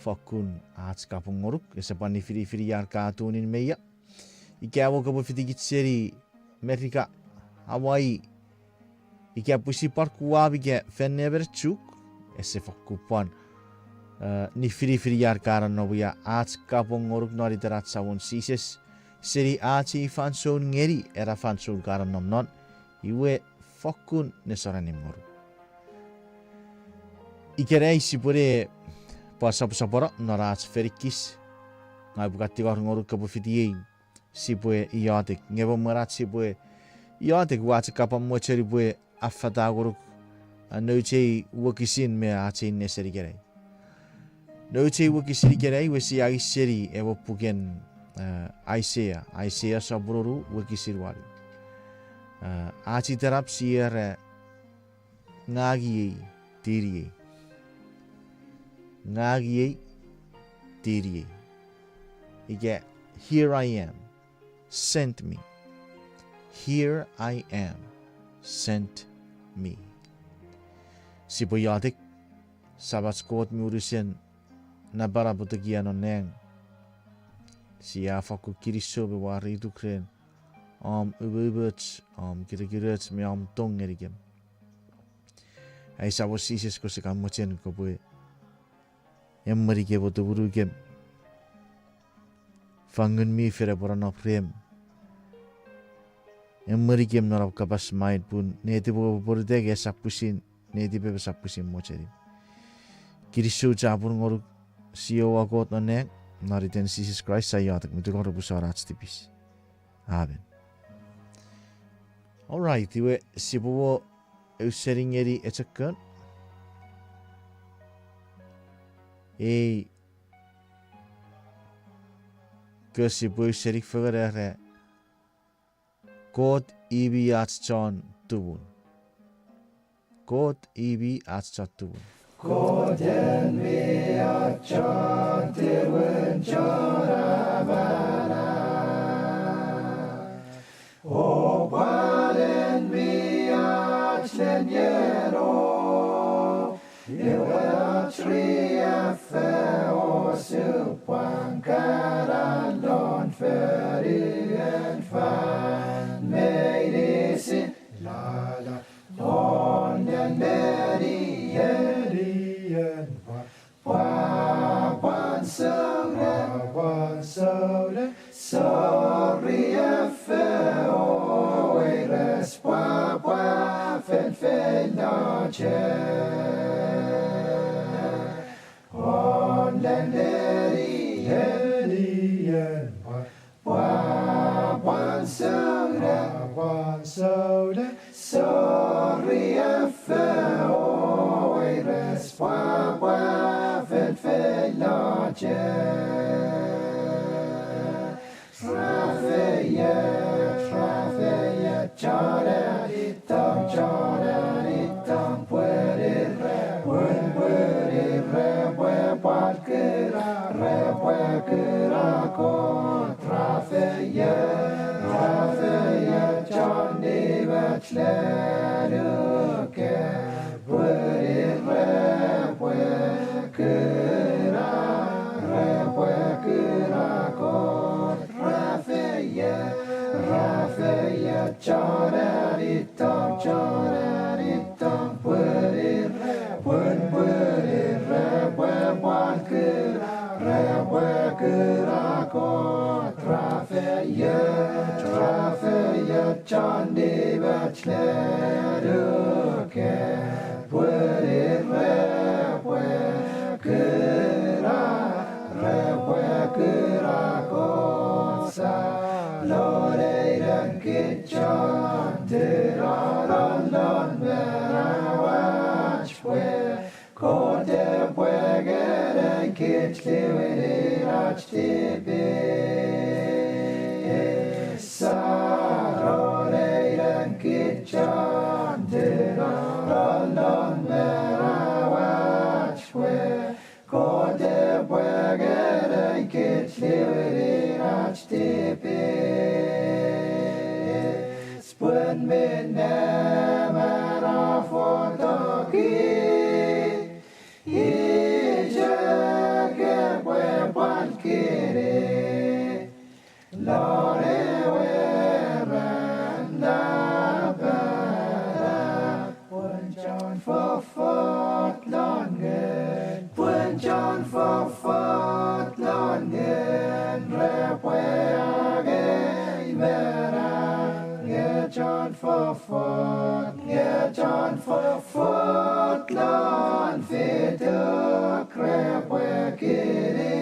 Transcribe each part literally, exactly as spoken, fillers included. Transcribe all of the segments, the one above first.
fokkun ach kapong ngonuk, ese pwan nifinifin ian ka tunin me ia. Ika mo kopwe fitikich seni Merika, Hawaii, ika pwisin pwan Guam ika fan nemenechuk, ese fokkun pwan, eh, nifinifin ian ka nonnom ia ach kapong ngonuk non iten ach Samon Jises, seni ach ei fansoun ngeni ena fansoun ka nonnom non, iwe fokkun nesor annim ngonuk. Ikenai sipwene pwan soposopono non ach fenikis, ngang upwe kan tingor ngonuk kopwe fitiei, sipwe iotek. Nge mwen ach sipwe iotek, ua chok kapong mochen upwe affata ngonuk, a, nouch ei wokisin me ach ei nesen ikenai. Nouch ei wokisin ikenai iwe sia angei seni ewe puken, a, Aisea, Aisea sopun wonu wokisin wanu. A, ach itenap sia era, ngang iei, tiniei. Ngang iei, tiniei. Ika, here I am, send me. Here I am, send me. Sipwe iotek. Samach Kot mi unusen napanap, otekia non nang, sia fokkun kinisou me warituk ren om umoumoch, om kirekiroch me om tong ngenikem. Ai Samon Jises, kose kan mochen kopwe emwenikem o tumunukem. Fang Ngun mi Fel epwe nonnom rem. Emwenikem non om kapas me ain pun netipom epwe pwonueta nge esap pwisin, netipem esap pwisin mochenim. Kinisou chapur ngonuk, Jiowa Kot non nang, non iten Jises Kraist sia iotek me tingor pwe ese wor ach tipis. Amen. All right, iwe sipwe mo ausening ngeni echo kon. Ei, kose sipwe ausening fengen era, Kot i mi ach chon tumun. Kot i mi ach chon tumun. Kot en mi ach chon tumun, chon amanau. O pwan en mi ach len ieno, ewe ach riaffou, osupwang kana non fonuen fan meinisin, lala non neni, nenien pwa, pwapwan souneng, pwapwan souneng, sori efou, weires, pwapwa feinfeino chok. O nenneni, nenien pwa, pwapwan souneng, pwapwan souneng, sori efou, weires, pwapwa feinfeino chok. Ra feioch, ra feioch, chon anitom, chon anitom, pwinin ra, pwin, pwinin repwe pwan kuna, repwe kuna Kot. Ra feioch, ra feioch, chon nimoch lenuke, pwinin repwe kuna, repwe kuna Kot. Ra feioch, ra feioch, chon anitom, chon anitom, pwinin ra, pwin, pwinin repwe pwan kuna, repwe kuna Kot. Ra feioch, ra feioch, chon nimoch lenuke, pwinin repwe kuna, repwe kuna Kot. Sa lon ei nang kich chon tinano non manauach pwe Kot epwe ngenikich niwinin ach tipis. Sa lon ei nang kich chon tinano non manauach pwe Kot epwe ngenikich niwinin ach tipis. Pun minne manau fotoki, i chok kene. Lon ewe ran napanap, pun chon fofot lon ngun, pun chon fofot lon ngun, repwe angei manau, nge chon fofot, nge chon fofot lon fituk repwe kini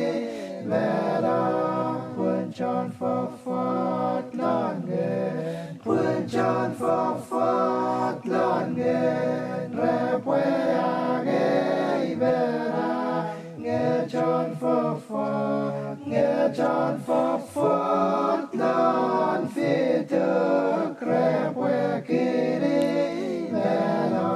manau, pun chon fofot lon ngun, pun chon fofot lon ngun, repwe angei manau, nge chon fofot, nge chon fofot lon fituk repwe kini manau.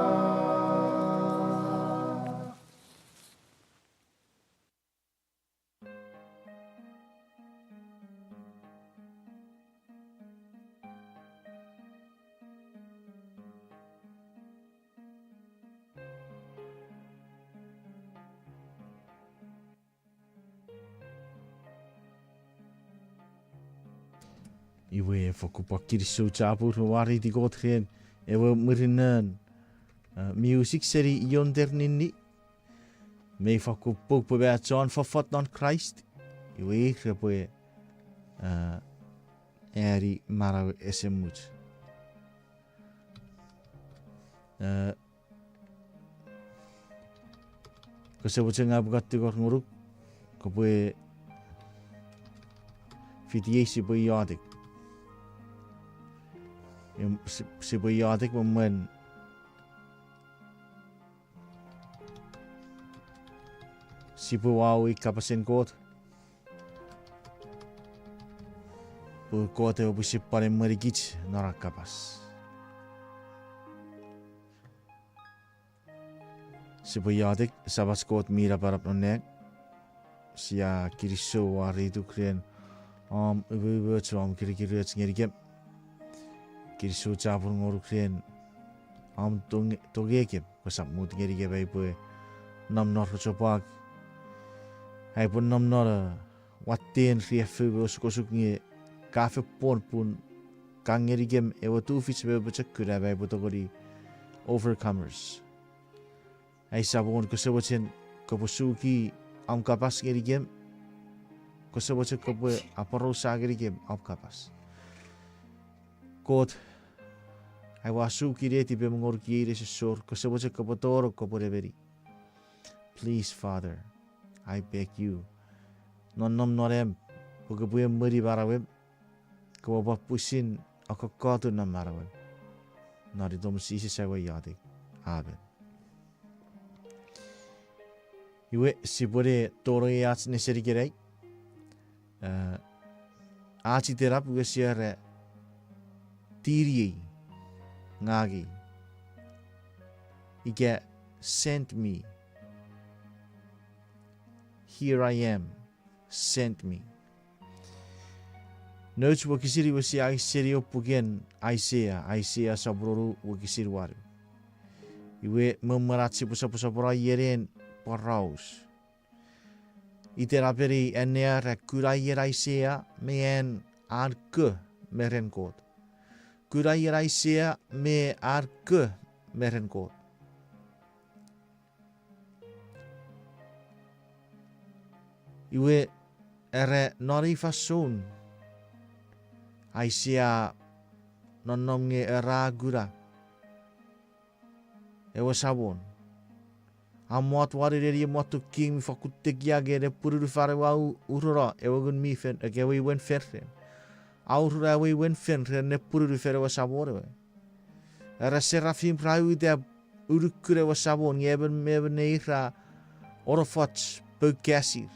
Iwe fokkun pwan kinisou chapur me mwareiti Kot ren ewe mwirinnon, eh, music seni Yonder Ninni. Mei fokkun pouk pwe ma chon fofot non Kraist, iwe ir repwe, eh, ani manau esemuch. Eh, kose mochen ngang upwe kan tingor ngonuk, kopwe fiti ei sipwe iotek. Em, si-, sipwe iotek me mwen sipwe uwau ei kapasen Kot. Pwe Kot ewe pwisin pwan emwenikich non an kapas. Sipwe iotek. Samach Kot mi napanap non nang, sia kinisou mwareituk ren om umoumoch, om kirikiroch ngenikem. Kinisou chapur ngonuk ren om tong-, tongekem, kosap mut ngenikem ai upwe nom non rochopwak, ai upwe nom non, eh, watten riaffou me osukosuk, nge ka fen pwon pun ka ngenikem ewe tufich me ewe pochokun am ai upwe tongeni overcomers. Ai Samon, kose mochen kopwe suki om kapas ngenikem, kose mochen kopwe aporausa ngenikem om kapas. Kot, ai ua suki netipem ngonuk iei nesosor, kose mochen kopwe tonong, kopwe nemeni. Please, Father, I beg you. Nonnom non am, pwe kopwe emweni manauem, kopwe pwan pwisin akkotun non manauem. Non itom Jises ai ua iotek. Amen. Iwe, sipwe ne tonong ach nesen ikenai. Eh, ach itenap iwe sia era, tiniei, ngang ei. Ika, send me. Here I am, send me. Nouch wokisin iwe sia angei seni ewe puken Aisea, Aisea sopun wonu wokisin wanu. Iwe me mwen ach sipwe soposopono iei ena poraus, itenapeni anneani, kuna ien Aisea me an, an ko me ren Kot. Kuna ien Aisea me an ko me ren Kot. Iwe, era non ei fansoun, Aisea nonnom nge era a kuna ewe Samon. A mot won nenien motun king mi fakkun tekia nge nepununufan ewe a u-, urono ewe ngun mi fen, ika ewe imwen fen ren. A urono ewe imwen fen ren nepununufan ewe Samon ewe. Era serafim ra uta unukun ewe Samon, nge emon me emon neir ra onofoch poukasir.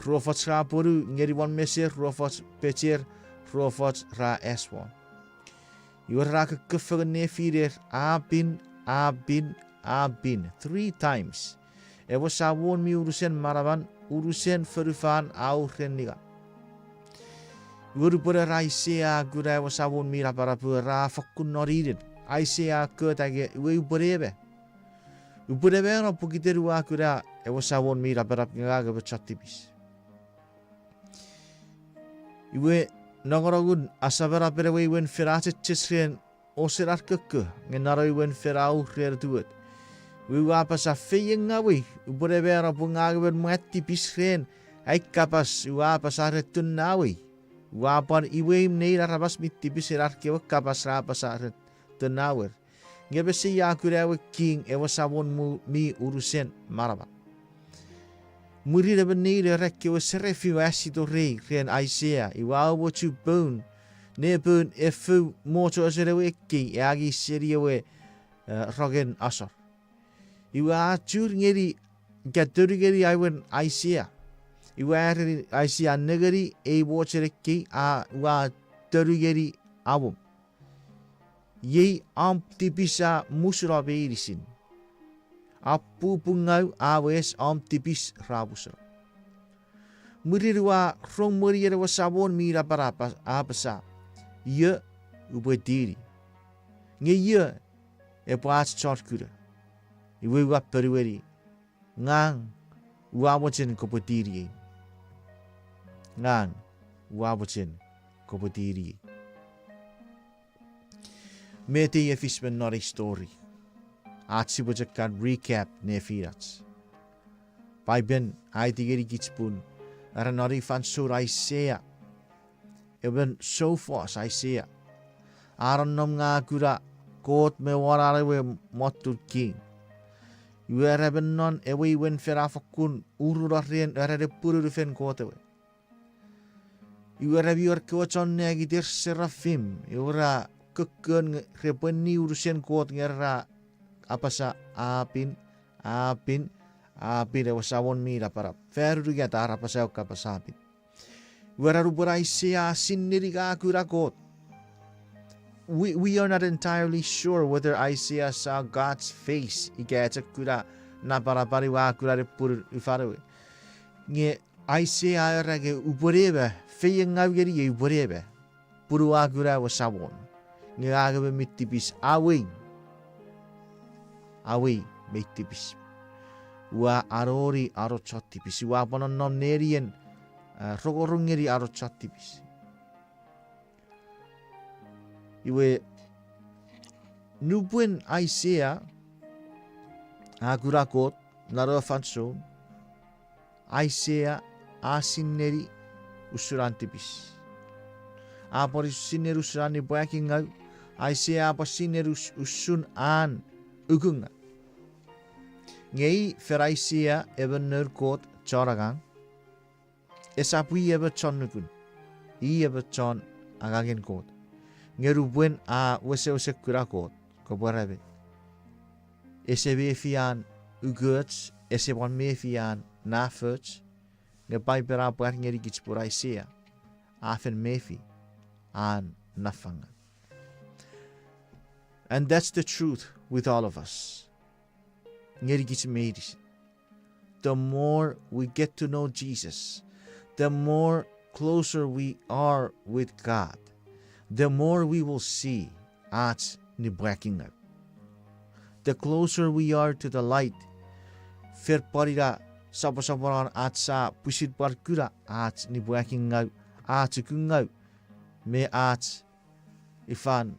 Ruofoch ra ponu ngeni won meser, ruofoch pecher, ruofoch ra aswon. Iwe ra kokko fengen nefiner, a pin, a pin, a pin. Three times. Ewe Samon mi unusen manaman, unusen fonufan a uren ninga. Iwe nupwen era Aisea a kuna ewe Samon mi napanap, ra fokkun noninen. Aisea a kota nge, iwe upwe ne ma. Upwe ne mano pokiten ua kuna ewe Samon mi napanap nge ngang emon chon tipis. Iwe, nongonongun asamanapen ewe imwen fen a chechech ren osen ar kokko, nge non ewe imwen fen a ur ren tuet. Iwe ua apasa, feiengawei, upwene mano pwe ngang emon mwan tipis ren ai kapas ua apasa ren tunnawei. Ua pwan imweimw nein aramas mi tipis ren ar kewe kapas ra apasa ren tunnawer. Nge mesei a kuna ewe king, ewe Samon mu-, mi unusen manaman. Mwirin emon nein ar kewe serafim a sito rei ren Aisea, iwe a umochu poun, ne poun efou mochochen ewe ekkei, e angei seni ewe, eh, rongen asor. Iwe a chur ngeni, ika tonu ngeni awen Aisea. Iwe a ereni Aisea, nengeni ei mochen ekkei, a, ua tonu ngeni amom. Iei om tipis a musuno meinisin. Om pupungau a wes, om tipis ra musuno. Mwirin ua rong mwenien ewe Samon mi napanap a apasa, io upwe tini? Nge io epwe ach chon kuna? Iwe ua ponueni, ngang ua mochen kopwe tiniei. Ngang ua mochen kopwe tiniei. Met ei a fis me non ei story? Ach sipwe chok kan recap nefinach. Paipen a aiti ngenikich pun, era non ei fansoun Aisea, emon soufos Aisea, a nonnom nge a kuna Kot me won an ewe motun king. Iwe era emon non ewe imwen fen a fokkun uruno ren, era ne pupunu fen Kot ewe. Iwe ra mi wor kewe chon nang iter serafim, iwe ra kokkon nge repwe ni unusen Kot nge ra apasa, a pin, a pin, a pin, ewe Samon mi napanap. Fan unungat ar apasa ewe kapas a pin. Iwe ra nupwen Aisea a sinneni nge a kuna Kot. We, we are not entirely sure whether Isaiah saw God's face, ika a chok kuna napanapan iwe a kuna ne pupunu ufan ewe. Nge Aisea a era nge upwene ma, feiengau ngeniei upwene ma, pun ua kuna ewe Samon. Nge ngang emon mi tipis, awei. Awei mei tipis. Ua anoni anonchon tipis. Ua pwan nonnom nenien, eh, rongorong ngeni anonchon tipis. Iwe, nupwen Aisea a kuna Kot non ewe fansoun, Aisea a sinneni usun an tipis. A pwan sinneni usun an nipwakingau. Aisea a pwan sinneni us-, usun an ukungau. Nge i fen Aisea emon noun Kot chon angang. Esap i emon chon nukun. I emon chon angangen Kot. Nge nupwen a wesewesen kuna Kot, kopwe era met? Ese mefi an ukoch, ese pwan mefi an nafoch, nge Paipen a pwar ngenikich pun Aisea a fen mefi an nafangau. And that's the truth with all of us. Ngenikich meinisin. The more we get to know Jesus, the more closer we are with God, the more we will see ach nipwakingau. The closer we are to the light, fen pwan ina soposoponon ach sa pwisin pwan kuna ach nipwakingau, ach ukungau, me ach ifan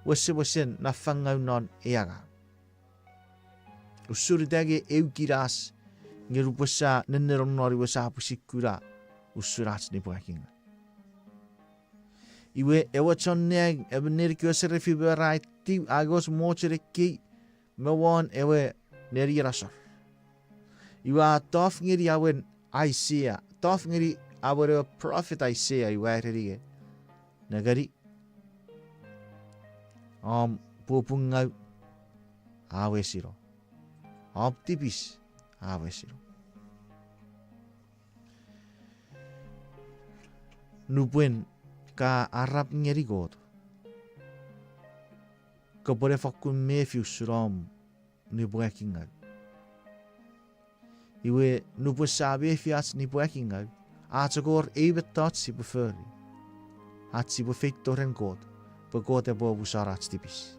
wesewesen nafangau non ei angang. Usun ita nge eu kinas, nge nupwen sa nennenong non iwe sa pwisin kuna usun ach nipwakingau. Iwe ewe chon nang, emon nein ekkewe serafim ra etiw, a angei och mochen ekkei me won ewe nenien asor. Iwe a tof ngeni awen Aisea, tof ngeni awen ewe prophet Aisea, iwe a ereni nge, nengeni, om pupungau a wesino. Om tipis a wesino. Nupwen ka arap ngeni Kot, kopwene fokkun mefi usun om nipwakingau. Iwe nupwen sia mefi ach nipwakingau, a chok wor eu mettoch sipwe fori. Ach sipwe feito ren Kot, pwe Kot epwe omusano ach tipis.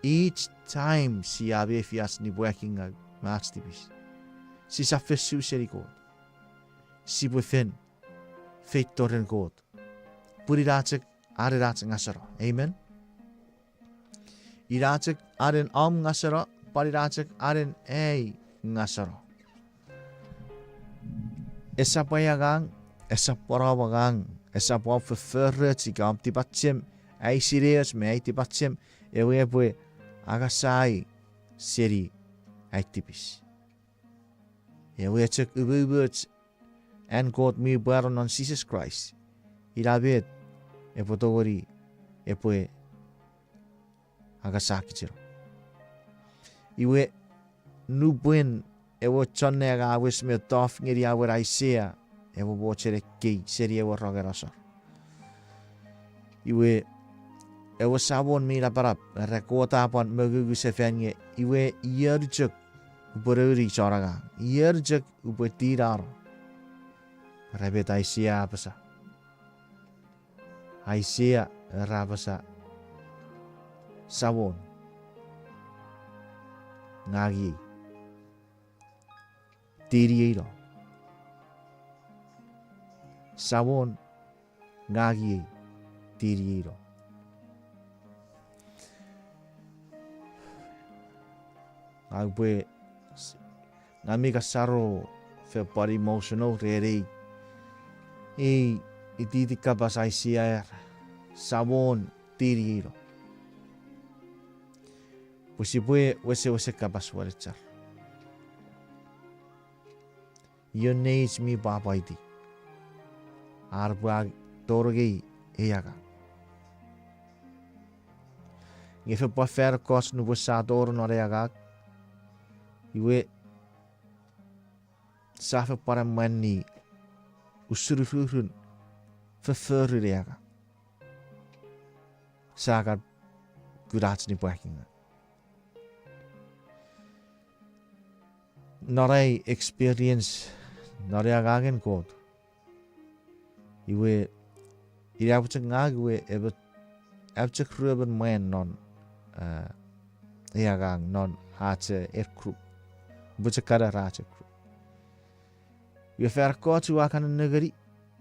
Each time sia mefi ach nipwakingau me ach tipis, sisap fen su seni Kot. Sipwe fen feito ren Kot. Pun ina chok anen ach ngaseno. Amen? Ina chok anen om ngaseno, pwan ina chok anen ai ngaseno. Esap ai angang, esap pwan om angang, esap om fofforoch ika om tipachem, ai sineoch me ai tipachem, ewe epwe angasai seni ai tipis. Ewe chok umoumoch an Kot mi pwano non Jises Kraist, ina met epwe tongeni epwe angasakicheno. Iwe, nupwen ewe chon nang a wes me tof ngeni awen Aisea, ewe mochen ekkei seni ewe rongen asor. Iwe, ewe Samon mi napanap, era Kot a pwan mongungu sefan nge, iwe, ion chok upwe nouni chon angang, ion chok upwe tinano. Era met Aisea a apasa. Aisea era apasa, Samon, ngang iei. Tinieino. Samon, ngang iei. Tinieino. Ngang upwe, ngang mi kasaro fen pwan emotional ren ei, ei ititin kapas Aisea era, Samon, tinieino. Pwe sipwe wesewesen kapas wenechar. Ion neich mi pwapwaiti ar pwe a tonong ei angang? Nge fen pwan fan ekkoch nupwen sia tonong non ei angang, iwe, sia fen pwan emweni usun ururun fofforun ei angang. Sia kan kuna ach nipwakingaw. Non ai experience non ei angangen Kot, iwe, ina pwe chok ngang iwe, epwe, epwe chok ruemon mwan non, eh, ei angang non ach, eh, group. Pwe chok kana ach group. Iwe fan ekkoch ua kan nennengeni,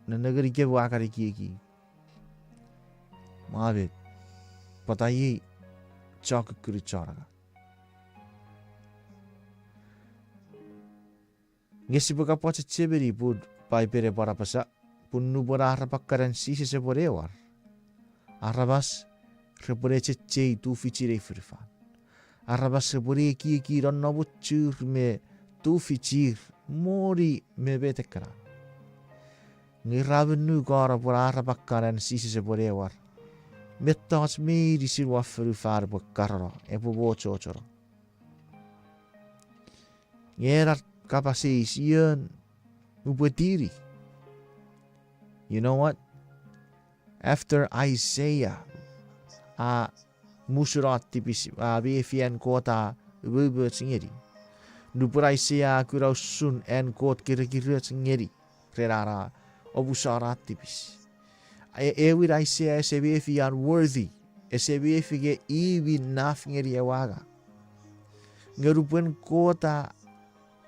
nennengeni kewe ua kan ekieki, mwa met, pwata iei chokukkun chon angang? Nge sipwe kapwa chechemeni pun Paipen epwe apasa, pun nupwen arapakan an Jises epwe ne war, aramas repwe ne chechei tufichin ei fonufan. Aramas repwe ne ekieki nonnomun chur me tufichir, moni me metekkana. Nge ra men nuku pwe arapakan an Jises epwe ne war, mettoch meinisin won fonufan epwe karono, epwe mwochochono. Nge ena kapas eis, ion upwe tini? You know what? After Isaiah a musuno tipis, a mefi an Kot a umoumoch ngeni. Nupwen Isaiah a kuna usun an Kot kirikiroch ngeni ren an a omusano tipis. E-, ewin Isaiah ese mefi an worthy, ese mefi nge i mi naf ngeni ewe angang. Nge nupwen Kot a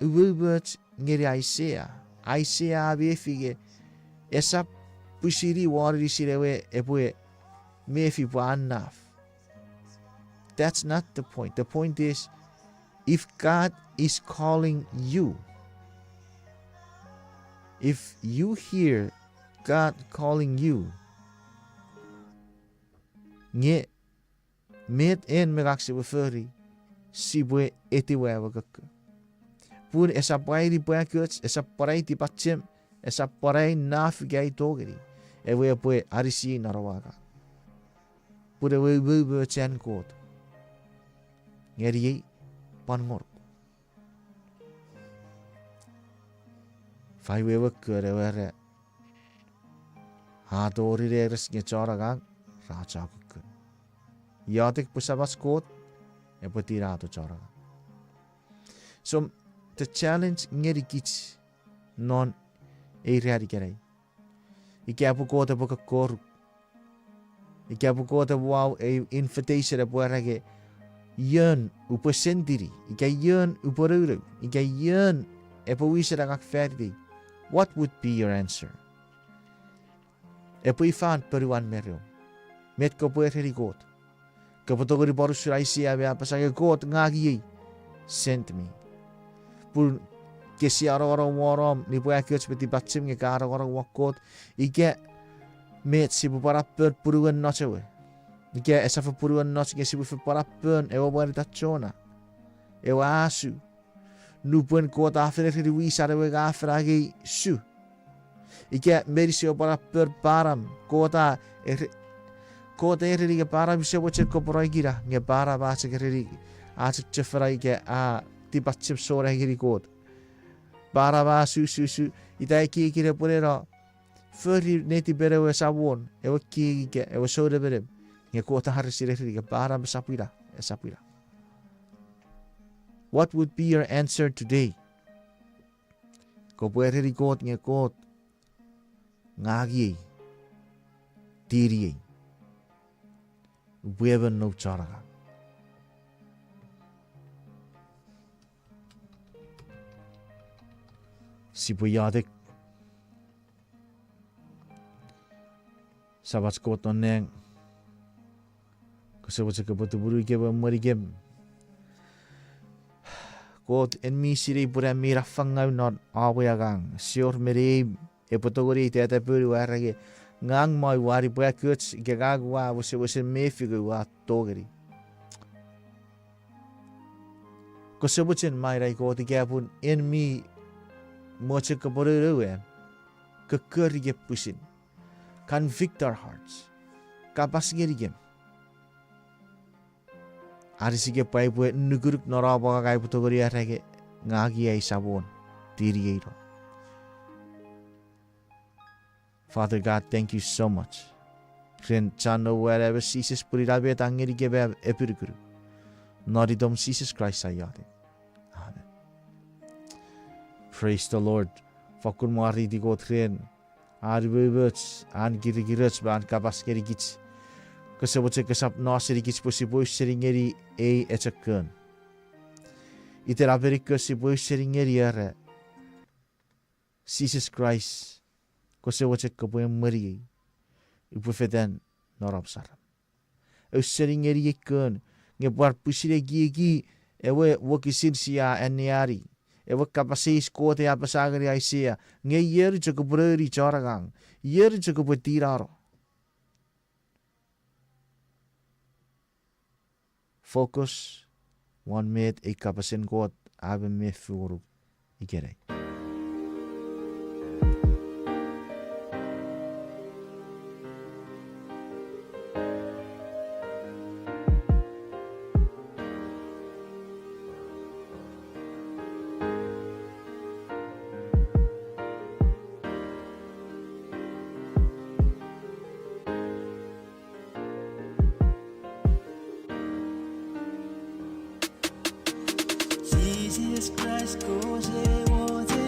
umoumoch ngeni Isaiah, Isaiah a mefi nge esap pwisin i won inisin ewe epwe mefi pwe a naf. That's not the point. The point is, if God is calling you, if you hear God calling you, nge met en me ngang sipwe fori, sipwe etiwa ewe kokko. Pun esap pwan ai nipwakoch, esap pwan ai tipachem, esap pwan ai naf ika ai tongeni ewe epwe anisi non ewe angang. Pun ewe umoumoch an Kot ngeniei pwan ngonuk. Ifa ewe kokko ewe ra a tori neres nge chon angang ra chokukkun. Iotek pwe Samach Kot epwe tinato chon angang. So, the challenge ngenikich non ei ran ikenai, ika pwe Kot epwe kokkoruk, ika pwe Kot epwe wau ei invitation epwe era nge ion upwe sentini, ika ion upwe nounou, ika ion epwe wisen angang fan itei, what would be your answer? Epwe ifan ponuan me reom? Met kopwe ereni Kot? Kopwe tongeni pwan usun Aisea me apasa nge Kot, ngang iei, send me. Pun ke sia nongonong won om nipwakoch me tipachem nge ka nongonong won Kot, ika met sipwe pwan apon punuen noch ewe. Ika esap punuen noch nge sipwe fen pwan apon ewe mwan itan Jona. Ewe a su. Nupwen Kot a fen ereni wisan ewe nge a fen angei su. Ika meinisin ewe pwan apon Param, Kot a ere-, Kot a ereni nge Param, use mochen kopwe no ikina, nge Param a chok ereni, a chok chofona ika a tipachem sona ngeni Kot. Param a su, su, su, ita ekiekin epwe no fori netipen ewe Samon, ewe king ika ewe sou nemenem. Nge Kot a resin ereni nge Param, esap ina, esap ina. What would be your answer today? Kopwe ereni Kot nge Kot, ngang iei, tiniei, upwe emon noum chon angang. Sipwe iotek. Samach Kot non nang, kose mochen kopwe tumunu kem, emwenikem. Kot, en mi sinei pun am mi ina fangau non om we angang. Ese wor me neim epwe tongeni eita ponu are nge ngang mwo ua nipwakoch ika ngang ua wesewesen mefi nge ua tongeni. Kose mochen mwo ina Kot ika pun en mi mochen kopwe nounou am, kokkori kem pwisin. Convict our hearts. Kapas ngenikem. Anisikem pwe aipwe nukunuk non om angang, aipwe tongeni are nge ngang iei Samon, tiniei no. Father God, thank you so much ren chan noum we emon Jises, pun ina met a ngenikem am epinukunuk. Non itom Jises Kraist ai iotek. Amen. Praise the Lord. Fakkun mwareiti Kot ren an umoumoch, an kirikiroch me an kapas ngenikich. Kose mochen kesap no senikich pwe sipwe ausening ngeni ei echo kon. Iten apeniko sipwe ausening ngeni era, Jises Kraist, kose mochen kopwe emweniei, upwe fetan non om saram. Ausening ngeni ei kon, nge pwan pwisin ekieki ewe wokisin sia anneani, ewe kapas eis Kot e apasa ngeni Aisea, nge ion chok kopwe nouni chon angang, ion chok kopwe tinano. Focus won met ei kapasen Kot a mefi ngonuk ikenai. Jesus Christ, kose mochen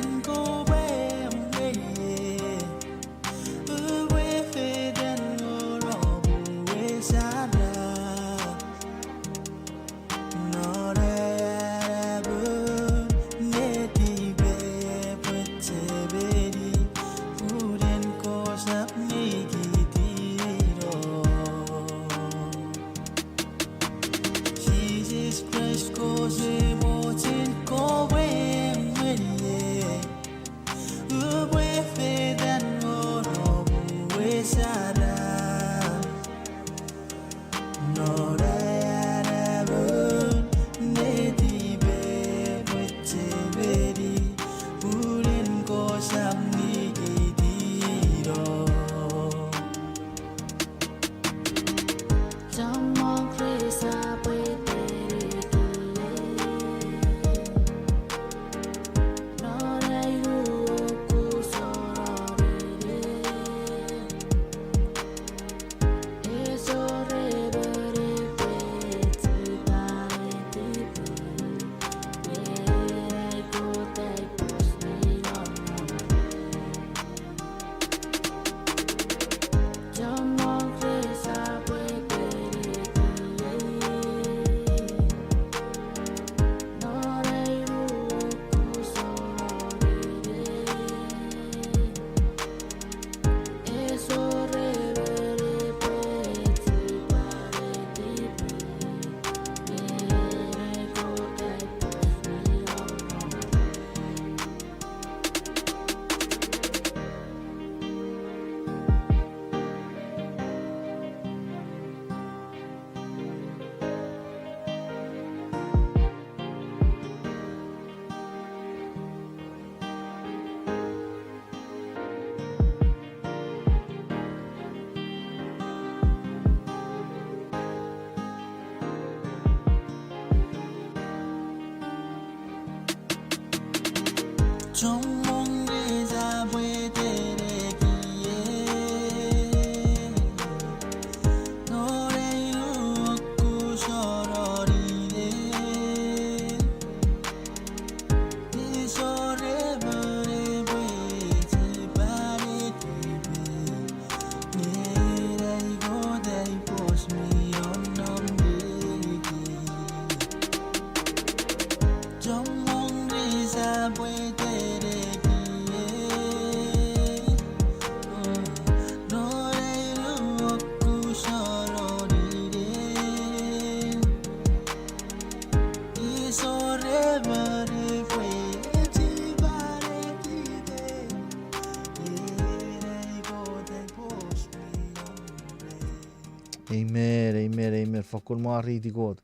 Amen, amen, amen. Fakkun mwareiti Kot.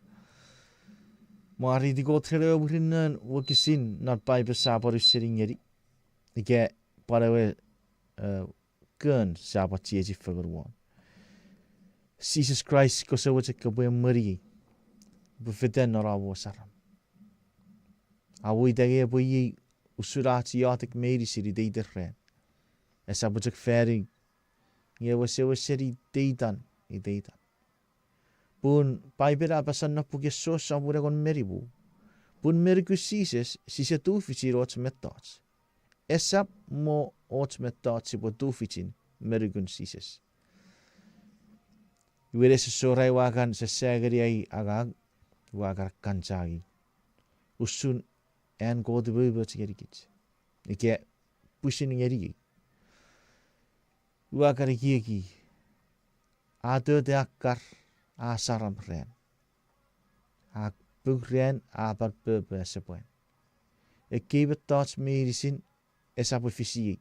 Mwareiti Kot ren ewe mwirin non wokisin non Paipen sia pwan ausening ngeni. Ika pwan ewe, eh, kon sia pwan chiechi fengen won. Jises Kraist, kose mochen kopwe emweniei, upwe fetan non om we saram. Awewe ita nge epwe iei usun ach iotek meinisin iteiten ran. Esap chok fani nge wesewesen iteitan, iteitan. Pun Paipen a apasa non puken Jon sopun engon me nimu, pun me nukun Jises sise tufichin och mettoch. Esap mo och mettoch sipwe tufichin me nukun Jises. Iwe nesosor ai ua kan sasa ngeni ai angang, ua kan kanchangei usun an Kot umoumoch ngenikich. Ika pwisin ngeniei. Ua kan ekieki, a tota akkar, a saram ran. A pung ran, a pwan popo asepwan. Ekkei mettoch meinisin esap efisiei.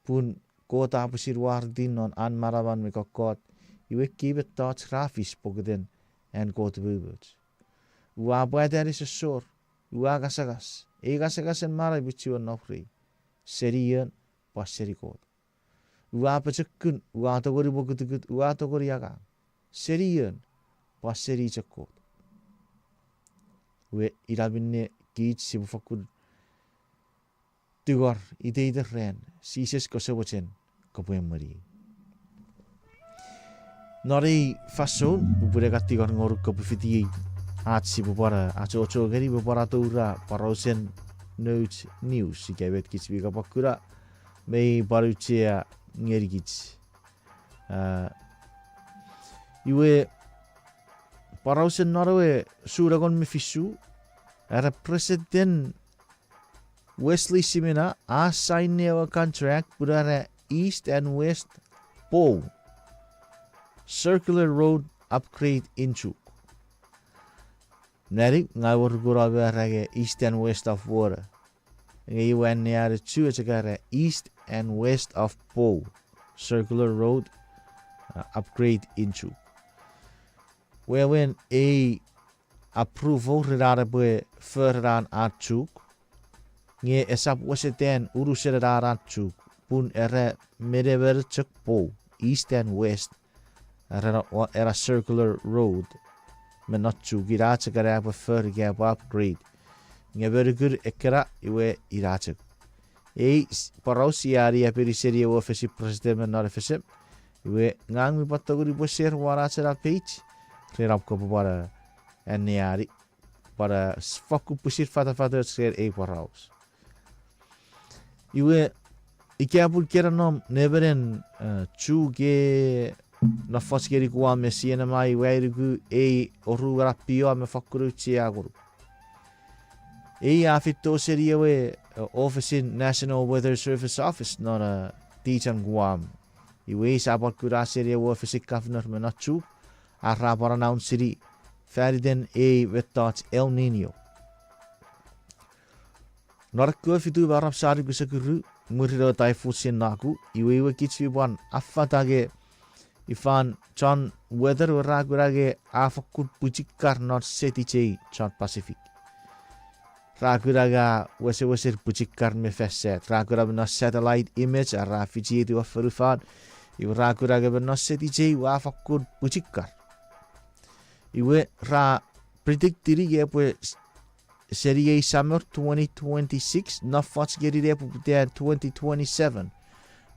Pun Kot a pwisin wariti non an manaman me kokkot, iwe ekkei mettoch ra fis pokiten an Kot umoumoch. Ua pwata nesosor, ua ngasangas, ei ngasangasen manau mi chiwen nom rei, seni ion pwan seni Kot. Ua pochokun, ua tongeni mokutukut, ua tongeni angang, seni ion pwan seni chok Kot. Iwe ina minne kich sipwe fakkun tingor iteiten ran, Jises, kose mochen kopwe emweniei. Non ei fansoun upwe ne kan tingor ngonuk kopwe fitiei ach sipwe pwan achocho ngeni me pwan atoura porausen nouch news ika met kich mi kapwa kuna me pwan auchea ngenikich. Ah, iwe porausen non ewe June engon me fisu, era Preseten Wesley Simina a sign ewe contract pun era East and West Bow Circular Road Upgrade in Chuuk. Nani ngang ua rukuno me era nge East and West of Water. Nge iwe anneani chu e chok era East and West of Bow Circular Road, uh, Upgrade in Chuuk. Wewen ei approval ren an epwe fori ena a Chuuk, nge esap wesetan unusen ena a Chuuk, pun era menemon chok bow, east and west, era, era circular road me non Chuuk, ina chok ena epwe fori ika epwe upgrade. Nge me nukun ekkena iwe ina chok. Ei poraus sia ani apeni seni ewe ofesin preseten me non F S M. Iwe ngang mi pwan tongeni pwe share won ach ena page ren om kopwe pwan anneani, pwan fokkun pwisin fatafatoch ren ei poraus. Iwe ika pun kena nom nemenen, eh, Chuuk e nofoch ngeni Guam me C N M I, iwe ai nuku ei oruan a pio me fokkun auchea ngonuk. Ei a feito seni ewe, eh, ofesin National Weather Service Office non, eh, tichen Guam. Iwe sia pwan kuna seni ewe ofesin governor me non Chuuk, a ra pwan announce-ini faniten ei mettoch El Niño. Non ekkewe fitu maram sani kusekuru, mwirin ewe Typhoon Sinlaku, iwe iwe kich mi pwan affata nge ifan chon weather we ra kuna nge a fokkun pwichikar non setichei chon Pacific. Ra kuna nge a wesewesen pwichikar me fasat. Ra kuna me non satellite image a ra fichieiti won fonufan. Iwe ra kuna nge me non setichei we a fokkun pwichikar. Iwe ra predict-ini nge epwe s-, seni ei summer twenty twenty-six, nofoch ngeni ne epwe putan twenty twenty-seven.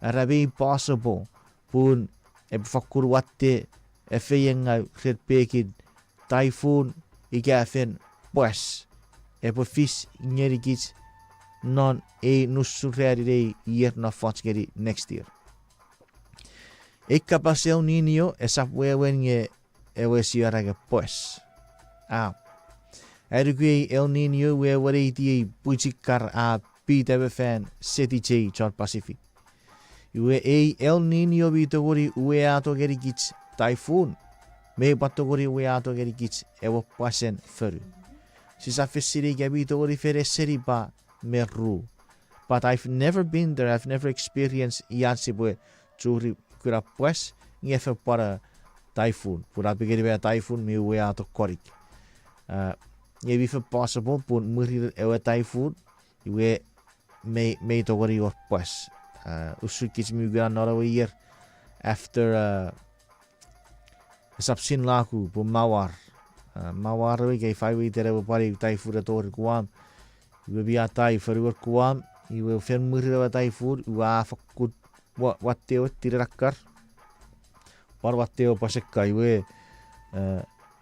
Era mei possible pun epwe fokkun watte efeiengau ren pekin typhoon ika fen pwas epwe fis ngenikich non ei nusun ranin ei ier nofoch ngeni next year. Ei kapas El Niño esap wewen nge ewe sia era nge pwas. A, Anuku ei El Niño we weneitiei pwichikar a pita me fan setichei chon Pacific. Iwe ei El Niño mi tongeni uweato ngenikich typhoon, me pwan tongeni uweato ngenikich ewe pwasen fonu. Sisap fen sinei ika mi tongeni fen esenipa me ru. But I've never been there, I've never experienced ian sipwe churi kuna pwas nge fen pwan typhoon. Pun a pekeni me typhoon mi uweato konik. Nge mi fen possible pun mwirin ewe typhoon, iwe mei, mei tongeni wor pwas. Usun kich mi kuna non ewe ier after, esap Sinlaku pun Mawar. Mawar ewe ika ifa weiten ewe pwan eu typhoon a tori Guam. Iwe mi atai fonuer Guam, iwe fen mwirin ewe typhoon, iwe a fakkun wa, watte ewe tirenakkar. Pwan watte ewe pwasekka, iwe,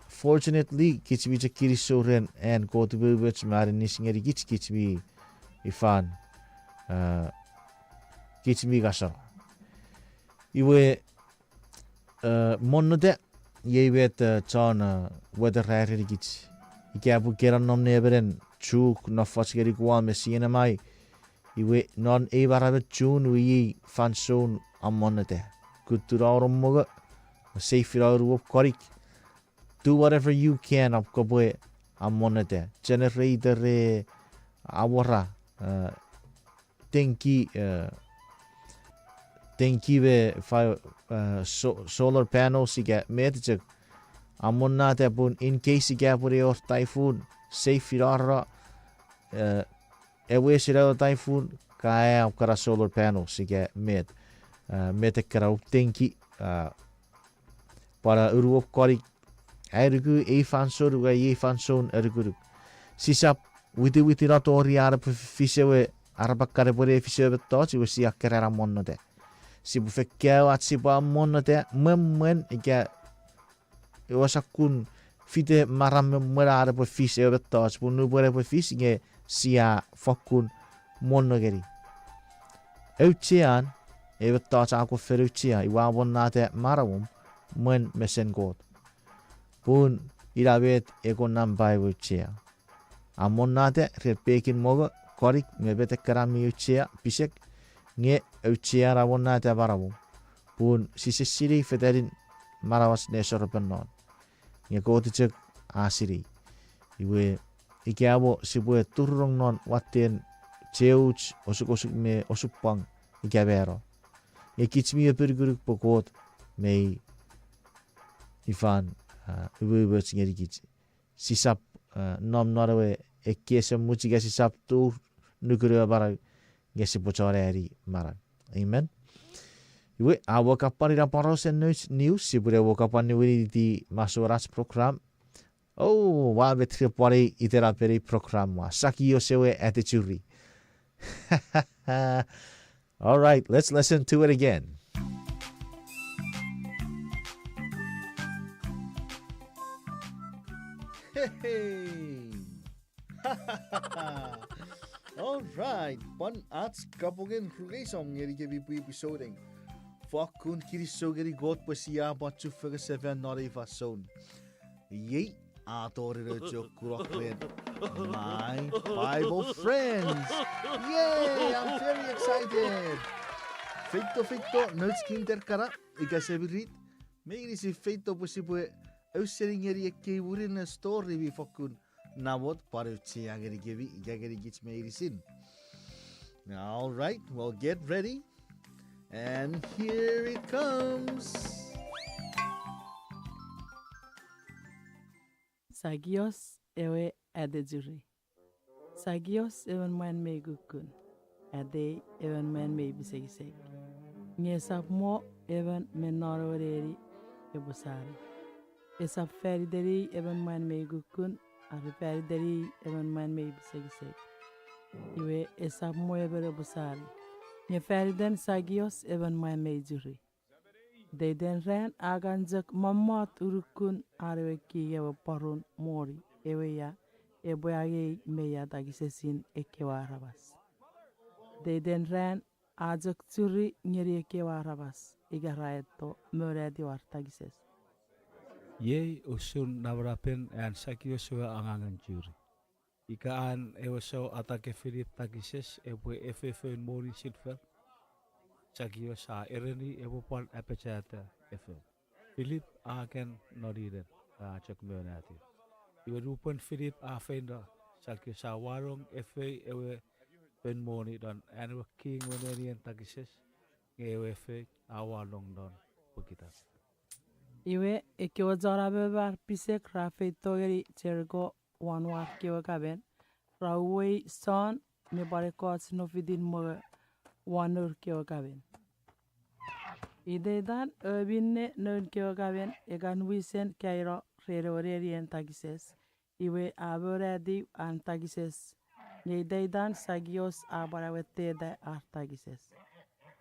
fortunately, kich mi chok kinisou ren an Kot umoumoch me aninnis ngenikich, kich mi ifan, kich mi ngaseno. Iwe, monnota, iei met chon weather a erenikich. Ika pun ke nonnom ne emenen Chuuk, nofoch ngeni Guam me C N M I, iwe non ei maramen June iwe iei fansoun amonnota. Kuttuno noum mongo, seifi no uruom konik, do whatever you can om kopwe amonnota. Generator e, awora, tenki, tenki me solar panels ika met chok. Amonnota pun in case ika pun e wor typhoon, seifi no, ewesen ewe typhoon, ka aea om kana solar panels ika met, met ekkana, tenki, pwan uruom konik. Anuku ei fansoun, uwa iei fansoun anukunuk. Sisap witiwiti no tori an epwe fis ewe, arap kan epwe ne fis ewe mettoch, iwe sia keran amonnota. Sipwe fen kaeo ach sipwe amonnota mwemwen ika ewe sokkun fite maram me mwen an epwe fis ewe mettoch, pun nupwen epwe fis nge sia fokkun monno ngeni. Auchean, ewe mettoch a kon fen auchea, iwe amonnota manauom mwen mesen Kot. Pun ina met e kon nampa ewe auchea. Amonnota ren pekin mongo, konik me met ekkana mi auchea, pisek, nge auchean amonnota manauom. Pun sise sinei fetanin manauach ne soropen non. Nge Kot chok a sinei. Iwe, ika mo sipwe turunong non watten cheuch, osukosuk me osupwang, ika mano. Nge kich mi apinukunuk pwe Kot mei ifan, umoumoch ngenikich. Sisap nom non ewe ekkei ese much ika sisap tur nukun ewe manau, nge sipwe chon ani manau. Amen. Iwe, a wor kapwan ina porausen nouch news, sipwe ne wor kapwan niwiniti masouen ach program. O, ua met repwe pwan ei itenapen ei program ua, Sakios ewe Atechuri. All right, let's listen to it again. Hey! All right, pwan ach kapungen rukeison ngenikemi pwipwi souneng. Fokkun kinisou ngeni Kot pwe sia pwan chufengen sefan non ei fansoun. Iei, a tori nouch kunok ren My Bible Friends. Yay, I'm very excited. Feito, feito, nouch kinter kana, ika semirit, meinisin feito pwe sipwe ausening ngeni ekkei murinno story mi fokkun namot pwan auchea ngenikemi ika ngenikich meinisin. All right, well, get ready. And here it comes. Sakios ewe Atechuri. Sakios emon mwan mei kukkun, atei emon mwan mei pisekisek. Nge esap mo emon me non ewe neni epwe sani. Esap faniteni emon mwan mei kukkun, are faniteni emon mwan mei pisekisek. Iwe esap mo emon epwe sani. Nge faniten Sakios emon mwan mei churi. Iteiten ran a kan chok mommot unukun an ewe king ewe pworun moni ewe ia epwe angei me ia takisesin ekkewe aramas. Iteiten ran a chok churi ngeni ekkewe aramas ika ra eto monatiw ar takises. Iei usun napanapen an Sakios ewe angangen churi. Ika an ewe sou atake Filip takises epwe efefoun moni silfer, Sakios a ereni epwe pwan apachata efou. Filip a kan noninen, a chok monatiw. Iwe nupwen Filip a feino, Sakios a wanong efei ewe foun moni non an ewe king we nenien takises, nge ewe efei a wanong non pokiten. Iwe, ekkewe chon amomo ar pisek ra feito ngeni Jeriko won war kewe kamen, ra uwei Jon me pwan ekkoch nofitin mongo won nour kewe kamen. Iteitan ewe minne noun kewe kamen e kan wisen kaino ren ewe nenien takises, iwe a monatiw an takises, nge iteitan Sakios a pwan awetteta ar takises.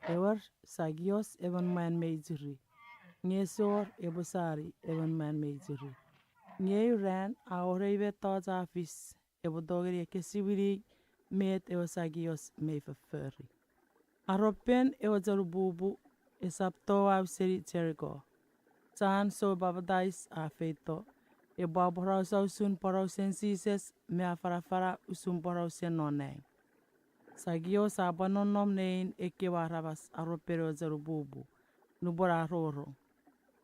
Ewer, Sakios emon mwan mei churi, nge esor epwe sani emon mwan mei churi. Nge eu ran a wor ei mettoch a fis epwe tongeni ekkesiwini met ewe Sakios mei fofori. Aropen ewe chanpupu esap touau seni Jeriko, Jon Soupapatais a feito, epwe aporausa usun porausen Jises me afanafana usun porausen non nang. Sakios a pwan nonnom nein ekkewe aramas aropen ewe chanpupu nupwen a rongorong.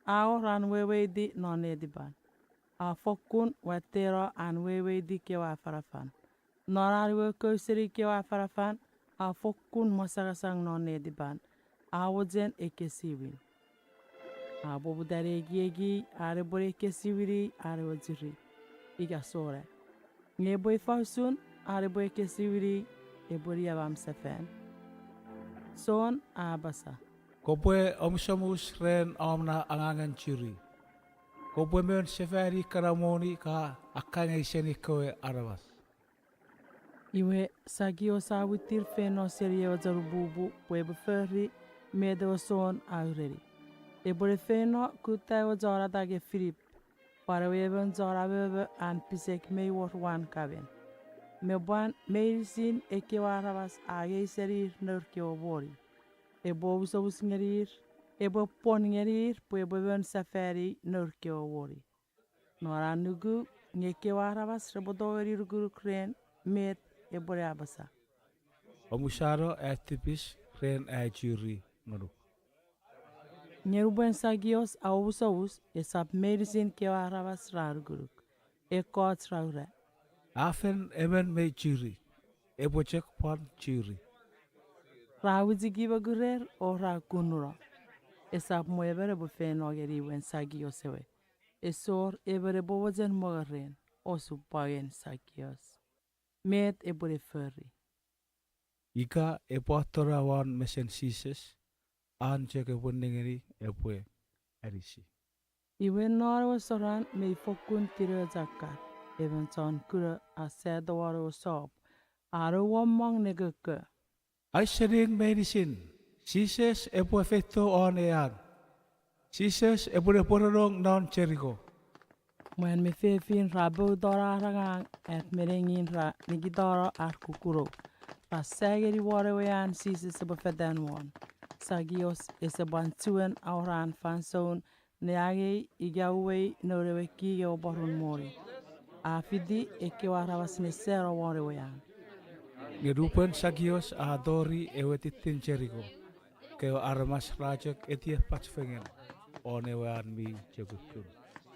A wor an weweiti non netipan. A fokkun watteno an weweiti kewe afanafan. Non an uwou seni kewe afanafan, a fokkun mwasangasang non netipan, a mochen ekkesiwin. A poputa ne ekieki an epwe ne ekkesiwini an ewe churi ika Jon. Nge epwe ifa usun an epwe ekkesiwini epwe niamam sefan? Jon a apasa, Kopwe omusomus ren om na angangen churi. Kopwe mon sefani kana moni ka akkangei seni ekkewe aramas. Iwe, Sakios a mwitir feino seni ewe chanpupu pwe epwe fori met ewe Jon a ureni. Epwe ne feino kutta ewe chon atake Filip, pwan ewe emon chon amomo an pisek mei wor won kamen, me pwan meinisin ekkewe aramas a angei senir nour kewe moni. Epwe omusomus ngenir, epwe pwon ngenir pwe epwe mon sefani nour kewe moni. Non an nuku, nge ekkewe aramas repwe tongeni nukunuk ren met epwe ne apasa. Omusano ai tipis ren ai churi ngonuk. Nge nupwen Sakios a omusomus, esap meinisin kewe aramas ra nukunuk. Ekkoch ra ura, A fen emon mei churi, epwe chok pwan churi. Ra wichiki mokurer o ra kununo. Esap mwo emon epwe feino ngeni imwen Sakios ewe. Esor emon epwe mochen mongo ren, osupwangen Sakios. Met epwe ne fori? Ika epwe atona won mesen Jises, an chok epwe nengeni epwe anisi. Iwe non ewe soran mei fokkun tinoch akkar, emon chon kuno a sato won ewe sop, a nouommong ne kokko, Ausening meinisin, Jises epwe feito won ei an. Jises epwe ne pworonong non Jeriko. Mwan me fefin ra poutano ar angang at me nengin ra nikitano ar kukunou. Ra sa ngeni won ewe an Jises epwe fetan won. Sakios ese pwan chuen awora an fansoun ne angei ika uwei noun ewe king ewe pworun moni. A fiti ekkewe aramas ne sano won ewe an. Nge nupwen Sakios a tori ewe tittin Jeriko, kewe aramas ra chok etiepach fengen won ewe an mi chok kukkun,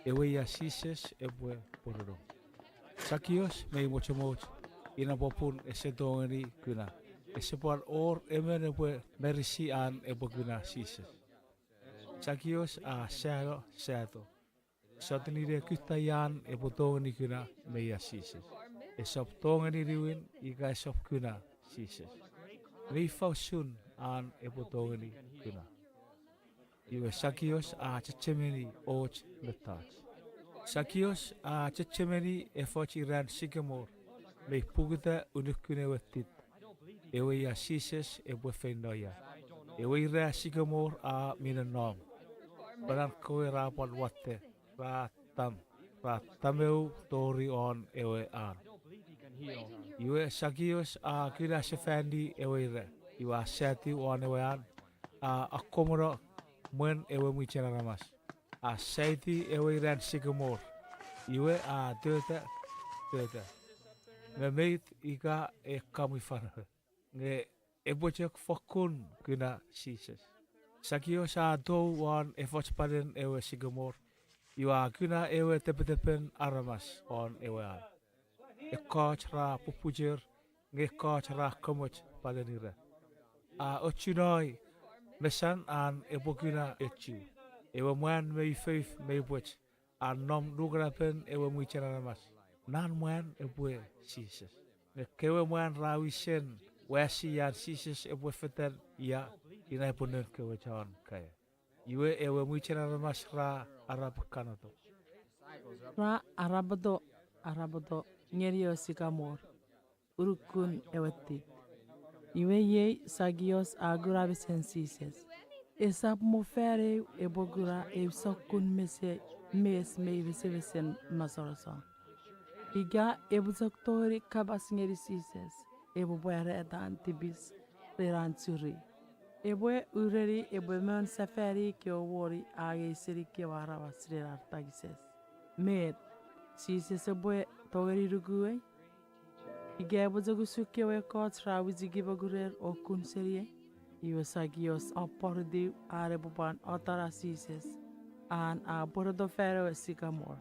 ewe ia Jises epwe pworonong. Sakios mei mochomoch, ina popun ese tongeni kuna. Ese pwan wor emon epwe marisi an epwe kuna Jises. Sakios a sano sato, sotuni ne kutta ian epwe tongeni kuna me ia Jises. Esap tongeni niwin ika esap kuna Jises. Mei ifa usun an epwe tongeni kuna? Iwe Sakios a chechemeni och mettoch. Sakios a chechemeni efoch iran sikemor mei pukuta unukun ewe tit, ewe ia Jises epwe feino ia. Ewe ira sikemor a minen nom, pwe an kewe ra pwan watte, ra tam, ra tameu tori won ewe an. Iwe Sakios a kuna sefani ewe ira, iwe a satiw won ewe an, a akkomono mwen ewe mwichen aramas. a saiti ewe inan sikemor, iwe a tota, tota. Nge meit ika e kamwi fano? Nge epwe chok fokkun kuna Jises. Sakios a tou won efoch palen ewe sikemor, iwe a kuna ewe tepetepen aramas won ewe an. Ekkoch ra pupuchor, nge ekkoch ra komoch palen ira. A ochunoi mesan an epwe kuna echu. Ewe mwan mi ufouf mi pwech a nom nukanapen ewe mwichen aramas. Nan mwan epwe Jises. Nge kewe mwan ra wisen wasi an Jises epwe fetan ia, ina epwe noun kewe chon kaeo. Iwe ewe mwichen aramas ra arap kanoto. Ra arapoto, arapoto ngeni ewe sikamor, unukun ewe tit. Iwe iei Sakios a kuna mesen Jises. Esap mo fan eu epwe kuna eu sokkun mese, mes mei mesemesen mosonoson. Ika epwe chok tongeni kapas ngeni Jises, epwe pwarata an tipis ren an churi. Epwe ureni epwe mon sefani kewe moni a angei seni kewe aramas ren ar takises. Met, Jises epwe tongeni nukuei? Ika epwe chok usun kewe ekkoch ra wichiki mokurer o kun seniei? Iwe Sakios a pwonuti an epwe pwan otona Jises, an a pwereto fan ewe sikamor.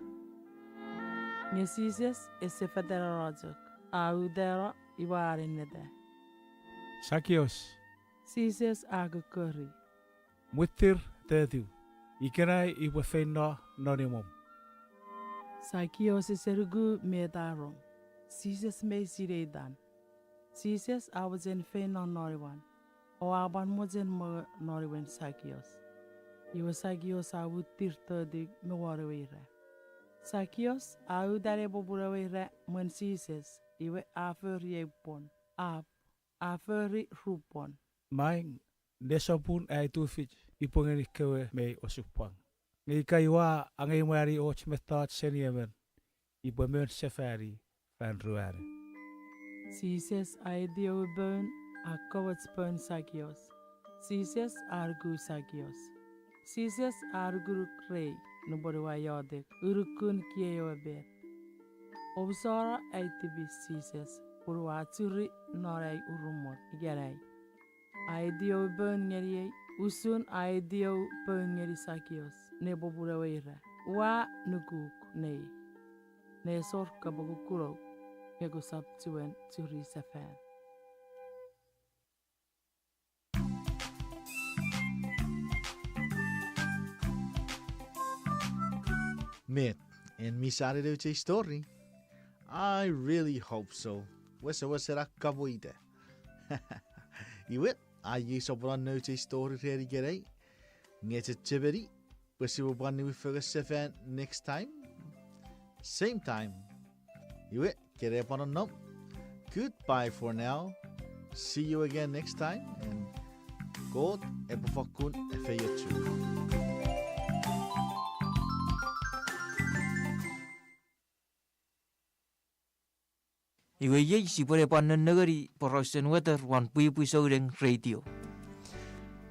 Nge Jises ese fetan ono chok, a utano iwe a nenneta. Sakios, Jises a kokori. Mwittir tetiw, ikenai upwe feino non imwom. Sakios ese nuku met a rong. Jises mei sinei itan. Jises a mochen feino non imwan, o a pwan mochen mongo non imwen Sakios. Iwe Sakios a mwittir tetiw me won ewe ira. Sakios a uta ne popun ewe ira mwen Jises, iwe a fori eu pwon, a, a fori ru pwon. Maing, nesopun ai tufich upwe ngeni kewe mei osupwang. Nge ika ua angei mwanin och mettoch seni emon, upwe mon sefani fan ruanu. Jises a aiti ewe poun, a komoch poun Sakios. Jises a nuku Sakios. Jises a nukunuk rei nupwen ua iotek unukun kiei ewe pet. Omusano ai tipis Jises, pun ua churi non ai urumot ikenai. A aiti ewe poun ngeniei, usun a aiti ewe poun ngeni Sakios ne popun ewe ira. Ua nukuk nei, nesor kapakukunok, nge kosap chiwen churi sefan. Met, en mi sanen ewe story? I really hope so. Wesewesen a kapwe ita. Iwe, a iei soponon nouch ei story ren ikenai. Nge chechemeni pwe sipwe pwan niwin fengen sefan next time, same time. Iwe, kene pwan nonnom. Goodbye for now. See you again next time, and Kot epwe fokkun efeiochuk. Iwe iei sipwe ne pwan nennengeni porausen weather won Pwipwi Souneng Radio.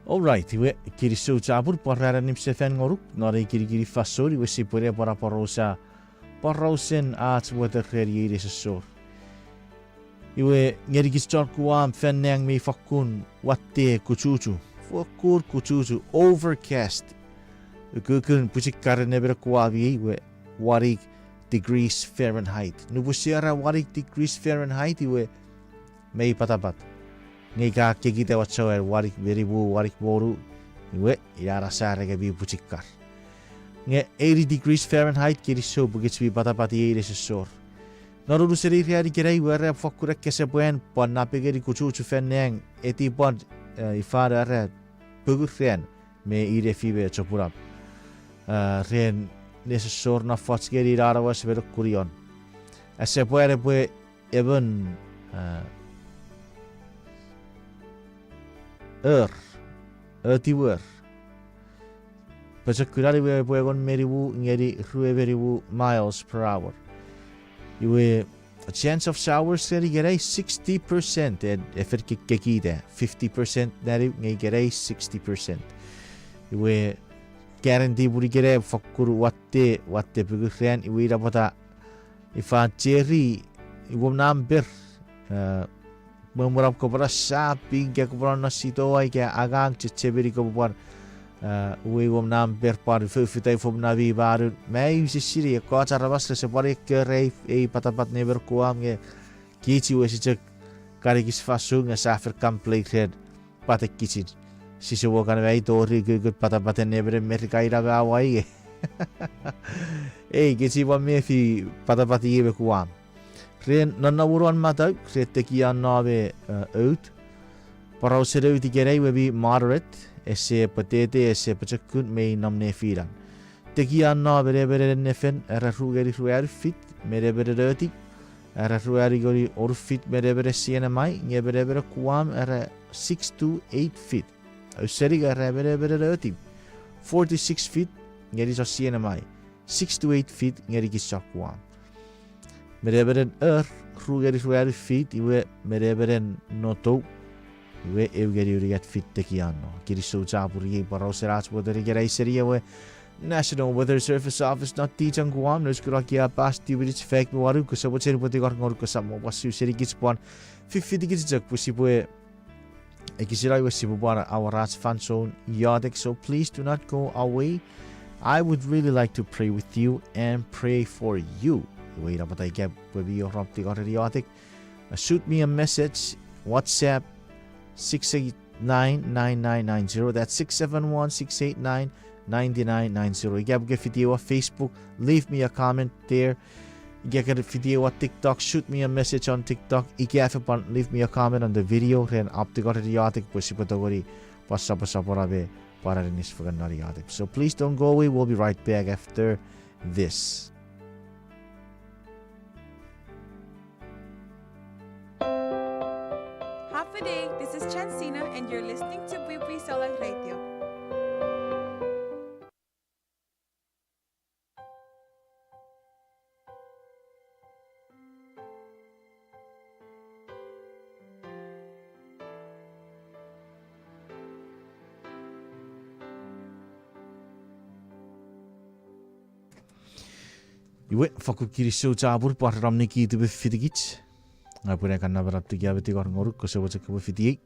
All right, iwe kinisou chapur pwan ran annim sefan ngonuk non ei kinikinin fansoun, iwe sipwe ne pwan aporausa porausen ach weather ren iei nesosor. Iwe ngenikich chon Kuam, fan nang mi fokkun watte kuchuchu, fokkun kuchuchu, overcast. Ukukun pwichikaren emon Kuam iei we wanik degrees Fahrenheit. Nupwen sia era wanik degrees Fahrenheit iwe mei patapat. Nge ika kekita wachau an wanik me nimu, wanik me wonu, iwe ina ena sa ren nge mi pwichikar. Nge eighty degrees Fahrenheit, kinisou pwe kich mi patapat iei nesosor. Non unusen ei ran ikenai iwe era fokkun ekkesepwan pwan napengeni kuchuchu fan nang, eti pwan, eh, ifan era, pungun ran me inefi me chopunap. Eh, ren nesosor na foch ngeni ina aramas me nekunion. Ese pwan epwe emon, eh, er, etiwer. Pochokunan iwe epwe engon me nimu ngeni rue me nimu miles per hour. Iwe chance of showers ngeni ikenai sixty percent, en efen kekkeita, fifty percent naniw nge ikenai sixty percent. Iwe guarantee pun ikenai fokkun watte, watte puku ran, iwe ina pwata ifa cheri, iwe namper, eh, mwen mwen ap kopwe no shopping, ika kopwe no sitoa, ika angang, chechemeni kopwe pwan, eh, uwei wom namper pwan fofita fom nami manun. Ma use sinei ekkoch aramas rese pwan ekkewe ei patapat nemer Guam nge kich iwe ese chok kan ekis fansoun nge sa fen complain ren patekichin. Sise wor kan mai tori kukun patapaten nemer Merika ina me Hawaii. Ei, kich pwan mefi patapat iei me Guam. Ren nonnomun matau, ren tekian no me, eh, out. Porausen out ikenai we mi moderate, ese pwetete, ese pochokun, me nom nefinan. Tekian no me nemenen nefen, era ru ngeni ruanu fit, me nemenen otip, era ruanu ngeni onu fit, me nemenen C N M I, nge me nemenen Guam, era six to eight feet. Ausening era me nemenen otip, four to six feet, ngeni chon C N M I, six to eight feet, ngeni kich chon Guam. Me nemenen er, ru ngeni ruanu fit, iwe me nemenen notou, iwe eu ngeni unungat fit tekian no. Kinisou chapur iei porausen ach weather ikenai seni ewe National Weather Service Office non Tichang, Guam, nouch kunok ia pas timinich faik me wanu, kose mochen pwe tingor ngonuk kosap mo pwan su seni kich pwan fifiti kich chok pwe sipwe ekisina iwe sipwe pwan awora ach fansoun iotek, so please do not go away. I would really like to pray with you and pray for you. Iwe ina pwata ika pwe mi wor om tingor iotek, uh, shoot me a message, WhatsApp six eight nine nine nine nine zero. That's six seven one, six eight nine, nine nine nine zero. Ika pwe ke fiti ewe Facebook, leave me a comment there. Ika ke fiti ewe TikTok, shoot me a message on TikTok. Ika fen pwan leave me a comment on the video ren om tingor iotek pwe sipwe tongeni pwan sopwosopwona me pwan aninis fengen non iotek. So please don't go away. We'll be right back after this. Half a day, this is Chansina, and you're listening to Pwipwi Solang Radio. Iwe, fakkun kinisou chapur pwan ren om nikitu me fitikich. Ngang upwe ne kan napanap tekia me tingor ngonuk, kose mochen kopwe fitiei.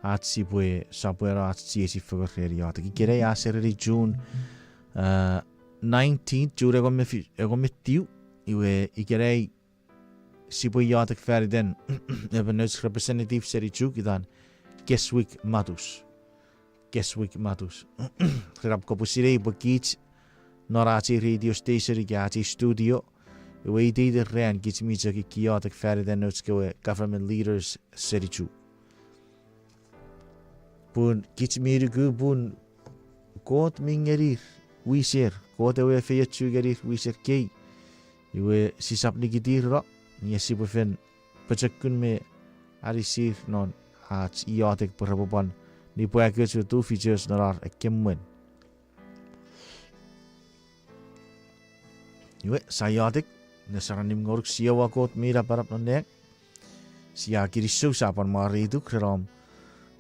Ach sipwe sopweno ach chiechi fengen ren iotek. Ikenai a sereni June, uh, nineteenth, June engon me fi-, engon me tiu. Iwe ikenai sipwe iotek faniten emon nouch representative seni Chuuk itan Keswick Matus. Keswick Matus. Ren ap kopwe sinei pwe kich non ach ei radio station ika ach ei studio, iwe iteiten ran kich mi chok iotek faniten nouch kewe government leaders seni Chuuk. Pun kich mi nuku pun Kot mi ngenir wiser, Kot ewe efeiochu ngenir wiser kei. Iwe sisap nikitir no, nge sipwe fen pochokun me anisir non ach iotek pwe repwe pwan nipwakoch me tufichoch non ar ekkemwen. Iwe, sia iotek, ne saram ngonuk Jiowa Kot mi napanap non nang. Sia kinisou, sia pwan mwarituk ren om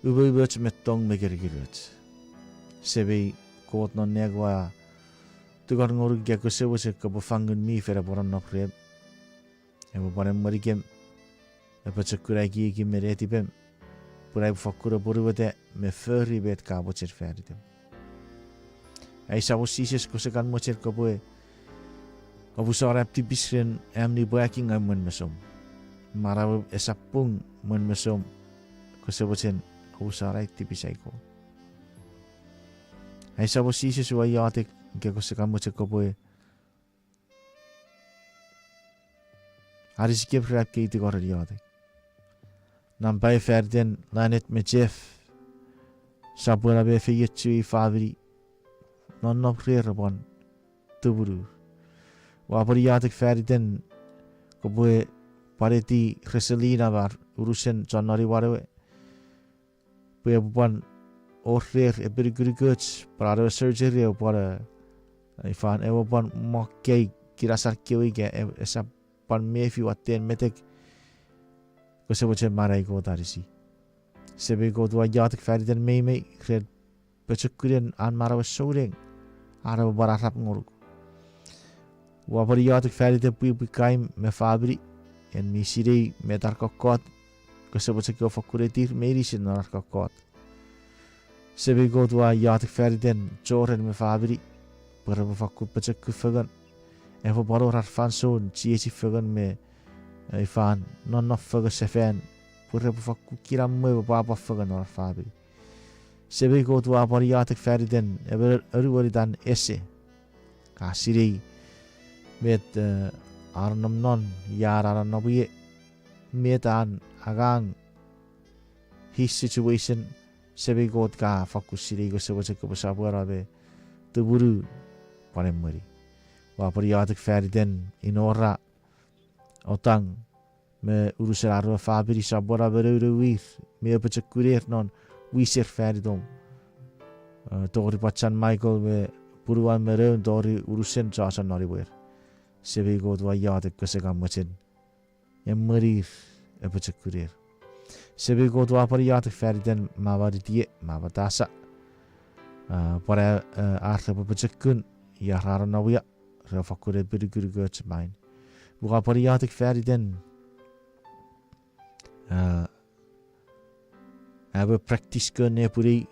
umoumoch me tong me kirikiroch. Semei Kot non nang, ua tingor ngonuk ika kose mochen kopwe fangen mi fen epwe nonnom rem. Epwe pwan emwenikem, epwe pochokun ai ekiekum me netipem, pun ai upwe fakkun apwonueta me fori met ka mochen fanitem. Ai Samon Jises, kose kan mochen kopwe, oupwe sor am tipis ren am nipwakingaw mwen mesom. Manauem esap pung mwen mesom, kose mochen oupwe sor ai tipis ai Kot. Ai Samon Jises, ua iotek ika kose kan mochen kopwe anisikem ren am kei tingor iotek. Nampa eu faniten Lanet me Jeff, sopweno me efeiochu ei famini, nonnom rer, pwan tumunur. Ua pwan iotek faniten kopwe pwan eti Reselina me ar unusen chon noni wanewe, pwe epwe pwan wor rer epinukunukoch pwan ewe surgery, epwe pwan, eh, ifan, epwe pwan mokkei kinasan kewe ika e-, esap pwan mefi watten metek, kose mochen manau Kot anisi. Semei Kot, ua iotek faniten meimei ren pochokunen an manauen souneng. An epwe pwan arap ngonuk. Ua pwan iotek fan iten pwipwi Kaim me famini, en mi sinei met ar kokkot, kose mochen kewe fokkun etir meinisin non ar kokkot. Semei Kot, ua iotek fan iten Jordan me famini, pwe repwe fokkun pochokun fengen, epwe pwan wor ar fansoun chiechi fengen me, eh, ifan nonnom fengen sefan, pwe repwe fokkun kinamwe me pwapwa fengen non ar famini. Semei Kot, ua pwan iotek fan iten emon anuon itan Ese. Ka sinei met, eh, a nonnom non, ia a nonnom ie, met an angang, his situation, Semei Kot, ka fokkun sinei, kose mochen kopwe sopweno me tumunu pwan emweni. Ua pwan iotek fan iten Inora, Otang, me unusen ar we famini, sopweno me nounouir me apochokuner non wiser fan itom. Eh, tori pachan Michael me punuan me noun tori unusen chochon non imwer. Semei Kot, ua iotek kose kan mochen emwenir, apochokuner. Semei Kot, ua pwan iotek fan iten Mama Ritie, Mama Tasa. Ah, pwan, eh, ar repwe pochokun, ia ra nonnom ia, re fokkun epinukunukoch main. Ua pwan iotek fan iten, ah, awe practice kon nepwinei,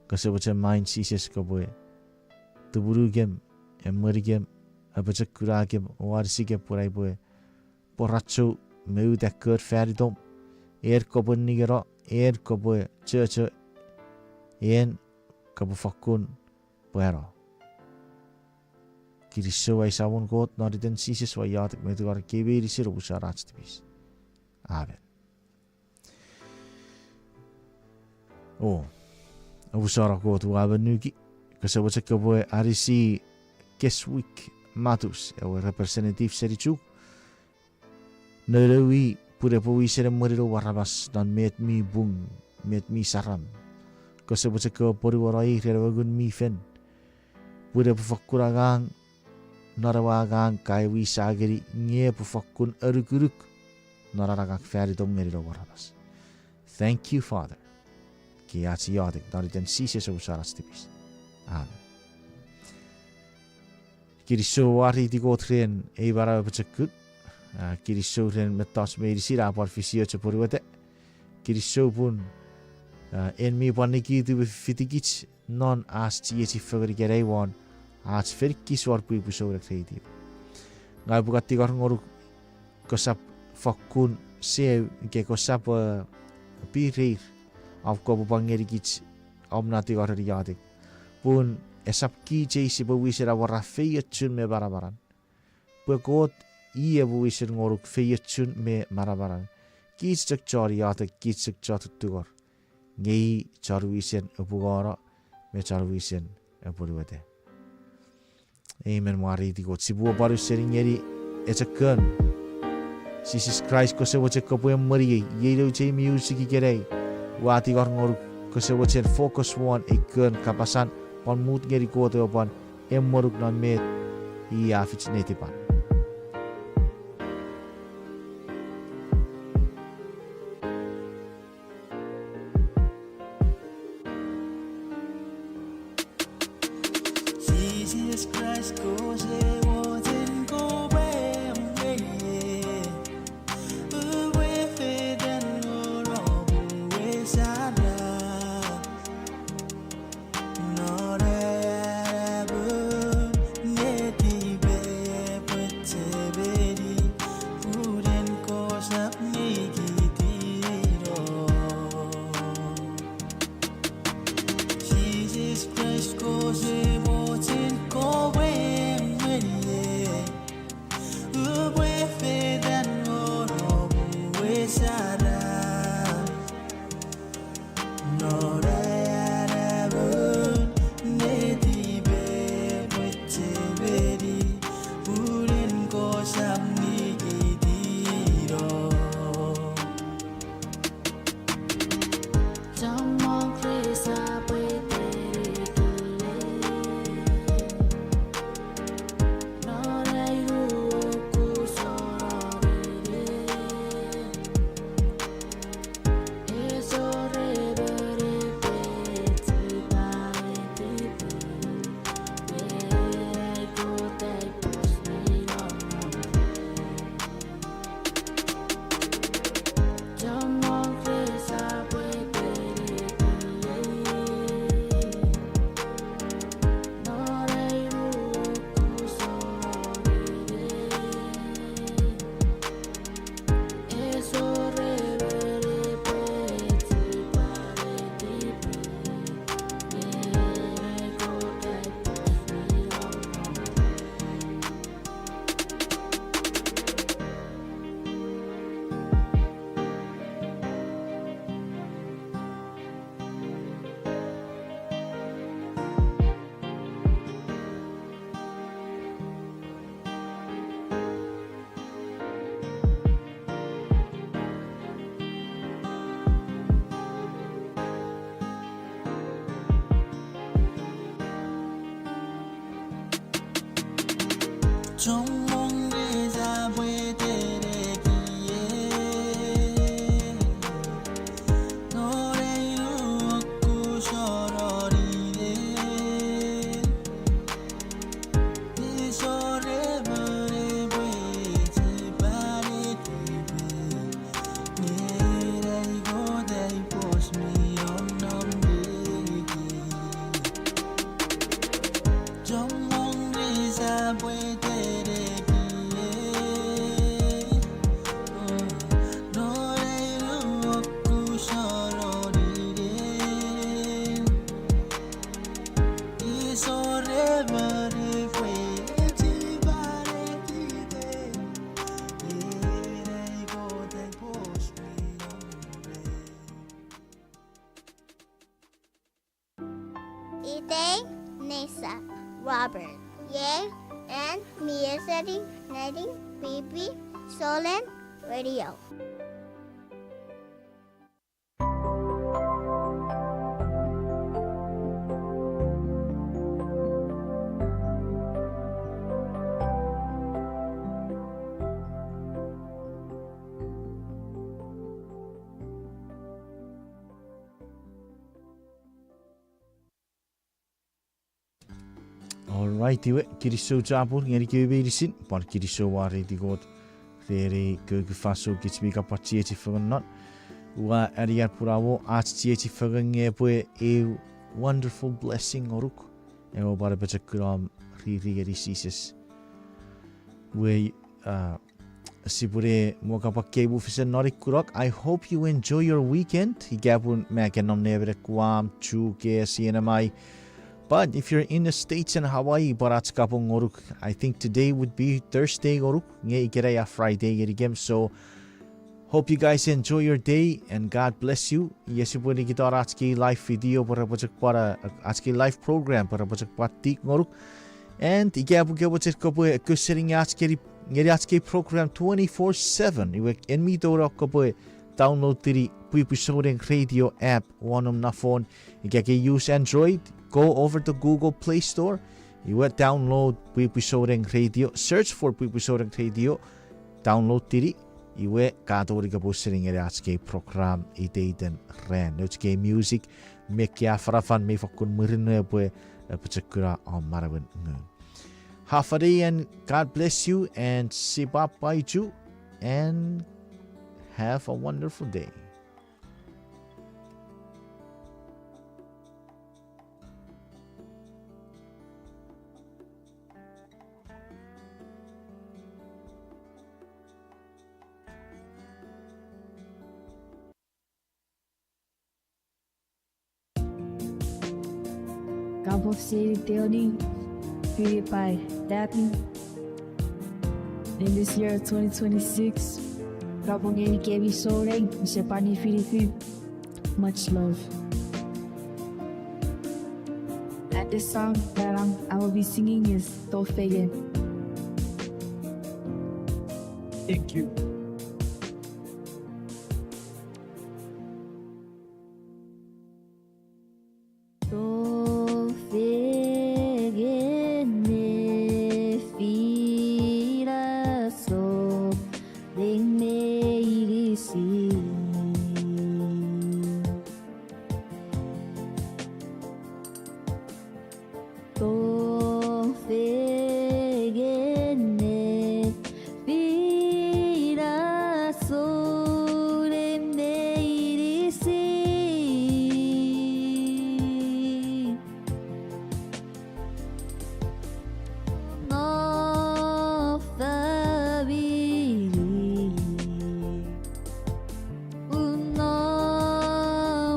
kose mochen main Jises kopwe tumunukem, emwenikem, apochokunakem, o anisikem pwe aipwe pworacho me uta kon fan itom, en kopwe ningeno, en kopwe chocho, en kopwe fokkun pwano. Kinisou ai Samon Kot, non iten Jises ua iotek me tungor kei meinisin omusano ach tipis. Amen. O, omusano Kot, ua monuki, kose mochen kopwe anisi Keswick Matus, ewe representative seni Chuuk, nounou i pun epwe wisen emwenino aramas non met mi pung, met mi saram. Kose mochen kopwe ponuono i ren ewe Ngun mi Fel, pun epwe fokkun angang non ewe angang ka wisa ngeni, nge epwe fokkun anukunuk non an angang fan itom ngeni noum aramas. Thank you, Father. Kei ach iotek non iten Jises omusano ach tipis. Amen. Kinisou, wariti Kot ren ei manau pochokun. Ah, kinisou ren mettoch meinisin a pwan fisioch apwonueta. Kinisou pun, ah, en mi pwan nikitu me fitikich non ach chiechi fengen ikenai won ach fen kis won pwipwi Souneng Radio. Ngang upwe kan tingor ngonuk kosap fokkun seu ika kosap, eh, pireir, om kopwe pwan ngenikich om na tingor ren iotek. Pun esap kich ei sipwe wisen awora feiochun me manamanan. Pwe Kot i epwe wisen ngonuk feiochun me manamanan. Kich chok chon iotek, kich chok chon tuttungor. Nge i chon wisen apungono me chon wisen apwonueta. Amen, mwareiti Kot. Sipwe pwan ausening ngeni echo kon. Jises Kraist, kose mochen kopwe emweniei, iei nouch ei music ikenai. Ua tingor ngonuk kose mochen focus won ei kon kapasan, pwan mut ngeni Kot o pwan emwenuk non met i a fich netipan. Jises Kraist, kose mochen kopwe emweniei, upwe fetan won om we saram. Non anapun netipei epwe chemeni, pun en kosap nikitino. Jises Kraist, kose mochen kopwe emweniei, upwe fetan won om we saram. Non anapun netipei epwe chemeni, pun en kosap nikitino. Chommong resap pwe terekile. Non ai nuokus ororire. Esor emon epwe Chommong resap weterekiei, non ei nuokus oronire. Ese wor emon epwe chipanetipe, nge ai Kot ai pos mi nonnom rei. Chommong resap weterekiei, non ei nuokus oronire. Ese wor emon epwe chipanetipe, nge ai Kot ai pos mi nonnom rei. Itei Nesa Robert. Iei an mi eseni ngeni Pwipwi Souneng Radio. All right, iwe, kinisou chapur ngenikemi meinisin, pwan kinisou wareiti Kot ren ei kukkun fansoun kich mi kapwa chiechi fengen non. Ua anean pun a wor ach chiechi fengen nge epwe a wonderful blessing ngonuk, ewe pwan apochokuna om riri ngeni Jises. Iwe, ah, sipwene mo kapwa kei mufesen non ei kunok. I hope you enjoy your weekend. Ika pun me ke nom nemenek Guam, Chuuk, C N M I. But if you're in the States and Hawaii, pwan ach kapong ngonuk. I think today would be Thursday ngonuk, nge ikenai a Friday ngenikem. So, hope you guys enjoy your day and God bless you. Iei sipwe nikitano ach kei live video pwe repwe chok pwan, uh, ach kei live program pwe repwe chok pwan tik ngonuk. And ika pun ke mochen kopwe ekkoch sening ach kei, ngeni ach kei program twenty-four seven, iwe en mi tonong kopwe download-ini Pwipwi Souneng Radio app won om na phone. Ika ke use Android, go over to Google Play Store. Iwe download Pwipwi Souneng Radio, search for Pwipwi Souneng Radio, download-ini. Iwe ka tongeni kopwe sening ngeni ach kei program iteiten ran. Nouch kei music, me kei afanafan mi fakkun murinno epwe, epwe apochokuna om manauen ngun. Have a day and God bless you and sipwe pwapwa ichu and have a wonderful day. Kapong seni teoni, Philippi, Daphne. In this year of twenty twenty-six, kapong ngenikemi souneng, use pwan nifinifin. Much love. And the song that I'm, I will be singing is Tofengen. Thank you. Tofengen ne fina souneng meinisin. Tofengen ne fina souneng meinisin. No famini. Uno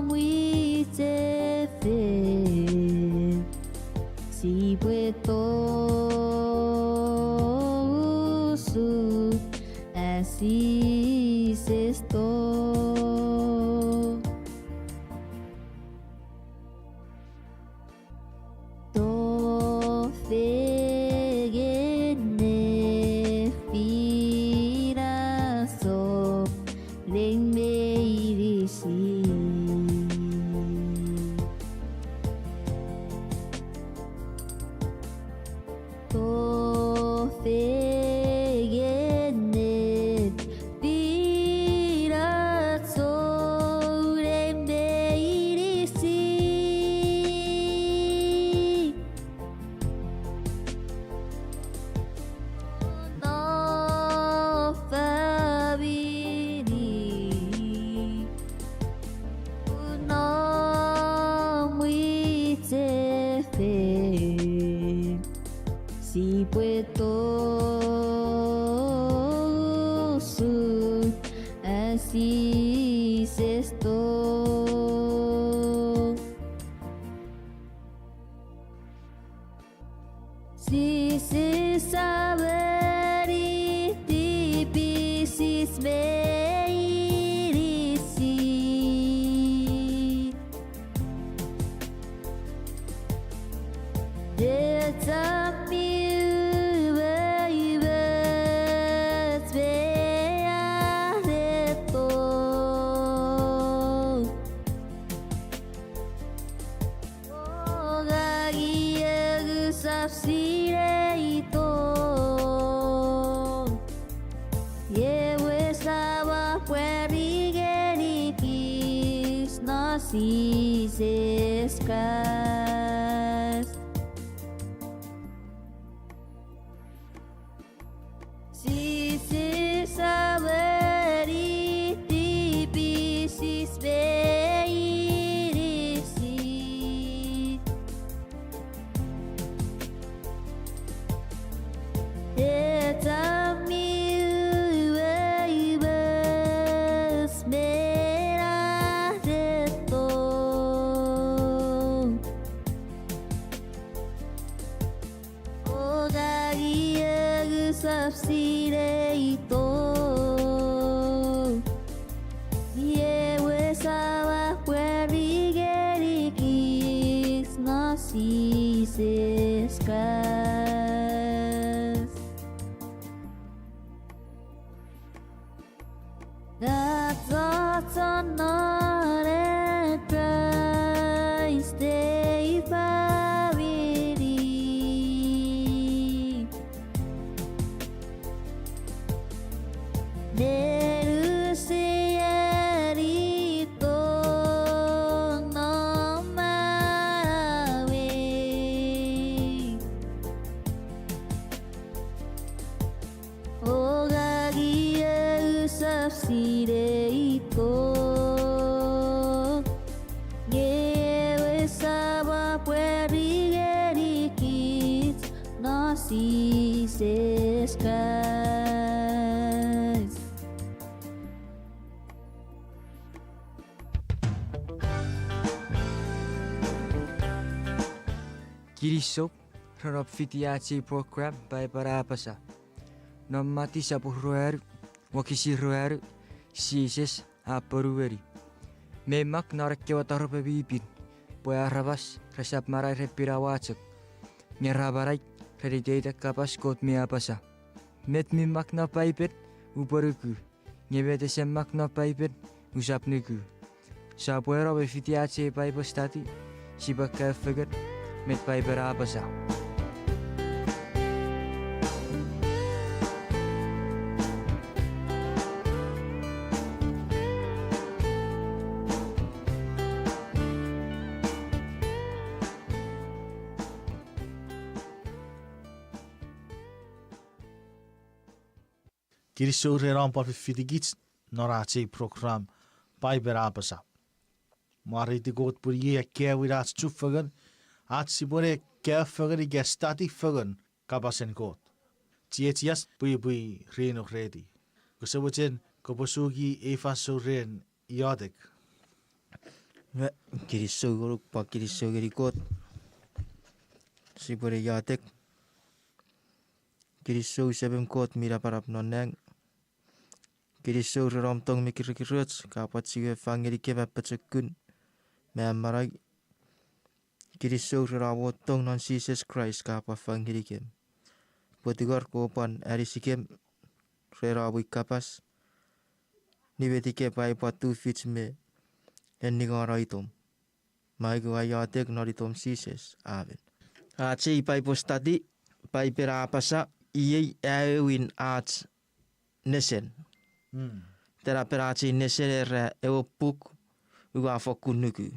mwichefen, sipwe tousu asisesto. Tofengen ne fina souneng meinisin. Sipwe tou usun an Jises tou. Jises a moni tipisin meinisin. Echok mi umoumoch me a feito. O ngang iei usap sinei ito. Iei ewe Samon pwe a pwari ngenikich non Jises Kraist. Jises a moni tipisin meinisin. Echok mi umoumoch me a feito. O ngang iei usap sinei ito. Iei ewe Samon pwari ngenikich non Jises Kraist. Achocho non an Kraist ei famini. Nenuseani tong non manauei. O ngang iei usap sinei ito. Nge ewe Samon pwari ngenikich non Jises Kraist. Kinisou ren om fiti ach ei program Paipen a Apasa. Non Matiu sopun ruanu, wokisin ruanu, Jises a ponueni: Mei mak non ekkewe taropwe mi pin, pwe aramas resap manau ren pinawa chok, nge ra manau ren iteiten kapas Kot mi apasa. Met mi mak non Paipen, upwe nuku, nge met ese mak non Paipen, usap nuku. Sopweno me fiti ach ei Bible study, sipwe kaeo fengen met Paipen a apasa. Kinisou ren om pwan fifitikich non ach ei program Paipen a Apasa. Mwareiti Kot pwe iei akkaewin ach chufengen, ach sipwene kaeo fengen ika study fengen kapasen Kot. Chiechiach pwipwi Rino Reti, kose mochen kopwe suki ei fansoun ren iotek. Kinisou ngonuk pwan kinisou ngeni Kot. Sipwene iotek. Kinisou Semem Kot mi napanap non nang. Kinisou ren om tong mi kirikiroch ka pwan chiwen fang ngenikem am pochokun me am manau. Kinisou ren om we tong non Jises Kraist ka pwan fang ngenikem, pwe tingor kopwe pwan anisikem ren om we kapas, nimetikem pwe aipwe tufich me enningono itom. Mei ua iotek non itom Jises, amen. Ach ei Bible study, Paipen a Apasa, iei aewin ach nesen. Tenapen ach ei nesen era ewe puk Ua Fokkun Nuku.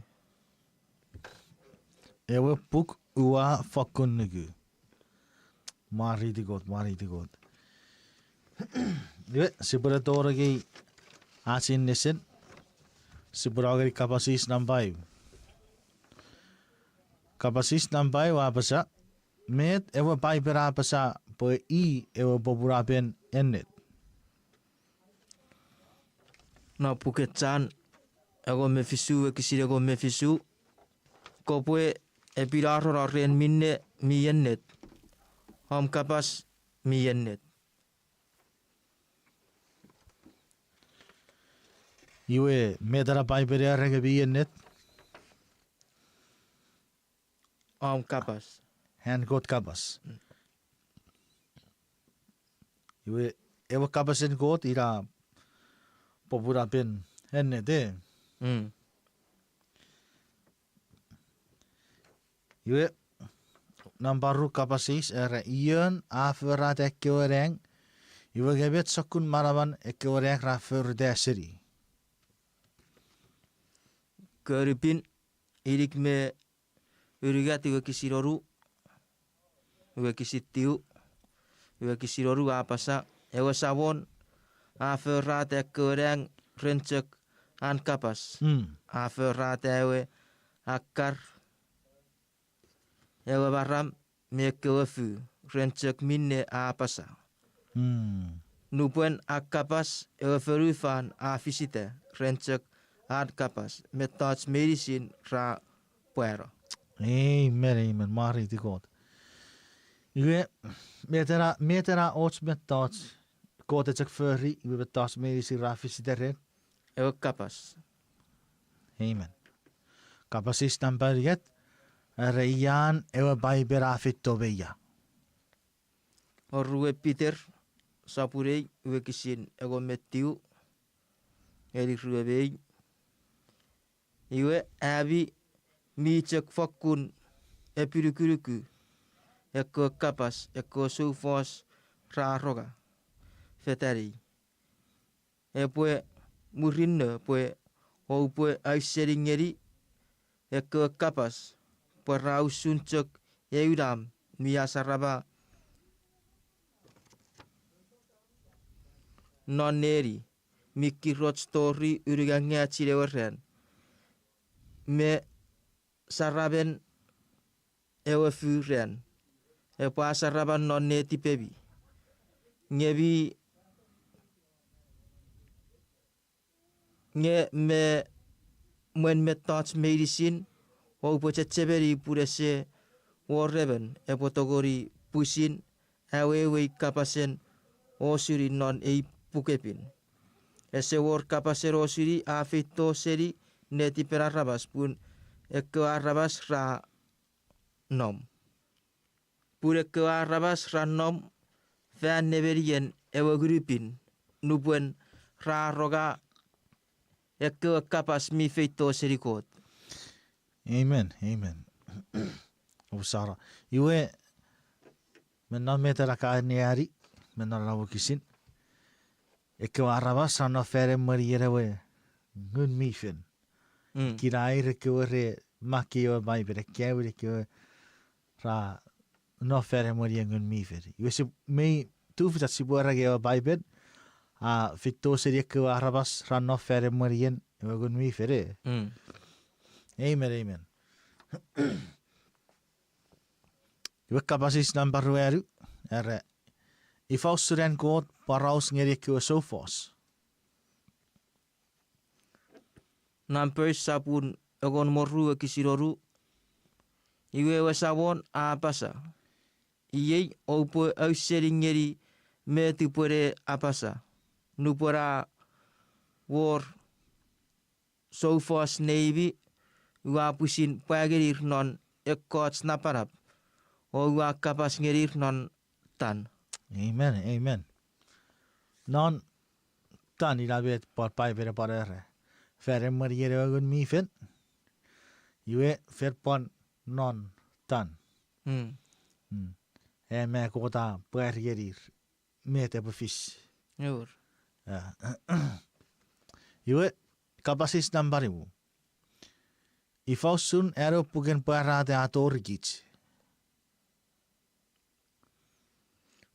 Ewe puk Ua Fokkun Nuku. Mwareiti Kot, mwareiti Kot. Iwe, sipwene tonong ngeni ach ei nesen, sipwene angei kapas eis nampa eu. Kapas eis nampa eu a apasa, Met ewe Paipen a apasa pwe i ewe popunapen ennet? Non puken Jon engon me fisu, wokisin engon me fisu, kopwe epinarono ren minne mi ennet, om kapas mi ennet. Iwe, met ena Paipen a era nge mi ennet? Om kapas. An Kot kapas. Iwe, ewe kapasen Kot ina popunapen ennet, e? Iwe, nampa ru kapas eis era, ion a forata ekkewe nang, iwe nge met sokkun manaman ekkewe nang ra forata seni? Kon mi Pin, inik me unungat, wokisin onu, wokisin tiu, wokisin onu a apasa, ewe Samon a forata ekkewe nang ren chok an kapas. A forata ewe akkar, ewe maram, me ekkewe fu, ren chok minne a apasa. Nupwen a kapas, ewe fonufan a fisita, ren chok an kapas, mettoch meinisin ra pwano. Amen, amen. Mwareiti Kot. Iwe, met ena, met ena och mettoch Kot e chok fori, iwe mettoch meinisin ra fisita ren? Ewe kapas. Amen. Kapas eis nampa unungat, era ian ewe Paipen a feito me ia? Orue Peter, sopun ei, wokisin engon me tiu, ngeni rue me ei. Iwe, ami mi chok fokkun epinukunuku ekkewe kapas ekkewe soufos ra aronga fetanei. Epwe murinno pwe oupwe ausening ngeni ekkewe kapas pwe ra usun chok eu nam mi asarama non neni, mi kiroch tori unungat ngachin ewe ran, me saramen ewe fu ran, epwe asarama non netipemi. Nge mi, nge me mwen mettoch meinisin, oupwe chechemeni pun ese wor emon epwe tongeni pwisin awewei kapasen osuni non ei Puk mi Pin. Ese wor kapasen osuni a feito seni netipen aramas pun ekkewe aramas ra nom. Pun ekkewe aramas ra nom fan nemenien ewe Ngun mi Pin nupwen ra aronga ekkewe kapas mi feito seni Kot. Amen, amen. Osana. Iwe, me non met ena ka anneani, me non ena wokisin, ekkewe aramas ra nom fan emwenien ewe Ngun mi Fel. Kina ir ekkewe re makkei ewe Paipen, ekkewe, ekkewe ra nom fan emwenien Ngun mi Fel. Iwe si, mei tufich ach sipwe era nge ewe Paipen a feito seni ekkewe aramas ra nom fan emwenien ewe Ngun mi Fel, e? Amen, amen. Iwe kapas eis nampa ruanu, era, ifa usun an Kot poraus ngeni ekkewe soufos? Numbers sopun engon me ru wokisin onu. Iwe ewe Samon a apasa, iei oupwe ausening ngeni met upwene apasa. Nupwen a wor soufos neimi, ua pwisin pwa ngenir non ekkoch napanap, o ua kapas ngenir non tan. Amen, amen. Non tan ina met pwan Paipen e pwan era. Fan emwenien ewe Ngun mi Fel. Iwe fen pwan non tan. E me Kot a pwari ngenir met epwe fis. Iwe, kapas eis nampa nimu. Ifa usun an ewe puken Pwarata a torikich?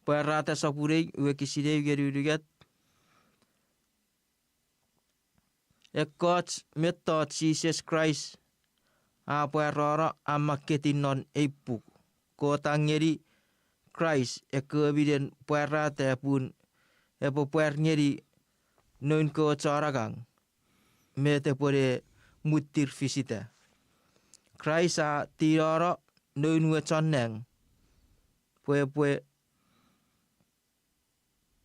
Pwarata sopun eu wokisin eu ngeni unungat. Ekkoch mettoch Jises Kraist a pwarano a makketiw non ei puk. Kot a ngeni Kraist ekkewe minen pwarata pun epwe pwar ngeni noun kewe chon angang met epwe ne muttir fisita. Kraist a tinono noun we chon nang pwe epwe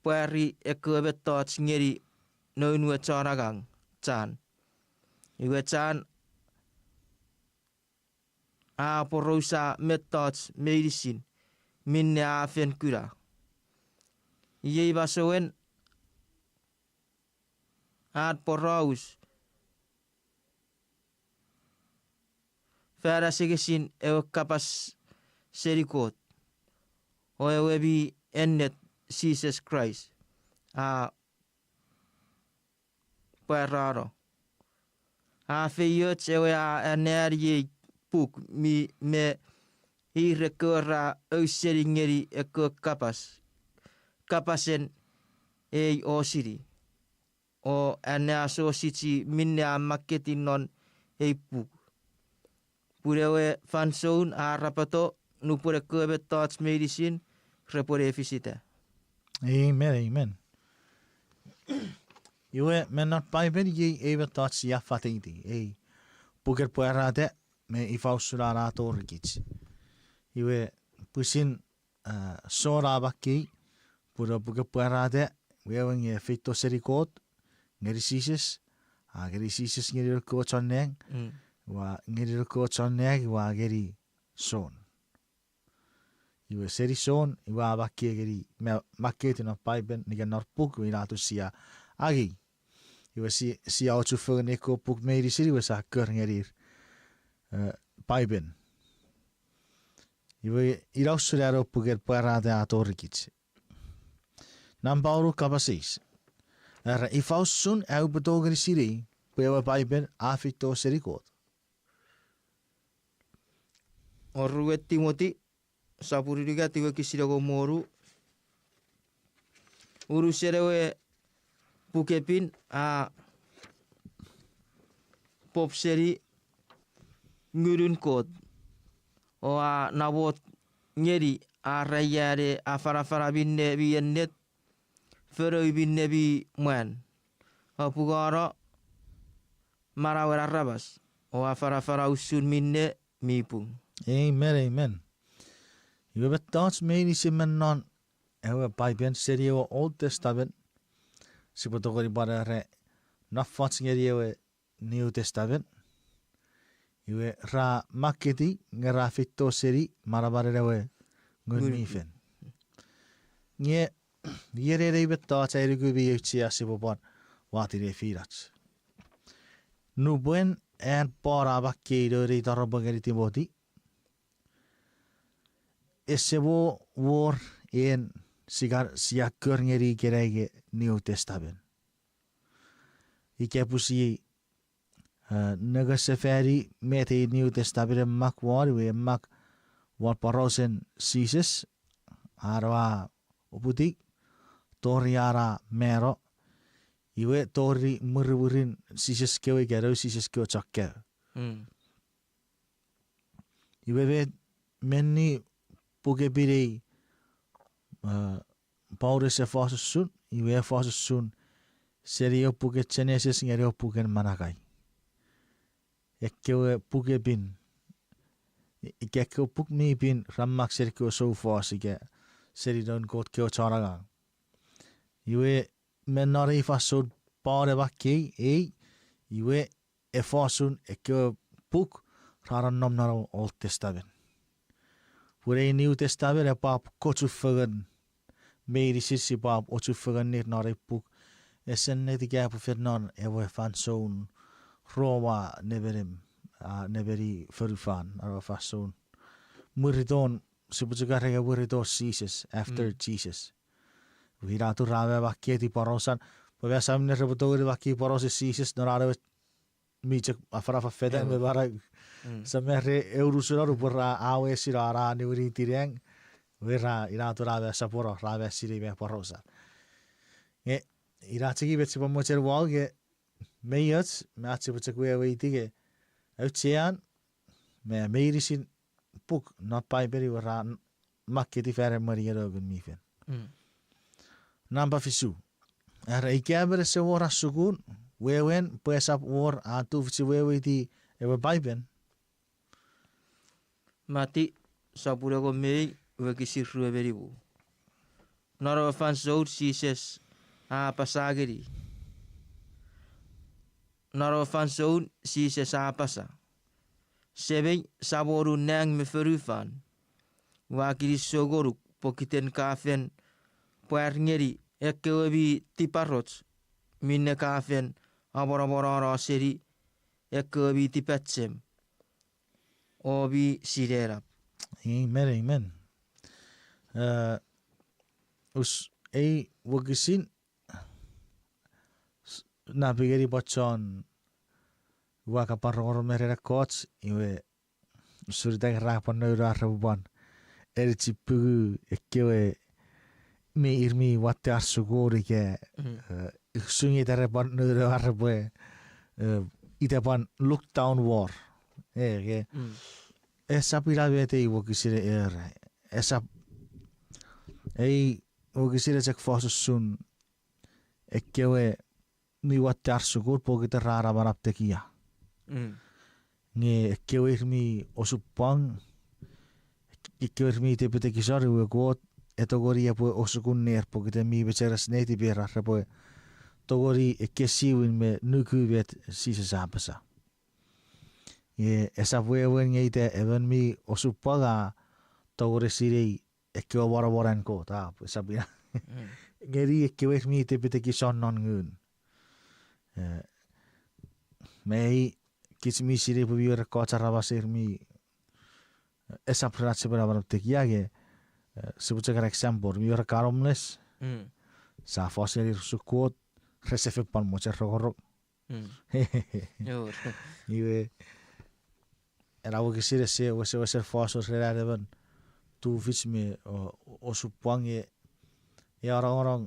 pwari ekkewe mettoch ngeni noun we chon angang, Jon. Iwe Jon a aporausa mettoch meinisin minne a fen kuna. Iei masouen an poraus fan asengesin ewe kapas seni Kot, o ewe mi ennet Jises Kraist a pwarano. A feioch ewe a anneani ei puk mi me ir ekkewe ra ausening ngeni ekkewe kapas, kapasen ei osini o anneasochisi minne a makketi non ei puk. Pun ewe fansoun a arapoto nupwen ekkewe mettoch meinisin repwe ne fisita. Amen, amen. Iwe me non Paipen iei ei mettoch sia fateiti, ei puken pwarata me ifa usun an a torikich. Iwe pwisin, a, Jon a makkei, pun ewe puken pwarata, wewen nge feito seni Kot, ngeni Jises, a ngeni Jises ngeni ekkewe chon nang, ua ngeni ekkewe chon nang, ua ngeni Jon. Iwe seni Jon, iwe a makkei ngeni, me, makketi non Paipen, nge non puk, iwe ina atun sia angei. Iwe si, sia ochufengen ekkewe puk meinisin, iwe sia kor ngenir, e, Paipen. Iwe ina usun an ewe puken pwarata a torikich. Nampa wonu kapas eis. Era ifa usun aupwe tongeni sinei pwe ewe Paipen a feito seni Kot? Oruen Timoti, sopun unungat iwe kisin engon me wonu. Unusen ewe puk e pin a pop seni ngunun Kot, o a namot ngeni a raiane afanafana minne mi ennet, fonou minne mi mwan, o pungano manauen aramas, o afanafana usun minne mi pung. Amen, amen. Iwe mettoch meinisin me non ewe Paipen seni ewe Old Testament, sipwe tongeni pwan era, nafach ngeni ewe New Testament. Iwe ra makketi nge ra feito seni manamanen ewe Ngun mi Fel. Nge ienenei mettoch ai nuku mi auchea sipwe pwan watte nefinach. Nupwen an Paul a makkei noun ei taropwe ngeni Timoti, ese mo wor en sia, sia kor ngeni ikenai nge New Testament. Ika pwisin, e, nengesefani met ei New Testament e mak won, iwe e mak won porausen Jises, an a uputiw, tori an a mano, iwe tori mwirimwirin Jises kewe ika noun Jises kewe chok kaeo. Iwe met, menni puk e pin ei, e, Paulus e fos usun, iwe e fos usun seni ewe puken Genesis ngeni ewe puken Malakai. Ekkewe puk e pin, i-, ika ekkewe puk mi pin ra mak seni ekkewe soufos ika seni noun Kot kewe chon angang. Iwe me non ei fansoun Paul e makkei ei, iwe e fos usun ekkewe puk ra nonnom non Old Testament. Pun ei New Testament epwap kochufengen meinisin, sipwap ochufengen ner non ei puk. Ese netipeeu ika epwe fen non ewe fansoun Roma nemenem, a, nemeni fonufan, a, fansoun mwiriton, sipwe chok era nge mwiriton Jises, after Jesus. Ina atun ra makketi porausan, pwe me sa minne repwe tongeni makkei porausen Jises non an ewe mi chok afanafan fetan me manau. Sa me re eunusun nupwen ra awesino an a niwiniti nang, we ra ina atun ra me sapworo, ra me sinei me porausan. Nge ina chok met sipwe mochen wau nge mei och me ach sipwe chok weweiti nge auchean me meinisin puk non Paipen iwe ra n-, makketiw fan emwenien ewe Ngun mi Fel. Nampa fisu. Era ika emon ese wor ar sukun, wewen pwe esap wor a tufichin weweiti ewe Paipen. Mati, sopun engon me ew, wokisin rue me nimu. Non ewe fansoun Jises a apasa ngeni. Non ewe fansoun Jises a apasa, Semei, Samonun nang me fonufan, ua kinisou ngonuk pokiten ka fen pwar ngeni ekkewe mi tiparoch, minne ka fen amonamonono seni ekkewe mi tipachem o mi sinenap. Amen, amen. Eh, us-, ei wokisin, s-, napengeni pwan chon ua kaparongorong me ren ekkoch, iwe usun ita nge ra pwan nounou ar repwe pwan enichipungu ekkewe mi ir mi watte ar sukun ika, eh, usun ita re pwan nounou ar repwe, eh, ita pwan look down wor. Eh, ke. Esap ina met ei wokisin e era. Esap, ei wokisin e chok fos usun ekkewe mi watte ar sukun pokiten ra namanam tekia. Nge ekkewe ir mi osupwang, ekkewe ir mi tipetekison, iwe Kot e tongeni epwe osukunner pokiten mi mecheres netiper ar repwe tongeni ekkesiwin me nuku met Jises a apasa. Nge esap wewen nge ita emon mi osupwang a tongeni sinei ekkewe monomonan Kot, a, esap ina. Ngeni ekkewe ir mi tipetekison non ngun. Eh, me ei, kich mi sinei pwe mi wor ekkoch aramas ir mi, esap ren ach sipwe namanam tekia nge, eh, sipwe chok an example, mi wor ekkan homeless, sa fos ngeni ir usun Kot, rese fen pwan mochen rongorong. Iwe, ena wokisin ese wesewesen fos ren an emon tufich me, o, osupwang e, e anongonong,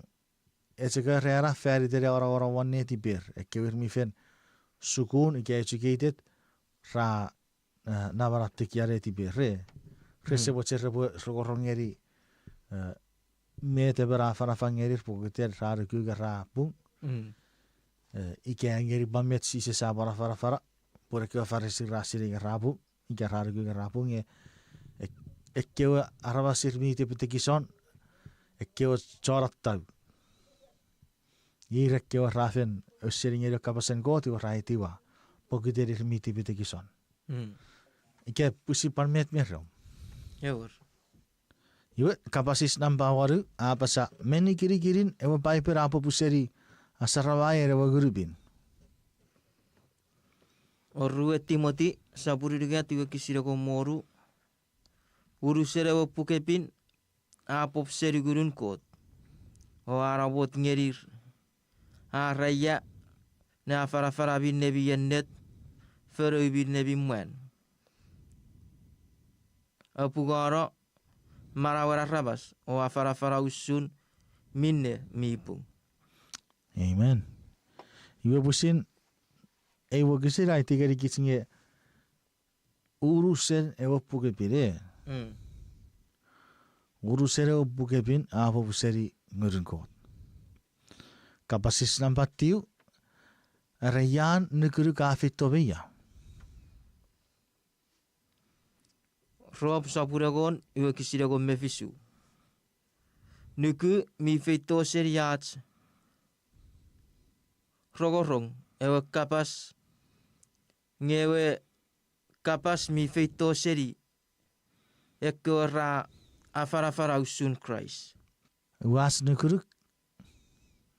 e chok ere ena fan iten e anongonong won netiper, ekkewe ir mi fen sukun ika educated, ra, eh, namanam tekia netiper, re, rese mochen repwe rongorong ngeni, eh, met emon a afanafan ngenir pokiten ra nuku nge ra pung. Eh, ika ngeni pwan met Jises a pwan afanafana, pwe ekkewe Farisi ra sinei nge ra pung, ika ra nuku nge ra pung, nge ek-, ekkewe aramas ir mi tipetekison, ekkewe chon attau. Ir ekkewe ra fen ausening ngeni ewe kapasen Kot iwe ra etiwa pokiten ir mi tipetekison. Ika pwisin pwan met me reom. Iwe, kapas eis nampa wanu, a apasa, me nikinikinin ewe Paipen a popu seni asaramaien ewe Ngun mi Pin. Orue Timoti, sopun unungat, wokisin engon me wonu. Unusen ewe Puk mi Pin a pop seni Ngunun Kot, o a namot ngenir ar aia ne afanafana minne mi ennet, fonou minne mi mwan, apungano manauen aramas, o afanafana usun minne mi pung. Amen. Iwe pwisin, ei wokisin a aiti ngenikich nge unusen ewe Puk mi Pin, e. Unusen ewe Puk mi Pin a popu seni Ngunun Kot. Kapas eis nampa tiu, era ian nukunuk a feito me ia? Rom sopun engon, wokisin engon me fisu. Nuku mi feito seni ach rongorong ewe kapas, nge ewe kapas mi feito seni ekkewe ra afanafana usun Kraist. Iwe ach nukunuk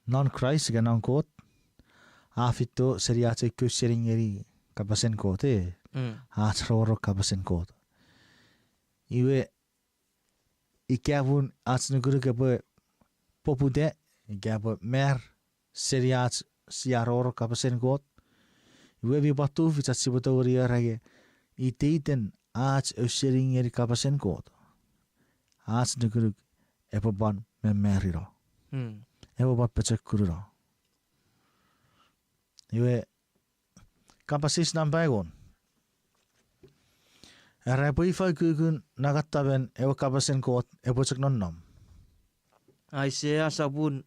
non Kraist ika non Kot a feito seni ach ausening ngeni kapasen Kot, e. Ach rongorong kapasen Kot. Iwe ika pun ach nukunuk epwe poputa, ika epwe mar seni ach sia rongorong kapasen Kot, iwe mi pwan tufich ach sipwe tongeni era nge iteiten ach ausening ngeni kapasen Kot, ach nukunuk epwe pwan mamarino. Epwe pwan pochokununo. Iwe, kapas eis nampa engon. Era epwe ifa ukukun nangattamen ewe kapasen Kot epwe chok nonnom? Aisea sopun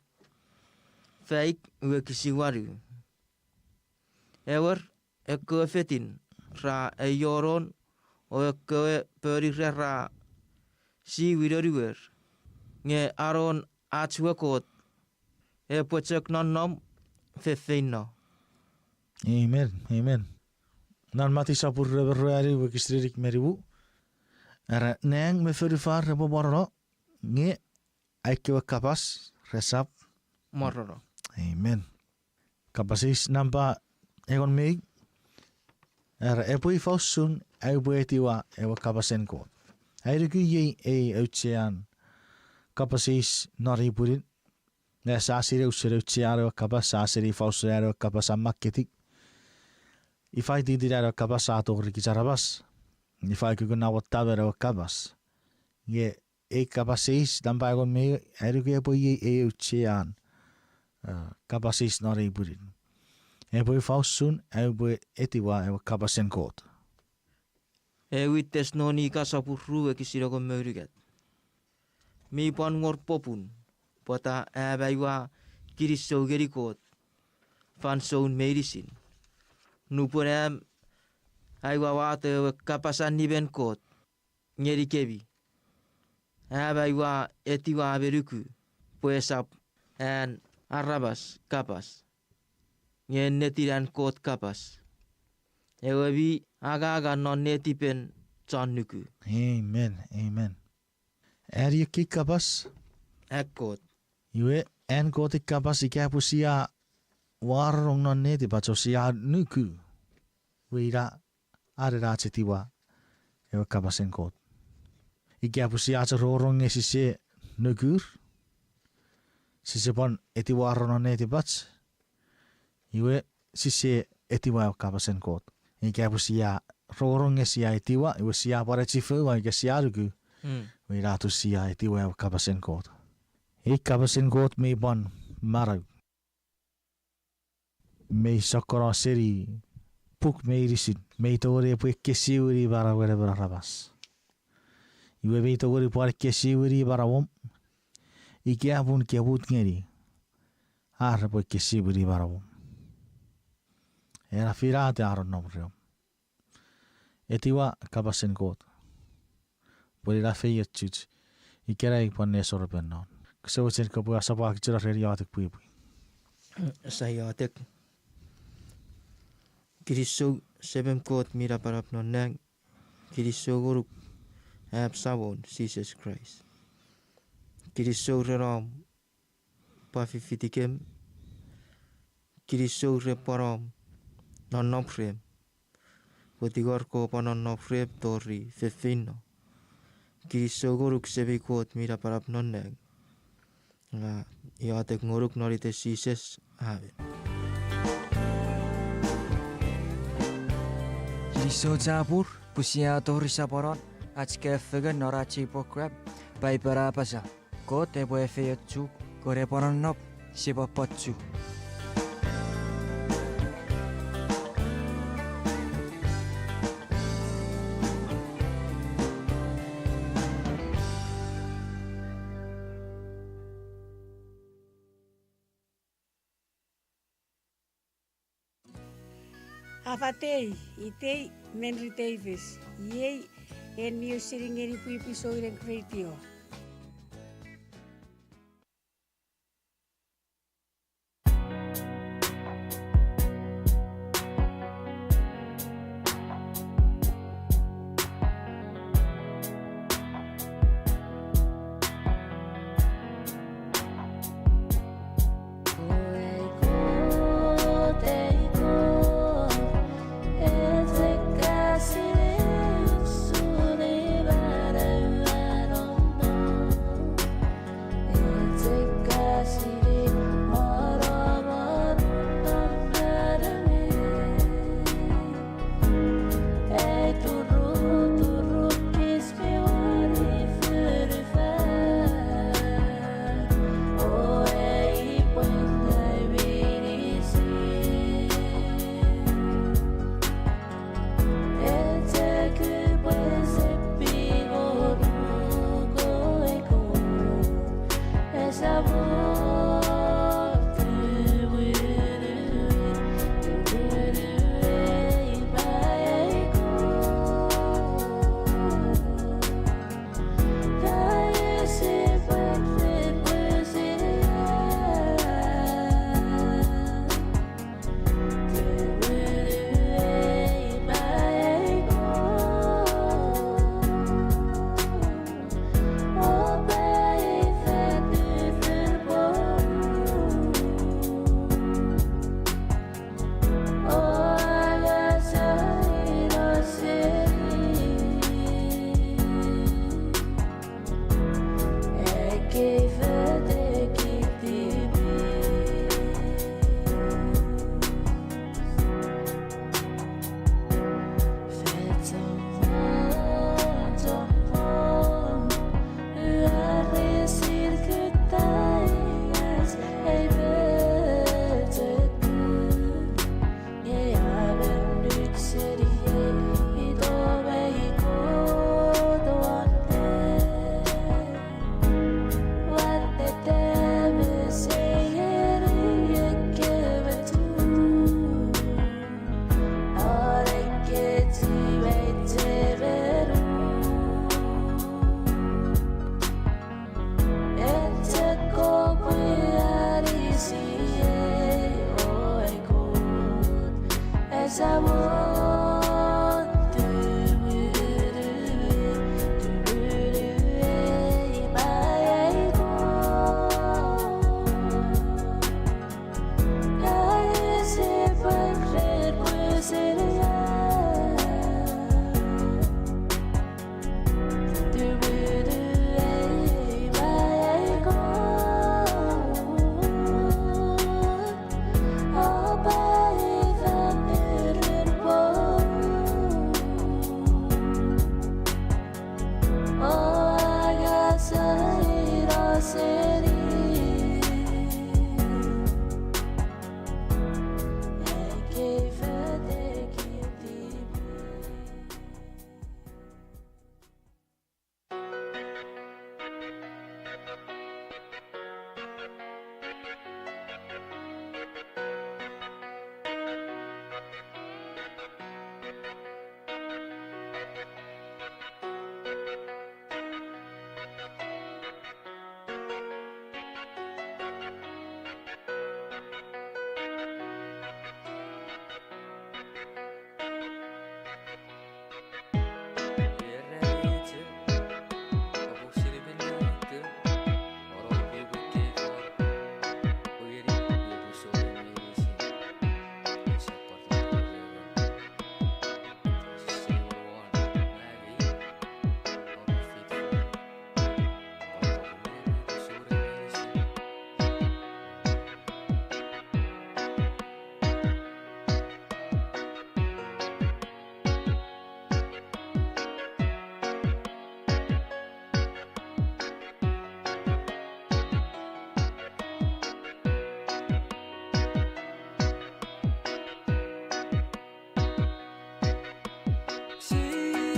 faik wokisin wanu. Ewer, ekkewe fetin ra eionon, o ekkewe ponira ra siwin nonuer, nge anon ach we Kot epwe chok nonnom feinfeino. Amen, amen. Non Mati sopun rue me ruanu wokisin inik me nimu, era nang me fonufan repwe morono, nge ai kewe kapas resap morono. Amen. Kapas eis nampa engon me ew, era epwe ifa usun ai upwe etiwa ewe kapasen Kot. Ai nuku iei ei auchean kapas eis non ei pwinin, nge sia sinei usun auchean ewe kapas, sia sinei ifa usun an ewe kapas a makketik, ifa ititin an ewe kapas a tori kich aramas, ifa ukukun nangattamen ewe kapas. Nge ei kapas eis nampa engon me ew, ai nuku epwe iei ei auchean, eh, kapas eis non ei pwinin. Epwe ifa usun ai upwe etiwa ewe kapasen Kot? Ewe Tesalonika sopun ru wokisin engon me unungat. Mi pwan wor popun pwata am aua kinisou ngeni Kot fansoun meinisin, nupwen am aua wato ewe kapas allimen Kot ngenikemi. Am aua etiwa me nuku pwe esap an aramas kapas, nge ennetin an Kot kapas, ewe mi angangan non netipen chon nuku. Amen, amen. An ekkei kapas? An Kot. Iwe, an Kot ei kapas ika pwe sia waronong non netipach o sia nuku, iwe ina anen ach etiwa ewe kapasen Kot. Ika pwe sia chok rongorong nge sise nukur, sise pwan etiwa ren non netipach, iwe sise etiwa ewe kapasen Kot. Ika pwe sia rongorong nge sia etiwa, iwe sia pwan echifewa ika sia nuku, iwe ina atun sia etiwa ewe kapasen Kot. Ei kapasen Kot mi pwan manau. Mi sokkono seni puk meinisin, mi tongeni epwe ekkesiwini manauen emon aramas. Iwe mi tongeni pwan ekkesiwini manauom, ika pun ke mut ngeni ar repwe ekkesiwini manauom. Ena finata a nonnom reom. Etiwa kapasen Kot pwe ina feiochuch ikenai pwan nesor pen non. Kose mochen kopwe asopwakicheno ren iotek pwipwi. Sia iotek. Kinisou Semem Kot mi napanap non nang. Kinisou ngonuk, am Samon Jises Kraist. Kinisou ren om pwan fifitikem. Kinisou ren pwan om nonnom rem. Pwe tingor kopwe nonnom rem tori feinfeino. Kinisou ngonuk Semei Kot mi napanap non nang. Nga iotek ngonuk non iten Jises. Amen. Kinisou chapur pwe sia tori soponon ach kewe fengen non ach ei program, Paipen a Apasa. Kot epwe efeiochuk, Kot epwe nonnom, sipwe pwochu. Afatei, itei Menri Davis, iei en mi ausening ngeni pwipwi Souneng Radio.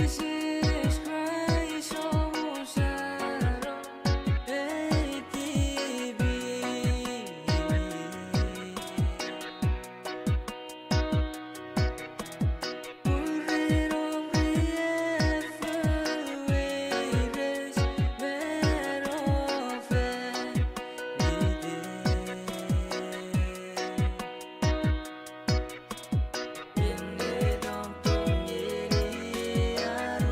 Jises Kraist omusano ei tipis. Uren om riaffou weires me nonnom fan iten. Ennetin tongeni ar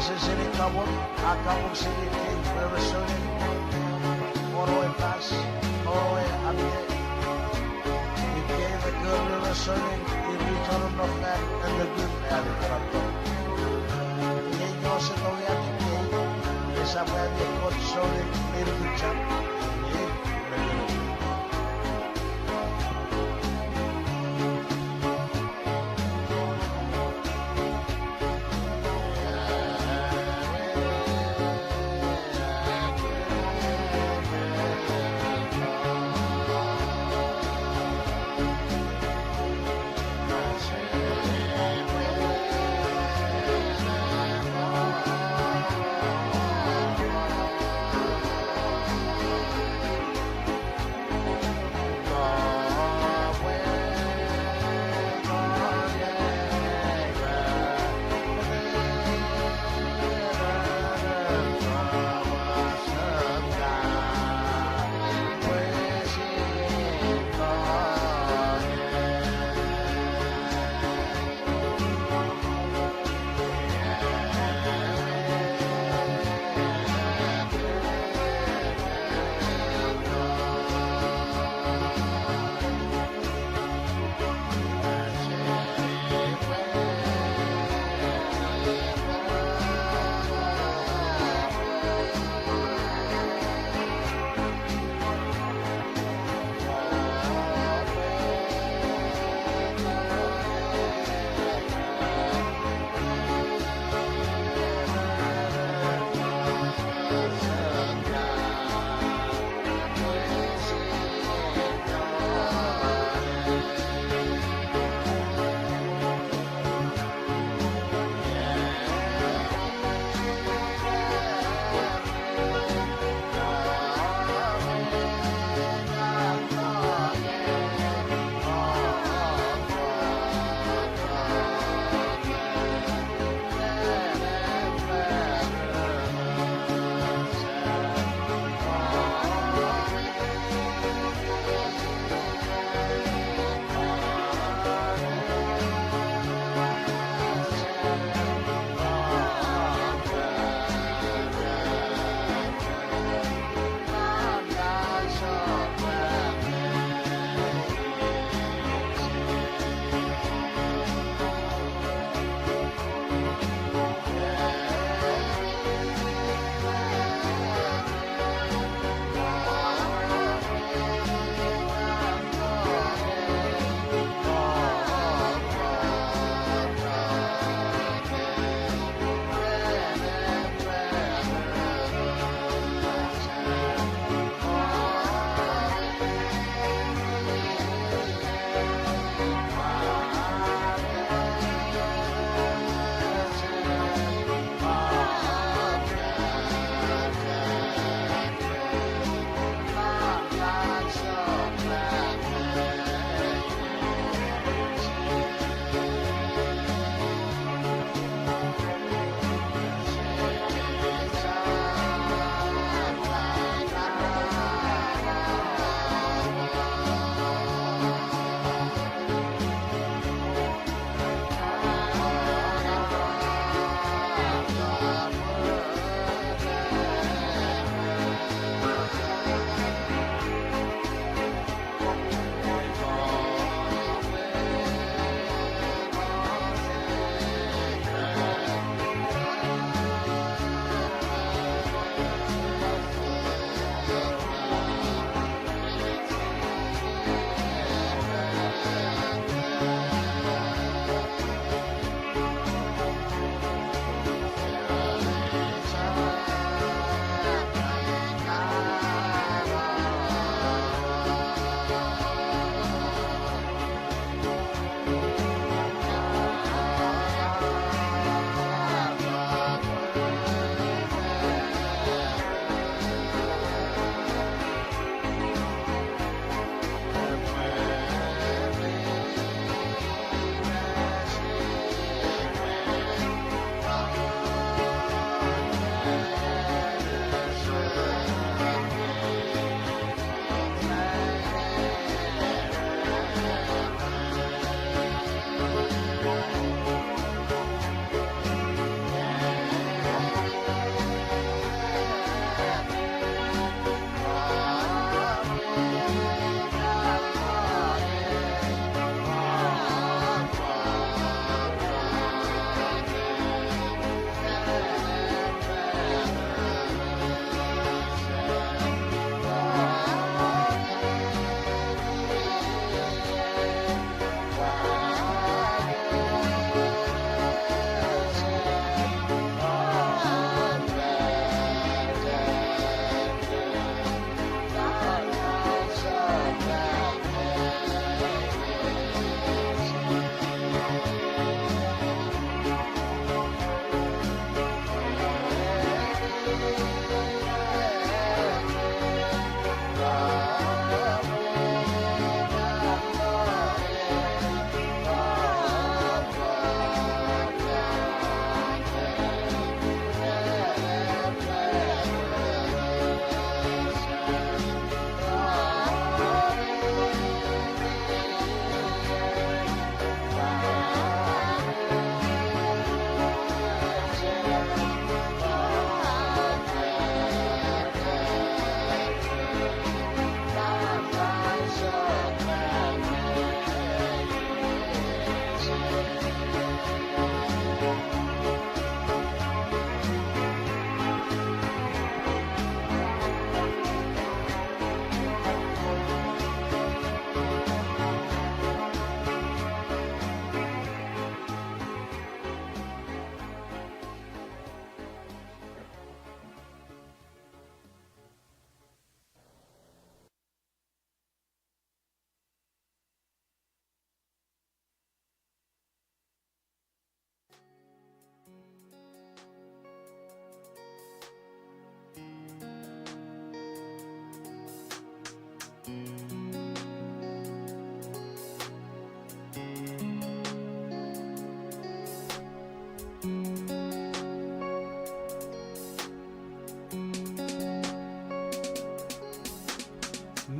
Seseni kamwon, a kamwon seni ekkei re souneng, onoe pas, onoe amite. Ikkei me kori re souneng, ir mi chon nonnom fan epekun me ami kenato. Iei ose tongei ami kei, esap ami ekkoch souneng mi nukuchar, iei,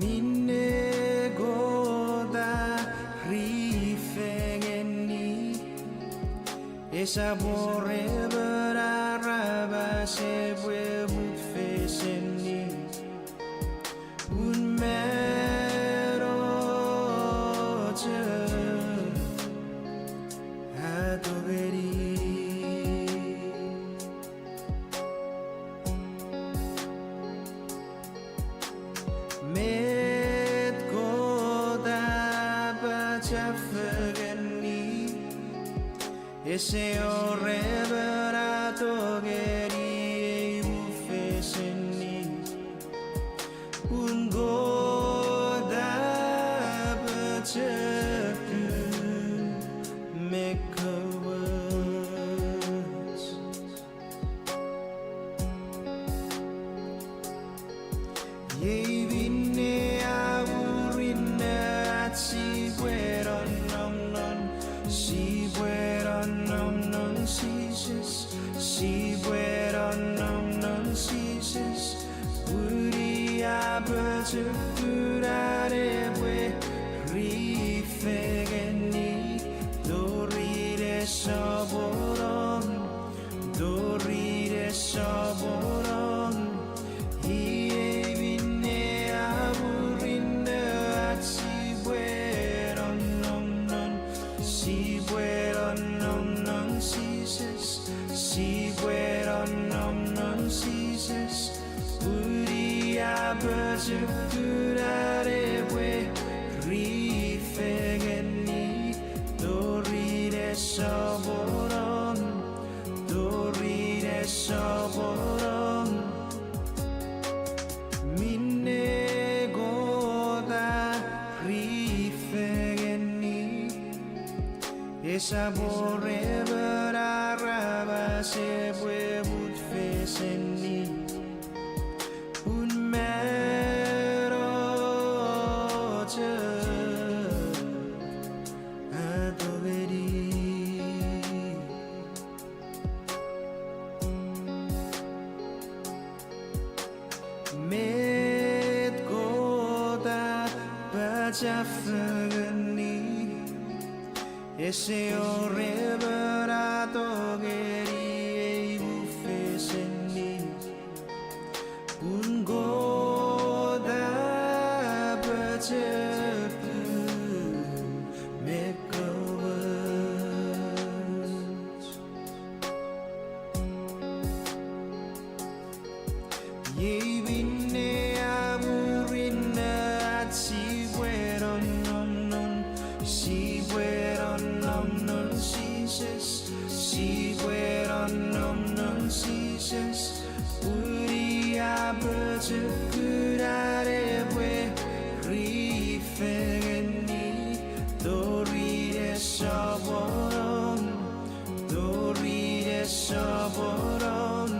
Minne Kot a rifengeni, esap wor emon aramas epwe mut fe seni. Pun mano chok a tongeni. Met Kot a pachafengeni, ese wor emon a tongeni ei mufeseni. Pun Kot a pochokun me kouwos. Iei minne a murinno ach sipwe nonnom non, sipwe nonnom non Jises, sipwe nonnom non Jises. Pun i a pochokun an epwe rifengeni tori nesoponon, tori nesoponon. Iei minne a murinno ach sipwe nonnom non, sipwe nonnom non Jises, sipwe nonnom non Jises. Pun i a pochokun an epwe rifengeni tori nesoponon, tori nesoponon. Minne Kot a rifengeni, esap wor emon aramas epwe mut fe seni. Pun mano chok a tongeni. Met Kot a pachafengeni, ese wor emon a tongeni ei mufeseni. Pun Kot a pochokun me kouwos. Iei minne a murinno ach sipwe nonnom non, sipwe nonnom non Jises, sipwe nonnom non Jises. Pun i a pochokun an epwe rifengeni tori nesoponon, tori nesoponon.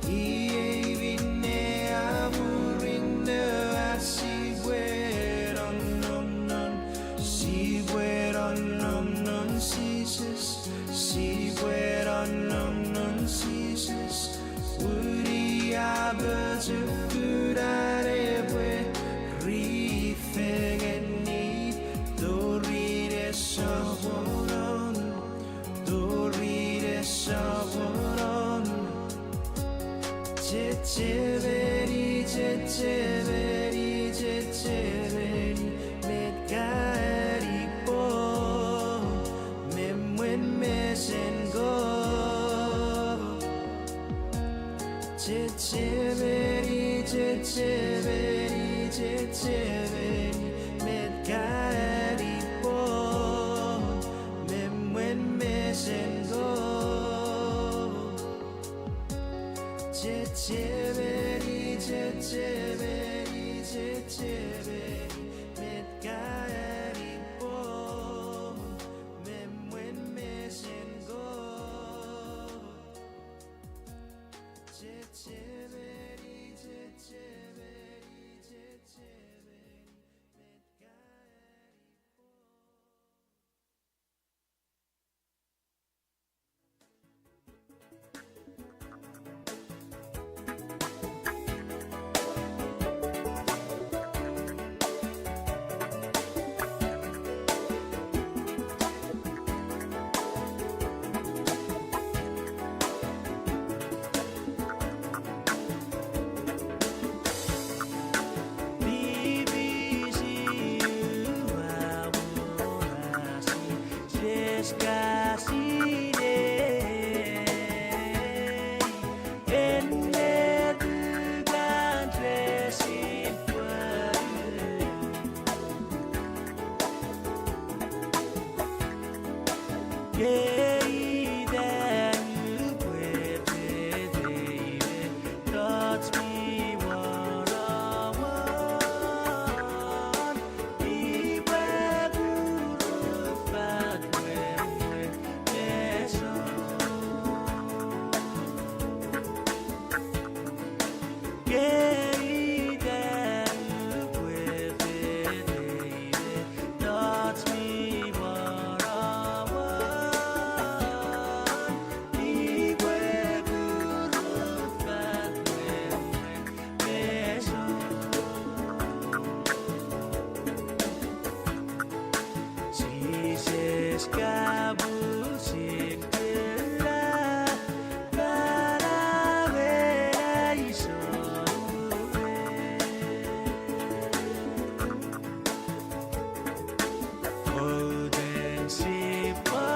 Iei minne a murinno ach sipwe nonnom non, sipwe nonnom non Jises, sipwe nonnom non Jises. Pun i a pochokun an epwe rifengeni tori nesoponon, tori nesoponon. Chechemeni, chechemeni, chechemeni met ka ani pwon me mwen mesen Kot. Chechemeni, chechemeni, chechemeni met ka ani pwon me mwen mesen Kot. Chechemeni, chechemeni, chechemeni met ka ani pwon me mwen mesen Kot. Chechemeni, chechemeni, chechemeni Jises ka sinei ennetin kan resin pwari. Ke ita upwe fefeteine, och mi wor awan, ipwe kurufan wemwe meso. Ke ita upwe fefeteine, och mi wor awan, ipwe kurufan wemwe meso. Jises ka pusin kula, manauei ai sou we. Outen sipwe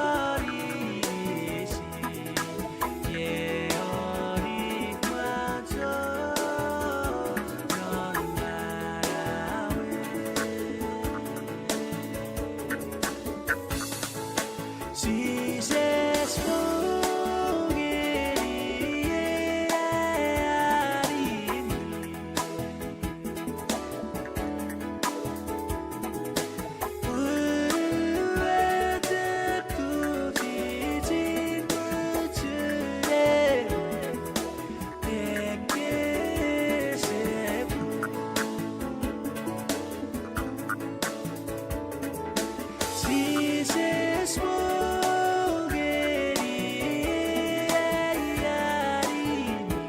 isi, ie ori mwacho non manauei. Jises, o ngeni ei anini. Pwe ua chok tufichin muchunei, ekkei ese pung. Jises, o ngeni ei anini.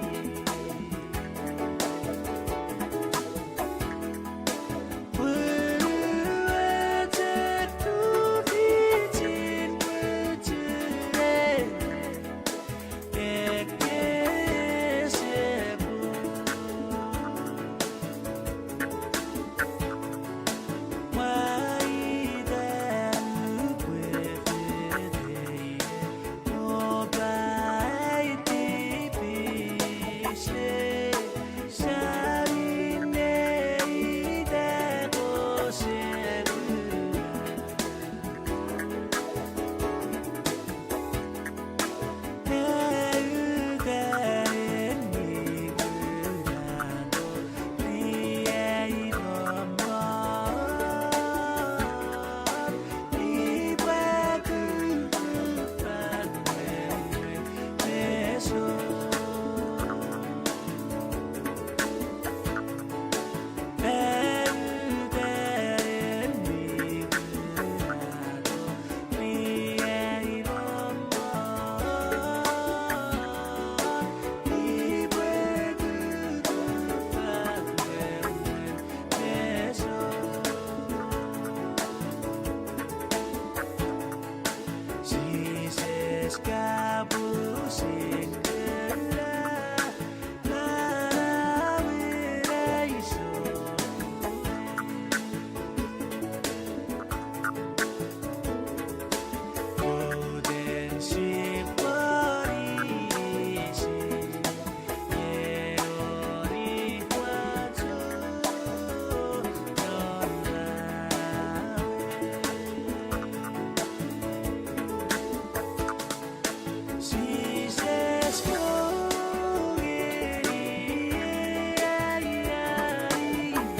Pwe ua chok tufichin muchunei, ekkei ese pung. Mwaita upwe fefeteine, o pwan ai tipis ne, sa minne ita kose kuna. Jises ka pusin kula, manauei ai sou we. Outen sipwe isi, ie ori mwacho non manauei. Jises, o ngeni ei anini.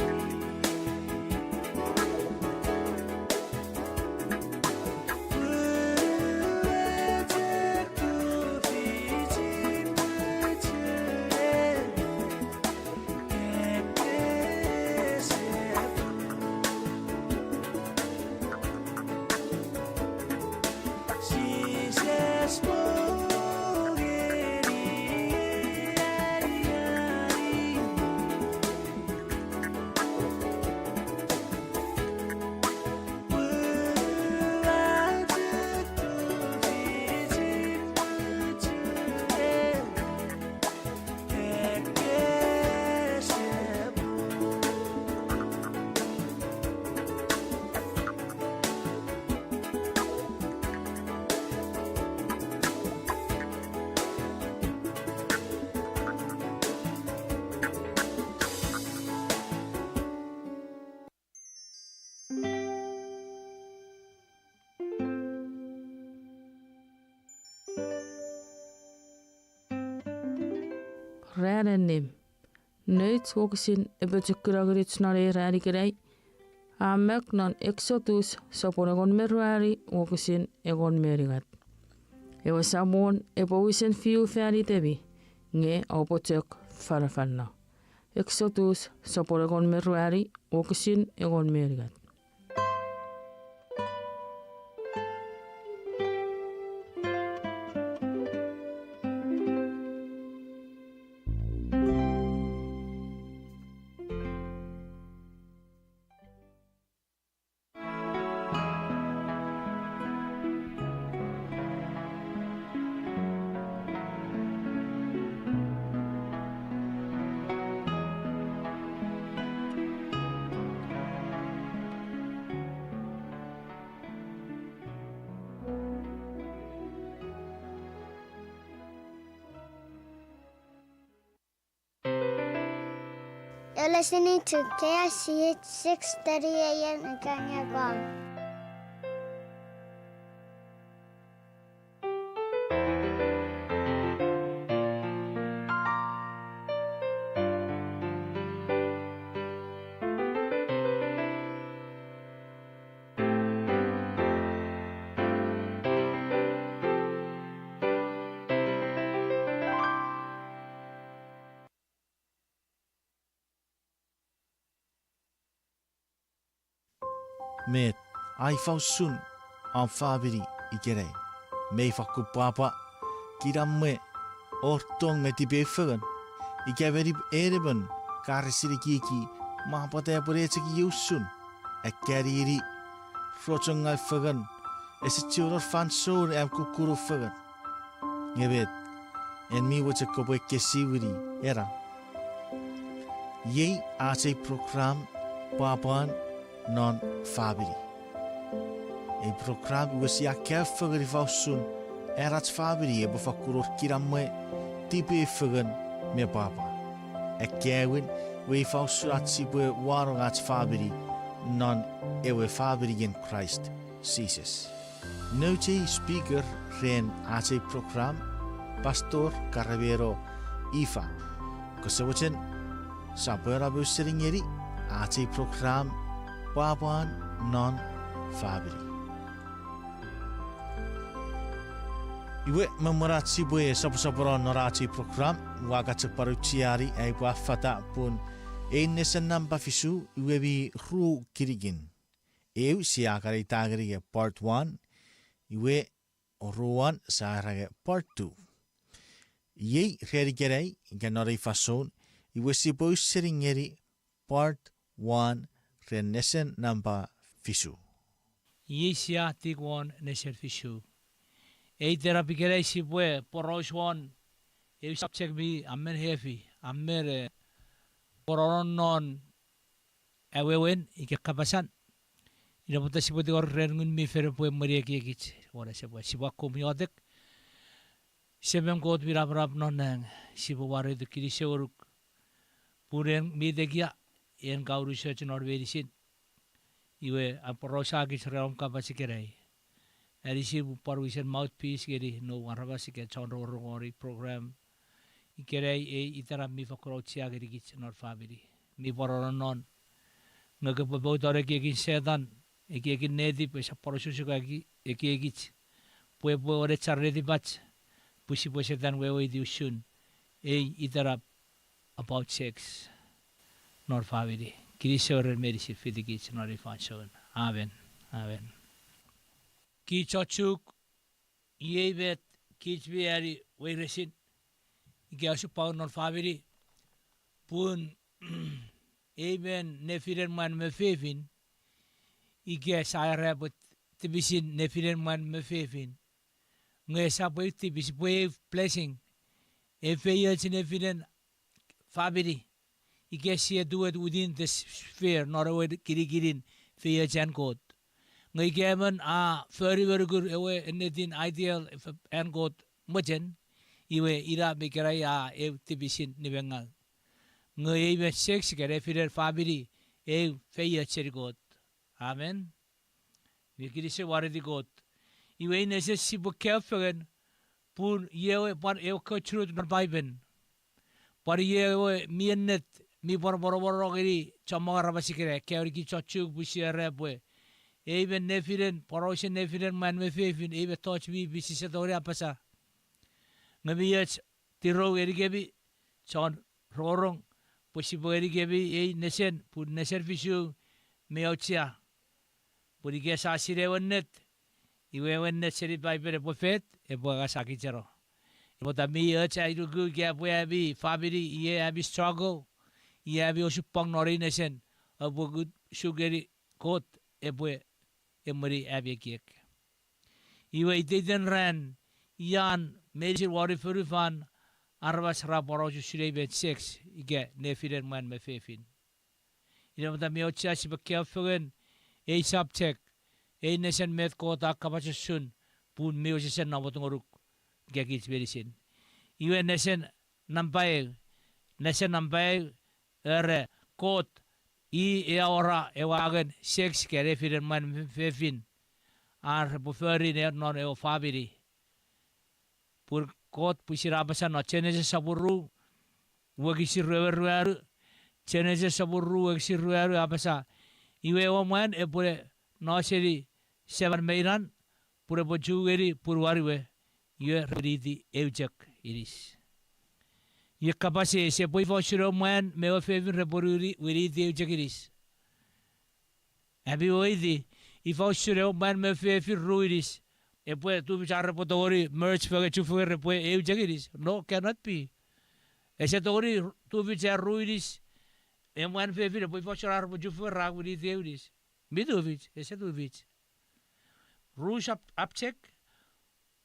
Ran annim. Nouch wokisin epochokuna ngenuch non ei ran ikenai a mak non Eksotus sopwun engon me ruanu wokisin engon me unungat. Ewe Samon epwe wisen fiu fan itemi, nge oupwe chok fanafanno. Eksotus sopwun engon me ruanu wokisin engon me unungat. You're listening to K I C H six thirty A M in Kenya, Guam. Met, a ifa usun om famini ikenai? Mei fakkun pwapwa, kinamwe, or tong me tipeeu fengen? Ika meni en emon ka resin ekieki, mwa pwata epwe ne chok iei usun? Akkanini, rochongaw fengen, ese chiwen wor fansoun am kukkunu fengen. Nge met, en mi mochen kopwe ekkesiwini ena? Iei ach ei program, Pwapwan non Famini. Ei program iwe sia kaeo fengen ifa usun an ach famini epwe fakkun wor kinamwe, tipeeu fengen, me pwapwa. Akkaewin, iwe ifa usun ach sipwe wanong ach famini non ewe faminien Kraist Jises. Nouch ei speaker ren ach ei program, Pastor Karameno Ifa. Kose mochen, sap wor am ausening ngeni ach ei program, Pwapwan non Famini. Iwe, me mwen ach sipwe soposopono non ach ei program, ua kan chok pwan aucheani ai upwe affata pun ei nesen nampa fisu iwe mi ru kinikin. Eu sia kan eita ngeni nge part one, iwe oruan sia era nge part two. Iei ren ikenai, ika non ei fansoun, iwe sipwe ausening ngeni part one ren nesen nampa fisu. Iei sia tik won nesen fisu. Ei tenap ikenai sipwe poraus won eu subject mi amen heavy, amen, eh, pworonon non awewen ika kapasan. Ina pwata sipwe tingor ren Ngun mi Fel epwe emweni ekiekich won ese pwe sipwe akkom iotek. Semem Kot mi napanap non nang, sipwe wareto kinisou ngonuk pun en mi tekia, en ka unusoch non meinisin. Iwe aporausa kich ren om kapas ikenai. Anisi pwan wisen mouthpiece ngeni noum aramas ika chon rongorong won ei program ikenai. Ei itenap mi fakkun auchea ngenikich non famini mi pworonon. Nge kopwe pouton ekiekin Setan, ekiekin netip, esap pwan osukosuka ekiekich pwe epwe wenechar netipach pwe sipwe Setan weweiti usun ei itenap about sex non famini. Kinisou ren meinisin fitikich non ei fansoun. Amen. Amen. Kich chon Chuuk, iei met kich mi ani weiresin ika osupwang non famini, pun ei men nefinen mwan me fefin, ika sia era pwe tipisin nefinen mwan me fefin. Nge esap eu tipis, pwe eu blessing, eu feioch nefinen famini. Ika sia do it within the sphere, non ewe kinikinin feioch an Kot. Nge ika emon a fori me nuku ewe ennetin ideal an Kot mochen, iwe ina me ikenai a eu tipisin nimengau. Nge ei me sex ika nefinen famini, eu feioch seni Kot. Amen. Mi kinisou, wareti Kot. Iwe ina ese sipwe kaeo fengen, pun iei ewe pwan ewe kochunut non Paipen. Pwan iei ewe mi ennet mi pwan monomon ngeni chommong aramas ikenai, ekkewe nikitich chok pwe sia era pwe ei me nefinen, porausen nefinen mwan me fefin, ei mettoch mi pin sise tongeni apasa. Nge mi och tirou ngenikemi chon rongorong pwe sipwe ngenikemi ei nesen, pun nesen fisu mi auchea. Pun ika sia sinei ewe ennet, iwe ewe ennet seni Paipen epwe fet, epwe angasakicheno. Epweta mi och ai nuku ika epwe ami famini, iei ami struggle, iei ami osupwang non ei nesen, oupwe kut sukeni Kot epwe emweni ami ekiek. Iwe iteiten ran, ian meinisin won fonufan, aramas ra pwan usun ei met sex, ika nefinen mwan me fefin. Ina pwata mi auchea sipwe kaeo fengen ei subject, ei nesen met Kot a kapas usun, pun mi wesewesen namot ngonuk ika kich meinisin. Iwe nesen nampa eu, nesen nampa eu, era Kot i a awora ewe angen sex ika nefinen mwan me fefin, ar repwe fori ne non ewe famini. Pun Kot pwisin a apasa non Genesis sopun ru, wokisin rue me ruanu, Genesis sopun ru wokisin ruanu a apasa, iwe ewe mwan epwe no seni seman me inan, pun epwe chu ngeni punuan we, iwe re winiti eu chok inis. Iwe kapas eis, epwe ifa usun ewe mwan me ewe fefin repwe winiti eu chok inis? Ami weweiti, ifa usun ewe mwan me fefin ru inis? Epwe tufich ar repwe tongeni merge fengen, chufengen repwe eu chok inis? No, cannot be. Ese tongeni tufich ar ru inis, ewe mwan fefin epwe ifa usun ar repwe chufengen ra winiti eu inis? Mi tufich, ese tufich. Ru sub-, subject,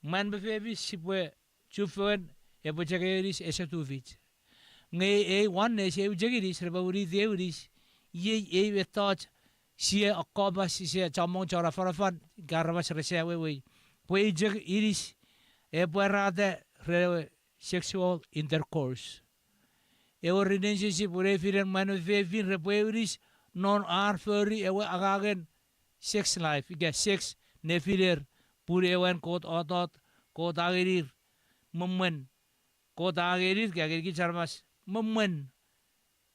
mwan me fefin sipwe chufengen, epwe chok eu inis, ese tufich. Nge ei oneness, eu chok inis, repwe winiti eu inis, iei ei mettoch sia akkomwa, sise chommong chon afanafan, ika aramas rese awewei. Pwe eu chok inis epwe pwarata ren ewe sexual intercourse. Ewe relationship nefinen mwan me fefin repwe eu inis non ar fori ewe angangen sex life, ika sex nefiner, pun ewe an Kot otot, Kot a ngenir mwemwen, Kot a ngenir, ika ngenikich aramas, mwemwen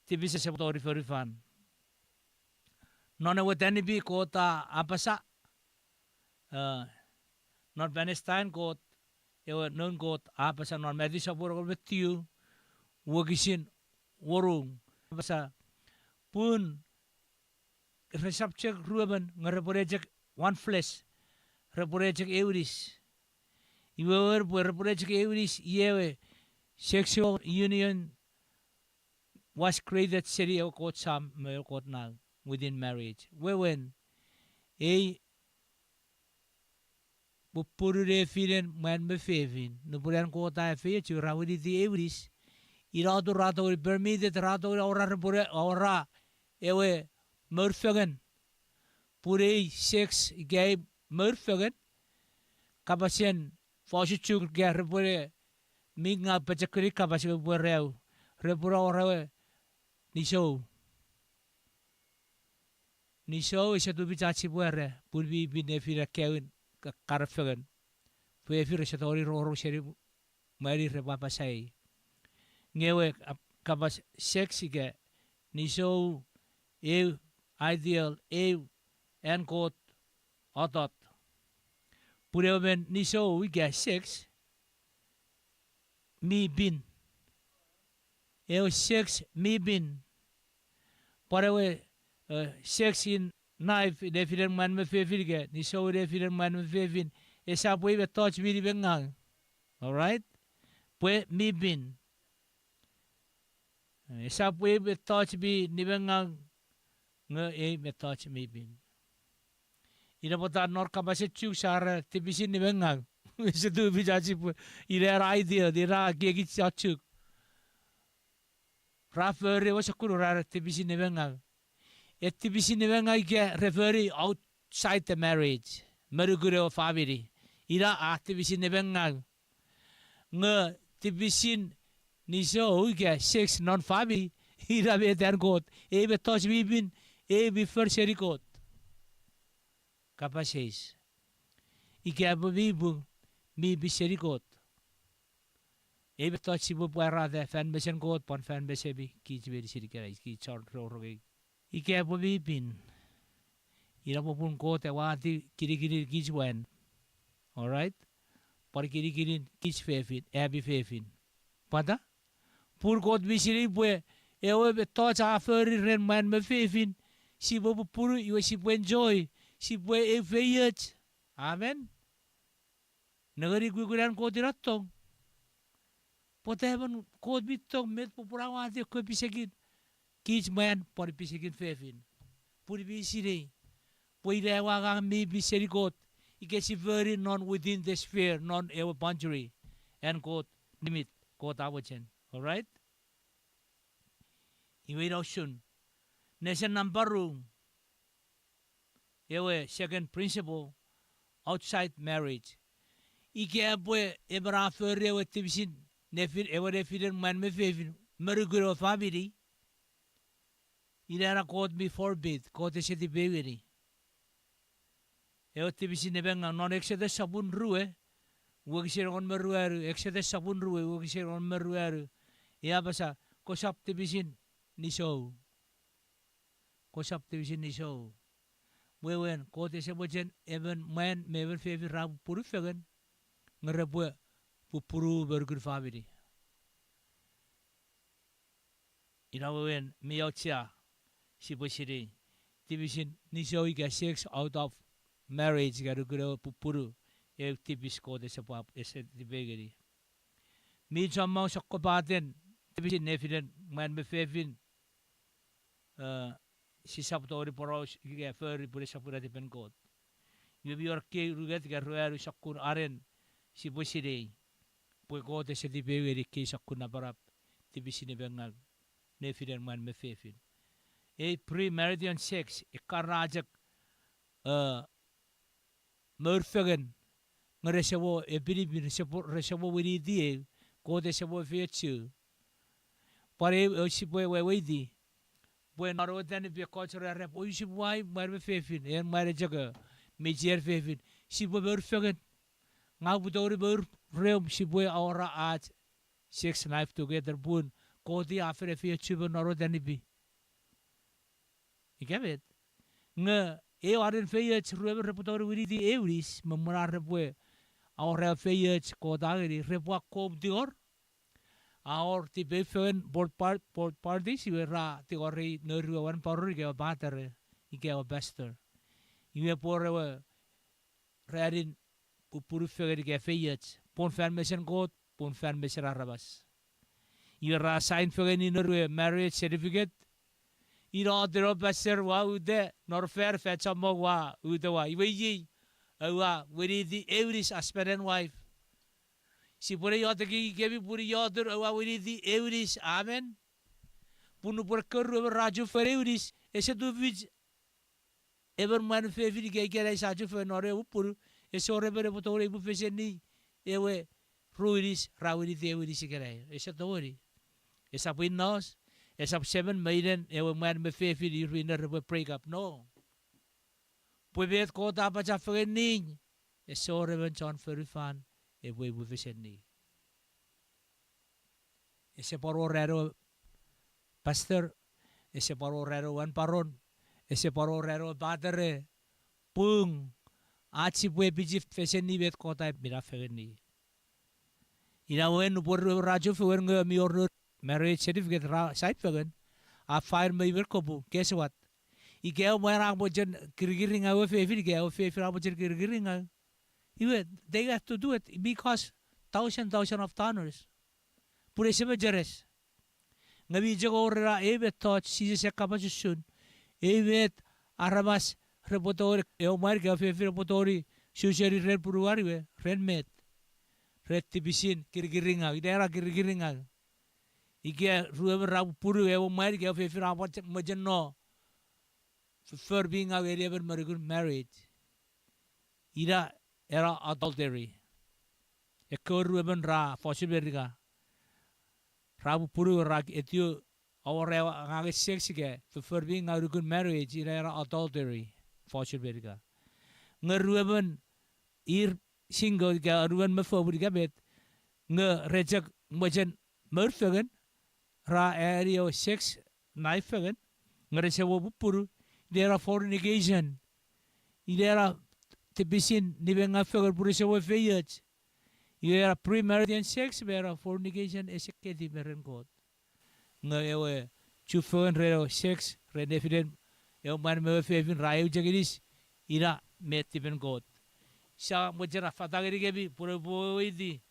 tipis ese tongeni fonufan. Non ewe tanipi Kot a apasa, eh, non Palestine Kot, ewe noun Kot a apasa non Matthew sopun engon me tiu, wokisin wonu, apasa, pun resap chok ruemon nge repwe ne chok one flesh, repwe ne chok eu inis. Iwe wewen pwe repwe ne chok eu inis, iei ewe sexual union was created seni ewe Kot Sam me ewe Kot Nau within marriage. Wewen, ei pupunu nefinen mwan me fefin, nupwen an Kot a efeiochu ra winiti eu inis, ina atun ra tongeni permitted, ra tongeni awora repwe ne awora ewe mour fengen. Pun ei sex ika ei mour fengen, kapasen fosun Chuuk ika repwe ne, mi ngau pochokun ei kapas epwe reu, repwe ne awora ewe nisou. Nisou ese tufich ach sipwe era, pun mi pin nefinen akkaewin ka-, kar fengen. Fefin rese tongeni rongorong seni mwanir repwe apasa ei. Nge ewe ap-, kapas sex ika nisou, eu ideal, eu an Kot otot. Pun ewe men nisou ika sex mi pin. Ewe sex mi pin. Pwan ewe, eh, sex in life nefinen mwan me fefin ika nisou nefinen mwan me fefin, esap pwe mettoch mi nimengaw. All right? Pwe mi pin. Esap pwe mettoch mi nimengaw, nge ei mettoch mi pin. Ina pwata non kapasen Chuuk sa era tipisin nimengaw. Ese tufich ach sipwe, ina ena idea, ina ekiekich chon Chuuk. Ra fori ewe sokkun ra era tipisin nimengaw. E tipisin nimengaw ika re fori outside the marriage, me nukun ewe famini. Ina a tipisin nimengaw. Nge tipisin nisou ika sex non famini, ina met an Kot, ei mettoch mi pin, ei mi for seni Kot. Kapas eis. Ika epwe mi pung, mi pin seni Kot. Ei mettoch sipwe pwarata fan mesen Kot pwan fan mesemi kich meinisin ikenai, kich chon rongorong ei. Ika epwe mi pin, ina popun Kot a wati kinikinin kich mwan. All right? Pwan kinikinin kich fefin, ami fefin. Pwata? Pun Kot mi sinei pwe ewe mettoch a fori ren mwan me fefin, sipwe pupunu, iwe sipwe enjoy, sipwe eu feioch. Amen. Nengeni kukkun an Kot ina tong. Pwata emon Kot mi tong, met popun a wati ekkewe pisekin kich mwan pwan pisekin fefin? Pun mi sinei pwe ina ewe angang mi pin seni Kot, ika si fori non within the sphere, non ewe boundary an Kot, limit Kot a mochen. All right? Iwe ina usun. Nesen nampa ru, ewe second principle, outside marriage. Ika epwe emon a fori ewe tipisin nefin, ewe nefinen mwan me fefin, me nukun ewe famini, ina ena Kot mi forbid, Kot ese tipeu ngeni. Ewe tipisin nepengau non Exodus sopun rue, wokisin engon me ruanu, Exodus sopun rue, wokisin engon me ruanu, e apasa, kosap tipisin nisou. Kosap tipisin nisou. Wewen, Kot ese mochen emon mwan me emon fefin ra pupunu fengen, nge repwe pupunu me nukun famini. Ina wewen mi auchea, sipwe sinei, tipisin nisou ika sex out of marriage ika nukun ewe pupunu, eu tipis Kot ese pwap, ese tipeu ngeni. Mi chommong sokkopaten tipisin nefinen mwan me fefin, eh, sisap tongeni poraus ika fori pun esap ina tipen Kot. Iwe mi wor ekkei unungat ika ruanu sokkun anen sipwe sinei pwe Kot ese tipeu ngeni ekkei sokkun napanap, tipisin nepengau nefinen mwan me fefin. Ei premarital sex, ekkan ra chok, eh, mour fengen, nge rese mo epinipin, rese mo, rese mo winiti eu, Kot ese mo efeiochu. Pwan eu, eu sipwe weweiti, pwe non ewe tanipi ekkoch ra era pwe, o sipwe wai mwan me fefin, en mwan e chok, me chiechi fefin, sipwe mour fengen. Ngang upwe tongeni mour reom, sipwe awora ach sex life together pun Kot a fen efeiochu me non ewe tanipi. Ika met. Nge eu anen feioch ruemon repwe tongeni winiti eu inis, me mwen ar repwe awora ewe feioch Kot a ngeni, repwe akkom tingor. A wor tipeu fengen both par-, both parties, iwe ra tingorei nour we wanporon ika ewe patere, ika ewe pastor. Iwe pwe wor ewe ranin pupunu fengen ika feioch, pun fan mesen Kot, pun fan mesen aramas. Iwe ra sign fengeni nour we marriage certificate. Ina atun ewe pastor ua uta, non fan, fan chommong ua uta ua. Iwe iei, aua winiti eu inis husband and wife. Sipwe ne iotekiikemi pun ina atun aua winiti eu inis, amen. Pun nupwen ekkewe ruemon ra chufengen eu inis, ese tufich emon mwan fefin ika ikenai sa chufengen non ewe pupunu, ese wor emon epwe tongeni pwe feseni ewe ru inis ra winiti eu inis ikenai. Ese tongeni. Esap inaos, esap semen me inen ewe mwan me fefin ir minne repwe break up, no. Pwe met Kot a apacha fengeni, ese wor emon chon fonufan epwe pwe feseni. Ese pwan wor an ewe pastor, ese pwan wor an ewe wanporon, ese pwan wor an ewe patere, pung, ach sipwe pichi feseni met Kot a minafo fengeni. Ina wewen nupwen ruemon ra chufengen nge mi wor nour marriage certificate ra sign fengen, a file me imer kopung, guess what? Ika ewe mwan a mochen kirikiringaw ewe fefin, ika ewe fefin a mochen kirikiringaw, iwe, they have to do it, it may cost thousand, thousand of dollars. Pun ese mecheres. Nge mi chok wor ena eu mettoch Jises a kapas usun. Eu met aramas repwe tongeni, ewe mwan ika ewe fefin repwe tongeni su seni ren punuan we, ren met. Ren tipisin kirikiringaw, ina ena kirikiringaw. Ika ruemon ra pupunu, ewe mwan ika ewe fefin a mochen no foffor mi ngaw ngeni emon me nukun marriage. Ina ena adultery. Ekkewe ruemon ra fosun Merika, ra pupunu, ra etiwa, awora ewe angangen sex ika foffor mi ngaw nukun marriage, ina ena adultery, fosun Merika. Nge ruemon ir single ika anuon me fopun ika met, nge re chok mochen mour fengen, ra ani ewe sex nai fengen, nge rese mo pupunu, ina ena fornication. Ina ena tipisin nimengau fengen pun rese mo feioch. Iwe ena premarital sex me ena fornication ese keti me ren Kot. Nge ewe chufengen ren ewe sex, ren nefinen ewe mwan me ewe fefin ra eu chok inis, ina met tipen Kot. Sia mochen affata ngenikemi pwe oupwe weweiti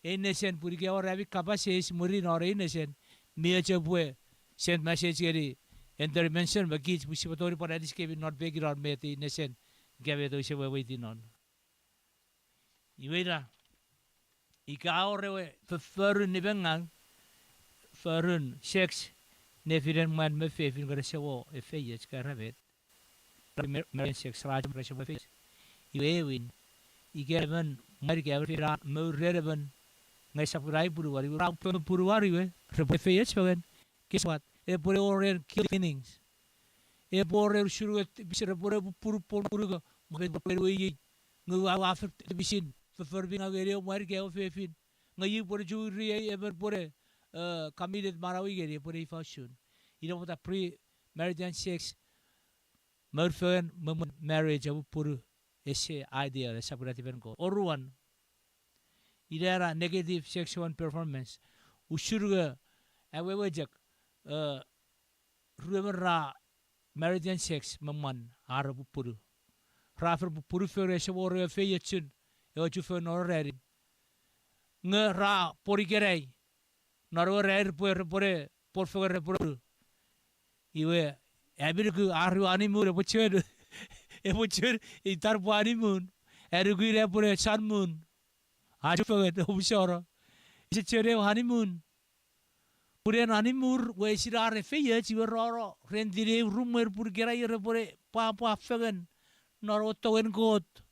ei nesen pun ika wor ami kapas eis mwirin non ei nesen, mi och oupwe send message ngeni Elder Manson me kich pwe sipwe tongeni pwan anisikemi non pekin non met ei nesen, ika met ouse weweiti non. Iwe ina, ika wor ewe fofforun nimengau, forun sex, nefinen mwan me fefin nge rese mo efeioch ika ra met, premarital sex ra chok rese mo efeioch. Iwe ewin, ika emon mwan ika emon fefin ra mour ren emon, nge esap ina ai punuan, iwe ra pwe punuan iwe, repwe efeioch fengen, guess what? Epwe wor ren guilt feelings. Epwe wor ren usun nge tipisin repwe pupunu pon unungat, mwa met pwe weiei, nge ua, ua fen tipisin foffor mi ngau ngeni ewe mwan ika ewe fefin. Nge iei pwe churi ei emon pwe, eh, committed manau ngeni, epwe ifa usun. Ina pwata premarital sex, mour fengen me mwen marriage, ewe pupunu, ese ideal, esap ina tipen Kot. Oruan, ina ena negative sexual performance. Usun nge, awewe chok, eh, ruemon ra marital sex me mwan are pupunu. Ra fen pupunu fengen, ese wor ewe feiochun ewe chufengen non ranin. Nge ra pwon ikenai non ewe ranin pwe repwene pwon fengen repwene pupunu. Iwe, ami nuku ar ewe honeymoon epwe chuen, epwe chuen, itan pwe honeymoon. Anuku ina epwene san moon. A chufengen, omusano. Ese chuen ew honeymoon. Pun en honeymoon we ese wor efeioch, iwe roro ren tinei rumwen pun ikenai repwene pwapwa fengen non ewe tongen Kot.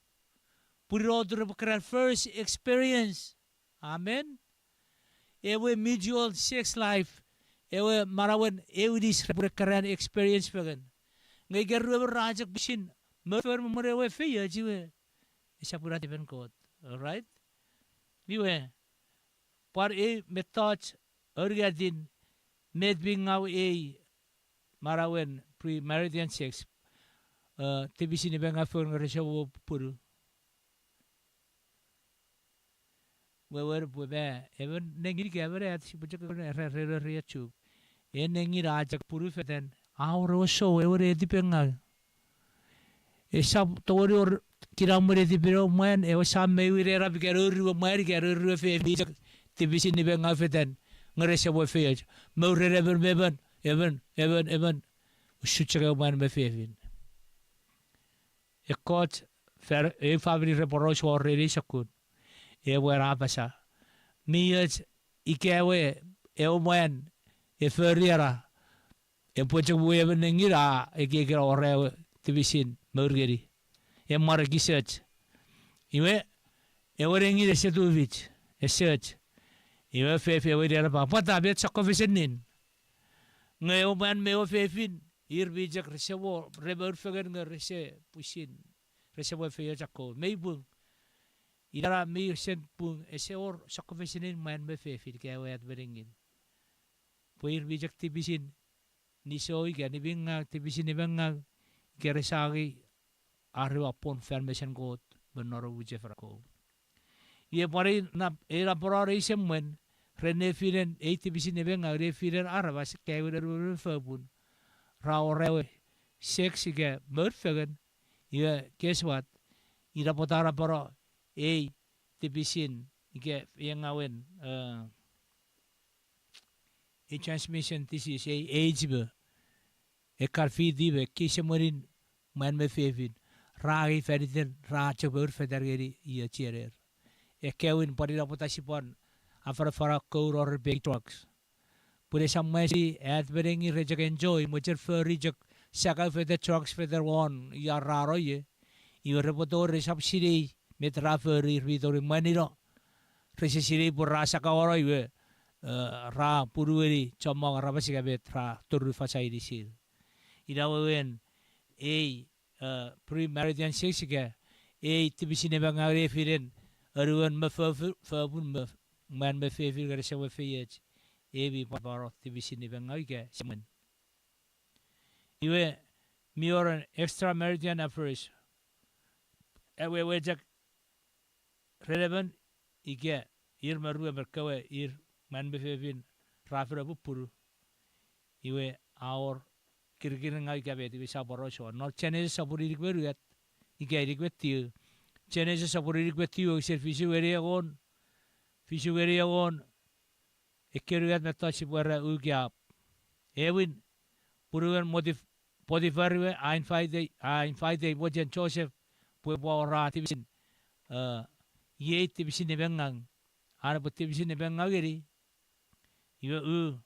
Pun ina atun repwe keran first experience. Amen. Ewe mutual sex life, ewe manauen eu inis repwene keran experience fengen. Nge ika ruemon ra chok pwisin mour fengen me mwen ewe efeioch iwe, esap ina tipen Kot. All right? Iwe, pwan ei mettoch, aunungatin, met mi ngau ei manauen premarital sex, eh, tipisin nimengau fengen nge rese mo pupunu. Wewen pwe ma, emon nengin ika emon at sipwe chok era, era, era, era chuk. En nengin a chok pupunu fetan, a wor ewe sou, ewe netipengau. Esap tongeni wor kinamwe netipen ewe mwan, ewe sam me win era pwe ika nour we mwan ika nour we fefin mi chok tipisin nimengau fetan, nge rese mo efeioch. Mour ren emon me emon, emon, emon, emon. Usun chok ewe mwan me fefin. Ekkoch, eu famini repwe poraus wor ren ei sokkun. Ewe a apasa, mi och ika ewe, ewe mwan, e fori ena, epwe chok mwo emon nengin a ekieki wor ewe tipisin mour ngeni. E mwan ekisoch. Iwe, ewe nengin ese tufich, ese och. Iwe fefin ewe ina ena pwapwa, pwata met sokkofesenin. Nge ewe mwan me ewe fefin, ir mi chok rese mo, re mour fengen nge rese pwisin, rese mo efeioch akkom. Mei pung, ina mi sen pung ese wor sokkofesenin mwan me fefin ika ewe at me nengin. Pwe ir mi chok tipisin nisou ika nimengau, tipisin nimengau, ika rese angei ar ewe pwon fan mesen Kot me non ewe mwichefen akkom. Iwe pwan ei nap-, ei napanon ei semwen, ren nefinen ei tipisin nimengau, nefinen aramas, ika ewe nenuen fopun, ra wor ewe sex ika mour fengen, iwe guess what? Ina pwata napano ei tipisin ika engawen, eh, ei transmission disease, ei AIDS me ekkan fiti me ekkei semwenin mwan me fefin, ra angei fan iten ra chok mour fetan ngeni io chiener. Ekkewin pwan ina pwata sipwe afanafana kouno ren pekin drugs. Pun esap mwan si at me nengin re chok enjoy, mochen fori chok sakau fetan, drugs fetan won ia ra no ie. Iwe repwe tori resap sinei met ra fori, ir mi tori mwanino. Rese sinei pwe ra sakauano iwe, eh, ra punueni chommong aramas ika met ra turufasa inisir. Ina wewen ei, eh, premarital sex ika ei tipisin nimengau nefinen anuon me fo-, fopun me mwan me fefin ika semwen feioch, ei mi pwapwano tipisin nipengau ika semwen. Iwe, mi wor extramarital affairs. Ewe, ewe chok ren emon ika ir me ruemon kewe ir mwan me fefin ra fen pupunu. Iwe a wor kirikiringau ika met, iwe sia pworaus won. Non Genesis sopun inik me unungat, ika inik me tiu. Genesis sopun inik me tiu, wokisin fisu ngeni engon, fisu ngeni engon, ekkei unungat mettoch sipwe ra ukiap. Ewin, punuen Motif-, Potifar we a invite, a invite mochen Joseph pwe epwe awora tipisin, eh, iei tipisin nimengaw. An epwe tipisin nimengaw ngeni. Iwe u,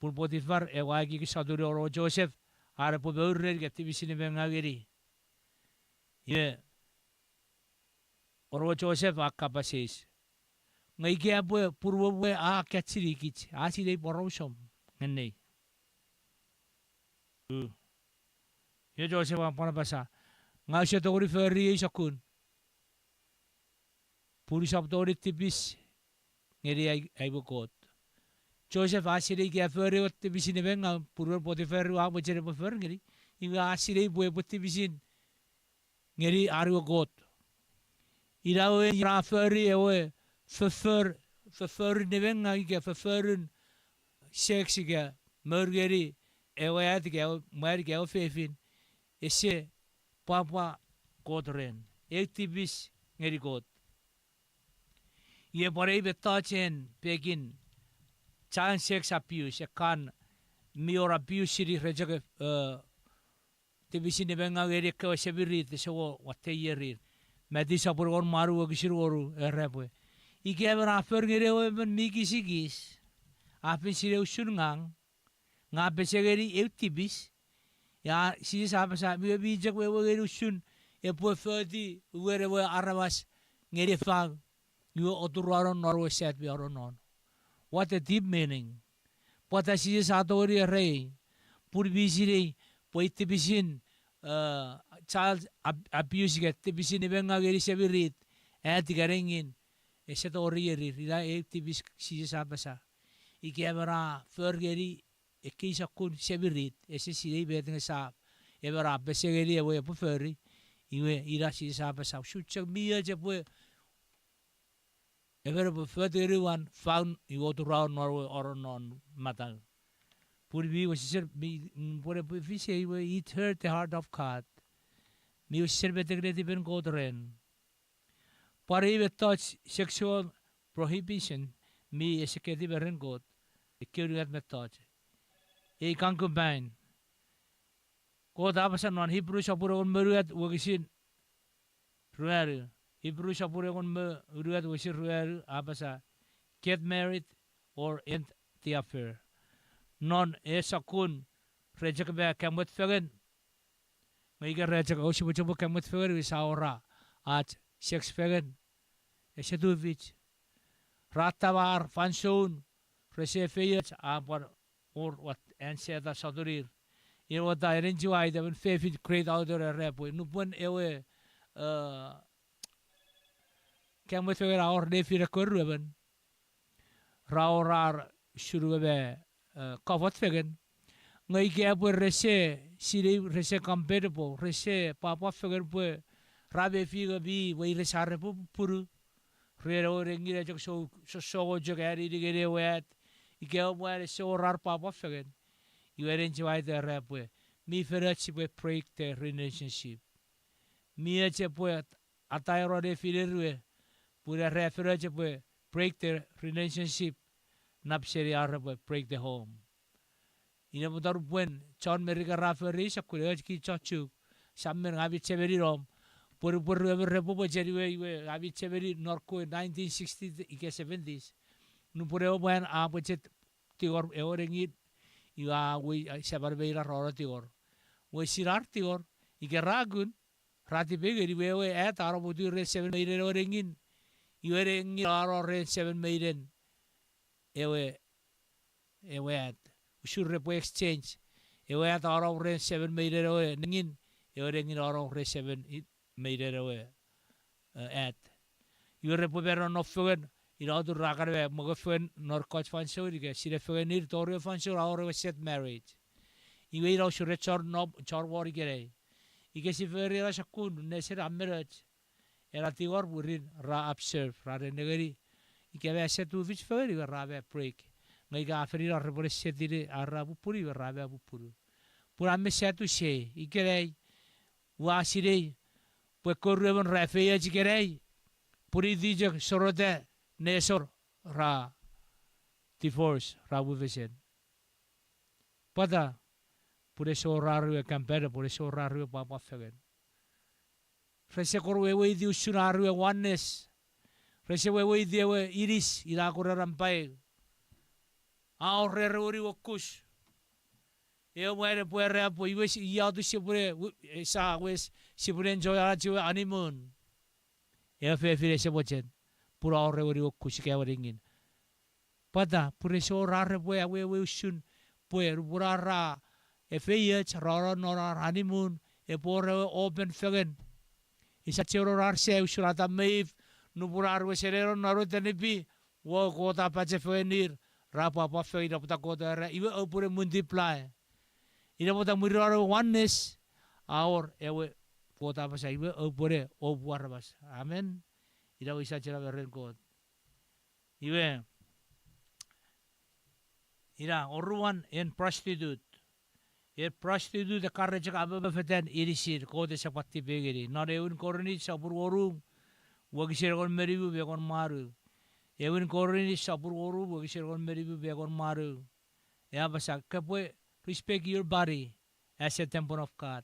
pun Potifar ewe a ekieki sotuni onowe Joseph, an epwe mour ren ika tipisin nimengaw ngeni. Iwe, onowe Joseph a kapas eis, nge ika epwe punuom we a kachini kich, a sinei porausom ngeniei. U. Iwe Joseph a pwan apasa, ngang use tongeni fori ei sokkun, pun usap tongeni tipis ngeni ai, ai we Kot. Joseph a sinei ika a fori ewe tipisin nimengaw, punuen Potifar we a mochen epwe fori ngeni, iwe a sinei pwe epwe tipisin ngeni an we Kot. Ina we ra fori ewe foffor-, fofforun nimengaw ika fofforun sex ika mour ngeni ewe at ika ewe mwan ika ewe fefin, ese pwapwa Kot ren. Eu tipis ngeni Kot. Iwe pwan ei mettochen pekin child sex abuse, ekkan mi wor abuse seni re chok, eh, tipisin nimengaw ngeni ekkewe semirit ese wor watte ierir. Matiu sopun engon me wanu wokisin wonu era pwe, ika emon a for ngeni ewe emon mi kisikis, a fen sinei usun ngang, nge a pese ngeni eu tipis, a, Jises a apasa, mi, mi chok wewe ngeni usun epwe foti uwen ewe aramas ngeni fau, iwe oturuano non ewe sat mi anonon. What a deep meaning. Pwata Jises a tongeni erei, pun mi sinei pwe tipisin, eh, child ab-, abuse ika tipisin nimengaw ngeni semirit, at ika nengin, ese tori ierir, ina eu tipis Jises a apasa. Ika emon a for ngeni ekkei sokkun semirit, ese sinei met nge sa, emon a pese ngeni ewe epwe fori, iwe ina Jises a apasa, usun chok mi och epwe, emon epwe foti ngeni uwan faun iwe oturuan non ewe anonon matau. Pun mi wesesen, mi, pwe epwe fis iwe, it hurt the heart of God. Mi wesesen metek netipen Kot ren. Pwan ei mettoch sexual prohibition mi ese ketiw me ren Kot, ekkei unungat mettoch. Ei concubine. Kot a apasa non Hipru sopun engon me unungat wokisin ruanu. Hipru sopun engon me unungat wokisin ruanu a apasa, get married or end the affair. Non ei sokkun re chok me kamwet fengen, nge ika re chok ousipwe chok kamwet fengen, iwe sa awora ach sex fengen, ese tufich. Ra tamar fansoun rese feioch, a pwan wor wat an Setan sotunir. Ina pwata Ellen G. White, emon fefin great author, era pwe nupwen ewe, eh, kamwet fengen a wor nefin ekkewe ruemon, ra awora ar sunu me, eh, kofot fengen. Nge ika pwe rese sinei, rese compatible, rese pwapwa fengen pwe ra mefi nge mi weires ar repwe pupunu ren ewe nengin a chok sou-, so-, sosongo chok anini ngeni ewe at, ika ewe mwan ese wor ar pwapwa fengen. Iwe Ellen G. White era pwe mi fen och sipwe break the relationship. Mi och epwe at-, ataeno nefiner we, pun ra fen och epwe break the relationship, nap seni ar repwe break the home. Ina pwata nupwen chon Merika ra fori ei sokkun, och kich chon Chuuk, sa men ngang mi chemeni nom, pwe nupwen ruemon repwe mochen iwe, iwe ngang mi chemeni non ekkewe nineteen sixties ika seventies. Nupwen ewe mwan a pweche tingor ewe nengin, iwe a wei, a, seman me inan ra no tingor. Wesin ar tingor, ika ra kun, ra tipeu ngeni, iwe ewe at a no muttir ren seman me inen ewe nengin, iwe nengin a no ren seman me inen ewe, ewe at. Usun repwe exchange. Ewe at a no ren seman me inen ewe nengin, ewe nengin a no ren seman i-, me inen ewe, eh, at. Iwe repwe mano no fengen, Ina atun ra kan ewe mokefengen non ekkoch fansoun ika sinefengenir tori ewe fansoun a wor ewe set marriage. Iwe ina usun ren chon nom, chon wor ikenai. Ika si fori ena sokkun nesen a men och, ena tingor mwirin ra observe, ra nengeni. Ika mi set tufich fengen iwe ra mi break. Nge ika a fen ina repwe ne set ine ar ra pupunu iwe ra mi pupunu. Pun a mi set usei, ikenai, ua sinei, pwe ekkewe ruemon ra efeioch ikenai, pun iti chok sorota nesor ra divorce, ra mufesen. Pwata? Pun ese wor ar we compatible, ese wor ar we pwapwa fengen. Rese kon weweiti usun ar we oneness. Rese weweiti ewe inis ina kon erampai. A wor rere wori wokus. Ewe mwan epwe era pwe iwe si, ia atun sipwene, wi-, e, sa wes, sipwene enjoy ach ewe honeymoon. Ewe fefin ese mochen, pun a wor ewe wokus ika ewe nengin. Pwata? Pun ese wor ar repwe awewe usun pwe nupwen ar ra efeioch ra no non ar honeymoon, epwe wor ewe open fengen. Ese chuen wor ar sai usun Atam me If, nupwen ar wesen no non ewe tanipi, wo Kot a pachefengenir, ra pwapwa fengen, ina pwata Kot a era, iwe oupwene multiply. Ina pwata mwirin ar ewe oneness, a wor ewe Kot a apasa, iwe oupwene opu aramas. Amen. Ina wisa chena me ren Kot. Iwe, ina oruan en prostitute. En prostitute ekkana re chok amomofetan inisir, Kot ese pwan tipeeu ngeni. Non ewin Korint sopun wonu, wokisin engon me nimu me engon me wanu. Ewin Korint sopun wonu, wokisin engon me nimu me engon me wanu. E apasa, kopwe respect your body as a temple of God.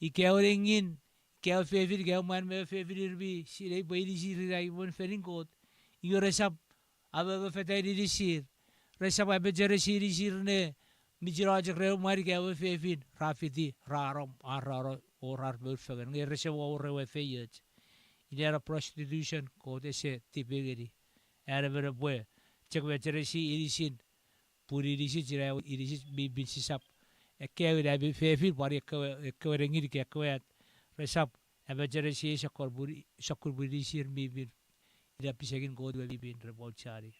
Ika ewe nengin, ika ewe fefin, ika ewe mwan me ewe fefin ir mi sinei pwe inisir ina imwen fenin Kot, iwe resap amomofetan inisir, resap amecheresi inisir ne michino chok ren ewe mwan ika ewe fefin ra fiti, ra nom, ar ra no, o rar mour fengen, nge rese wor ewe efeioch. Ina ena prostitution Kot ese tipeeu ngeni. An emon epwe chok mecheresi inisin, pun inisich ina ewe inisich mi pin, sisap. Ekkewe ina mi fefin pwan ekkewe, ekkewe nengin ika ekkewe at, resap amecheresi ei sokkun pun, sokkun pun inisir mi pin. Ina pisekin Kot we mi pin repwe aucheani.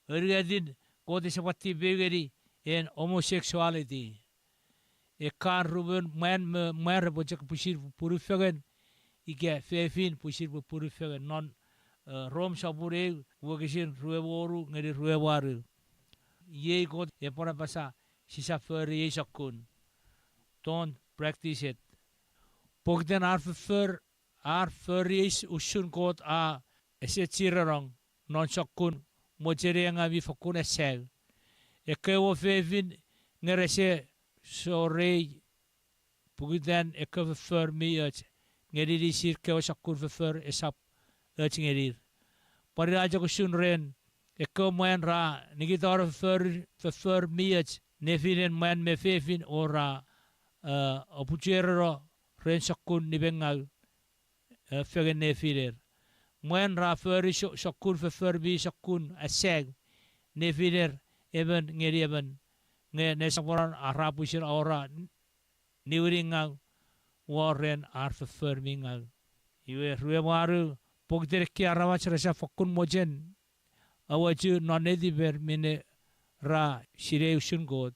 Aunungatin, Kot ese pwan tipeeu ngeni en homosexuality. Ekkan ruemon mwan me mwan repwe chok pwisin pupunu fengen, ika fefin pwisin pupunu fengen non, e, Rom sopun eu, wokisin rue me wonu ngeni rue me wanu. Iei Kot epwe apasa, sisap fori ei sokkun. Don't practice it. Pokiten ar foffor, ar fori ei s-, usun Kot a ese chirenong non sokkun mocheniengaw mi fokkun asau. Ekkewe fefin nge rese sorei pokiten ekkewe foffor mi och ngeni inisir, kewe sokkun foffor esap och ngenir. Pwan ina chok usun ren ekkewe mwan ra nikitano foffor, foffor mi och nefinen mwan me fefin o ra, e, apuchereno ren sokkun nimengaw, e, fengen nefiner. Mwan ra fori so-, sokkun foffor mi sokkun asau nefiner emon ngeni emon, nge nesoponon ar ra pwisin awora n-, niwinin ngaw won ren ar foffor mi ngaw. Iwe rue me wanu, pokiten ekkei aramas resap fokkun mochen awochu non netiper minne ra sinei usun Kot,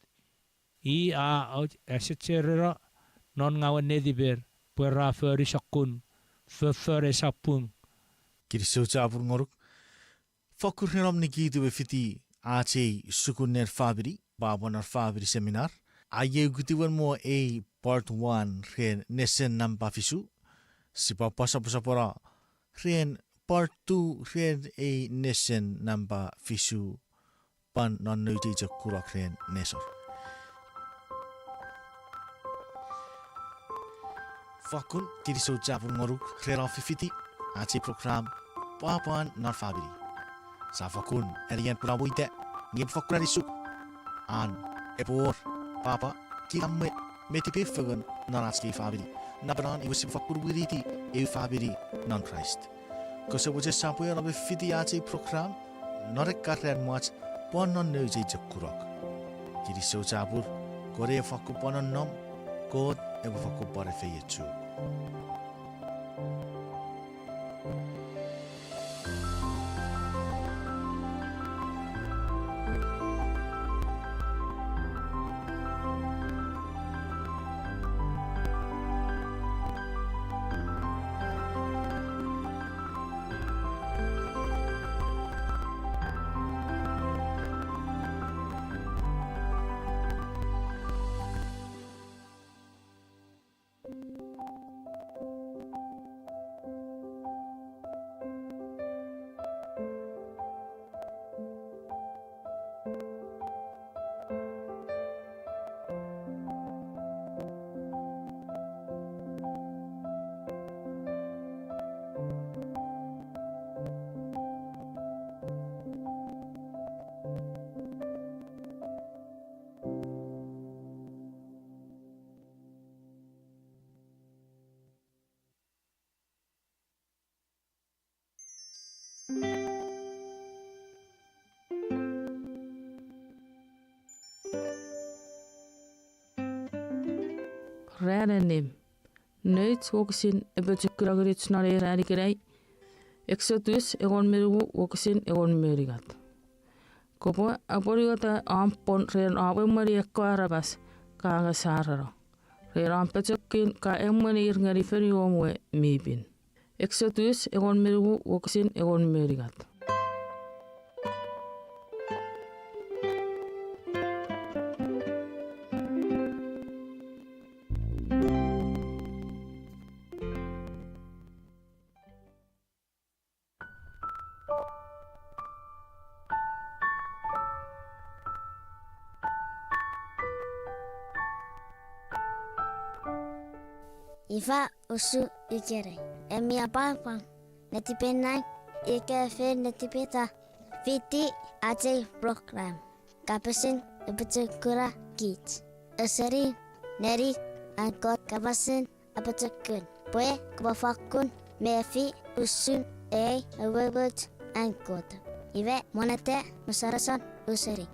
i a och asechereno non ngawen netiper pwe ra fori sokkun foffor esap pung. Kinisou chapur ngonuk. Fokkun ren om nikitu me fiti ach ei sukunen famini, pwapwan non famini seminar. Aie ukutiwen mo ei part one ren nesen nampa fisu. Sipwe pwan soposopono ren part two ren ei nesen nampa fisu, pwan non nouch ei chok kunok ren nesor. Fokkun kinisou chapur ngonuk ren om fifiti ach ei program, Pwapwan non Famini. Sia fokkun anean pun amwo ita, nge fokkun anisuk an epwe wor pwapwa, kinamwe, me tipeu fengen non ach kei famini. Napenon iwe sipwe fokkun winiti eu famini non Kraist. Kose mochen sopweno me fiti ach ei program non ekkan ran mwach pwan non nouch ei chok kunok. Kinisou chapur, kon ei fokkun pwan nonnom, Kot epwe fokkun pwan efeiochuk. Ran annim. Nouch wokisin apochokuna ngenikich non ei ran ikenai. Eksotus engon me nimu wokisin engon me unungat. Kopwe apwonueta om pwon ren om emweni ekkewe aramas ka angasarano, ren om pochokun ka emwenir ngeni fonuom we mi pin. Eksotus engon me nimu wokisin engon me unungat. Ifa usun ikenai, en mi apwangapwang netipenain ika fen netipeta fiti ach ei program. Kapasen apochokuna kich, eseni neni an Kot kapasen apochokun pwe kopwe fakkun mefi usun ei umoumoch an Kot. Iwe monneta mosonoson useni.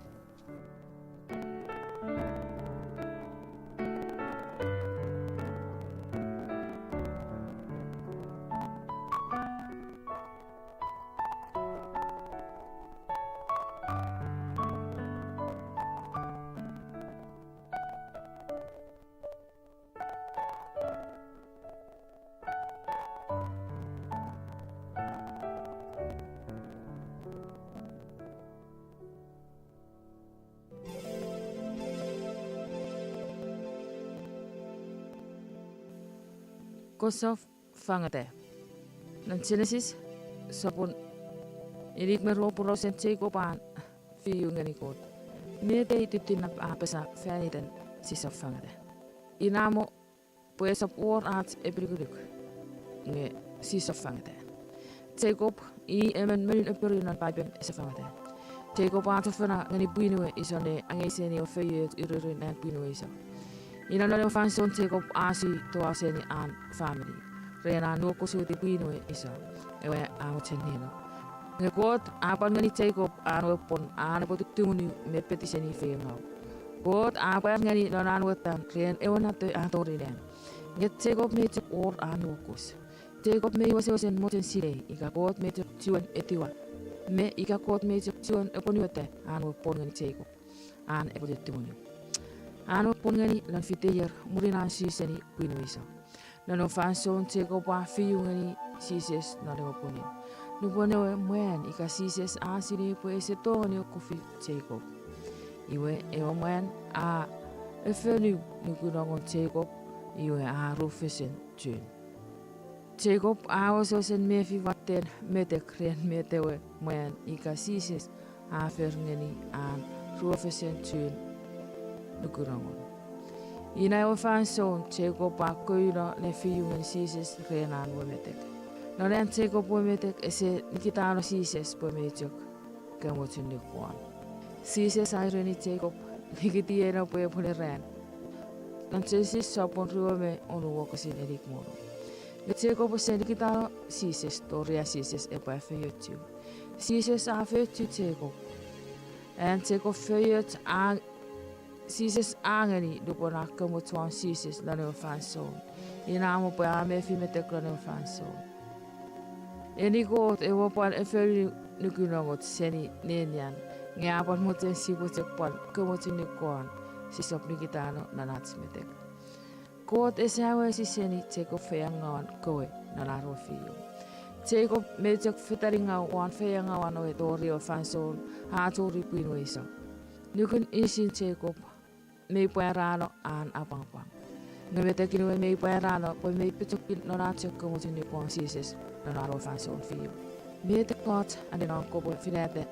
Kosap fangeta. Non Genesis sopun inik me ruu, porausen Jacob an fiu ngeni Kot. Met ei tittinap a apasa fan iten sisap fangeta? Ina mo pwe esap wor ach epinukunuk nge sisap fangeta. Jacob i emon monun appiru non Paipen ese fangeta. Jacob a chofona ngeni pwin we Esau ne angei seni ewe feioch uririn an pwin we Esau. Ina non ewe fansoun Jacob a si toau seni an famini ren an nuokusiti pwin we Esau, ewe a mochen neno. Nge Kot a pwar ngeni Jacob an we pwon an epwe tuttumunu me petiseni feiengau. Kot a pwar ngeni non an we tan ren ewe nato a tori nang. Nge Jacob mei chok wor an nuokus. Jacob mei wesewesen mochen sinei ika Kot mei chok chuen etiwa, me ika Kot mei chok chuen apwonueta an we pwon ngeni Jacob an epwe tuttumunu. An we pwon ngeni non fite ier mwirin an su seni pwin we Esau. Non ewe fansoun Jacob a fiu ngeni Jises non ewe pwinin. Nupwen ewe mwan ika Jises a sinei pwe ese tongeni okkufi Jacob, iwe ewe mwan a efonu nukunongon Jacob, iwe a rufesen chun. Jacob a wesewesen mefi watten metek ren met ewe mwan ika Jises a fori ngeni an rufesen chun nukunongon. Ina ewe fansoun Jacob a kouno ne fiu ngeni Jises ren an we metek. Non an Jacob we metek ese nikitano Jises pwe mei chok kamochun nukuan. Jises a ereni Jacob, nikitieno pwe epwene ran. Non Genesis sopun rue me onu wokisin inik me onu. Nge Jacob ese nikitano Jises tori an Jises epwe afeiochu. Jises a afeiochu Jacob. An Jacob feioch a Jises a ngeni nupwen a kamoch won Jises non ewe fansoun. Ina mo pwe a mefi metek non ewe fansoun. Eni Kot ewe pwan efonu nukunongoch seni nenian, nge a pwan mochen sipwe chok pwan kamochun nukuan, sisap nikitano non ach metek. Kot ese awesi seni Jacob feiengawan kewe non ar we fiu. Jacob mei chok fetaningau won feiengawan we tori ewe fansoun a churi pwin we Esau. Nukun isin Jacob mei pwarano an apwangapwang. Nge metekin we mei pwarano pwe mei pochokun non an chok kamochun nukuan Jises non an we fansoun fiu. Met ekkoch anenon kopwe finata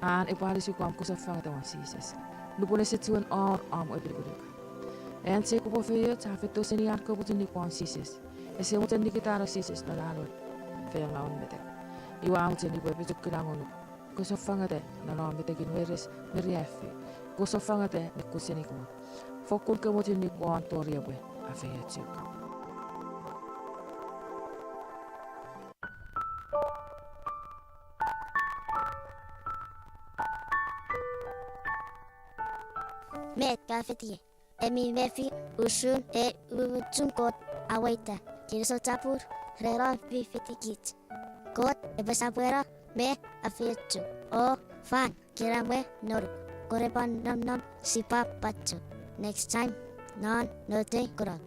an epwe anisuk om kosap fangeta won Jises nupwen ese chuen wor om epinukunuk? An Jacob we feioch a feito seni an kamochun nukuan Jises. Ese mochen nikitano Jises non an we feiengawan metek. Iwe a mochen upwe pochokun ngonuk. Kosap fangeta non om metekin weires me riaffou. Kosap fangeta nukun seni Kot. Fokkun kamochun nukuan tori epwe afeiochuk. Met ka fitiei? Emi mefi usun ei umoumochun Kot a weita. Kinisou chapur ren om fifitikich. Kot epwe sopweno me afeiochu o fan kinamwe nonuk. Korepwan nonnom sipwap pacho. Next time non Noutei Kunok.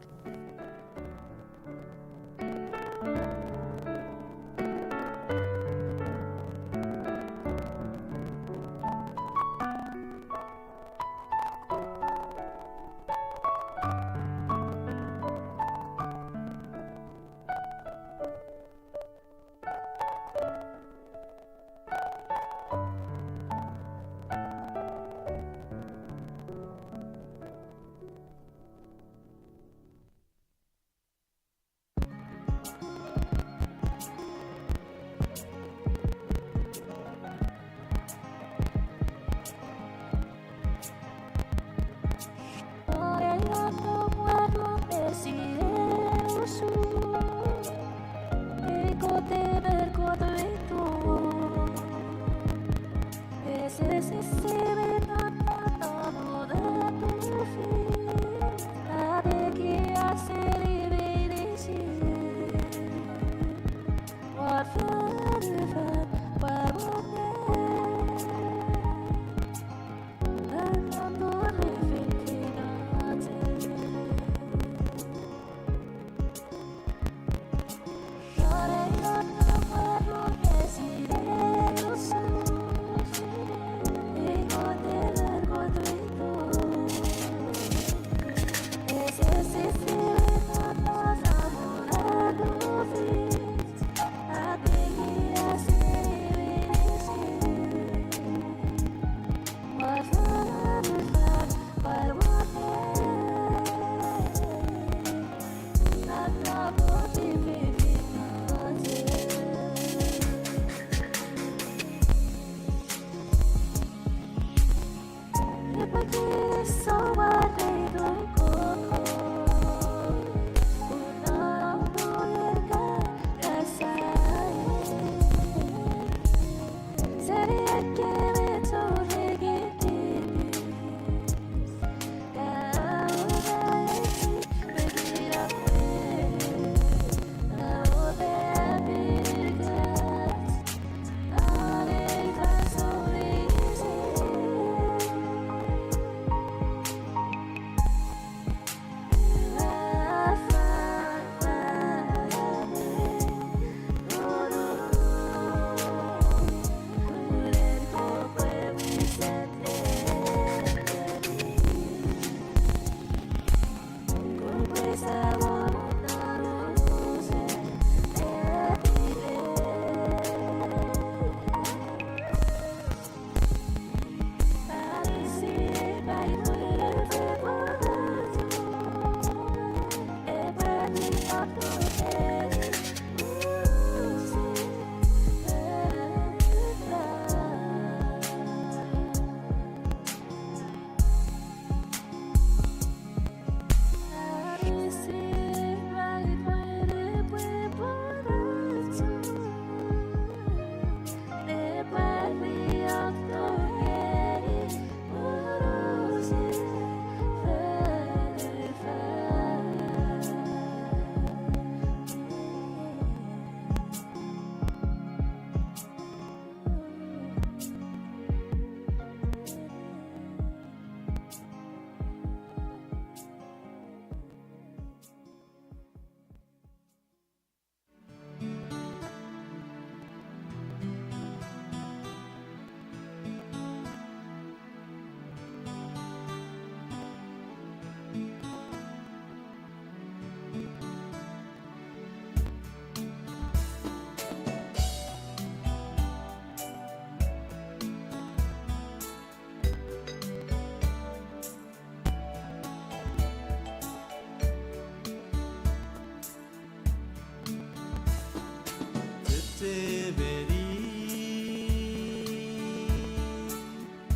Chechemeni.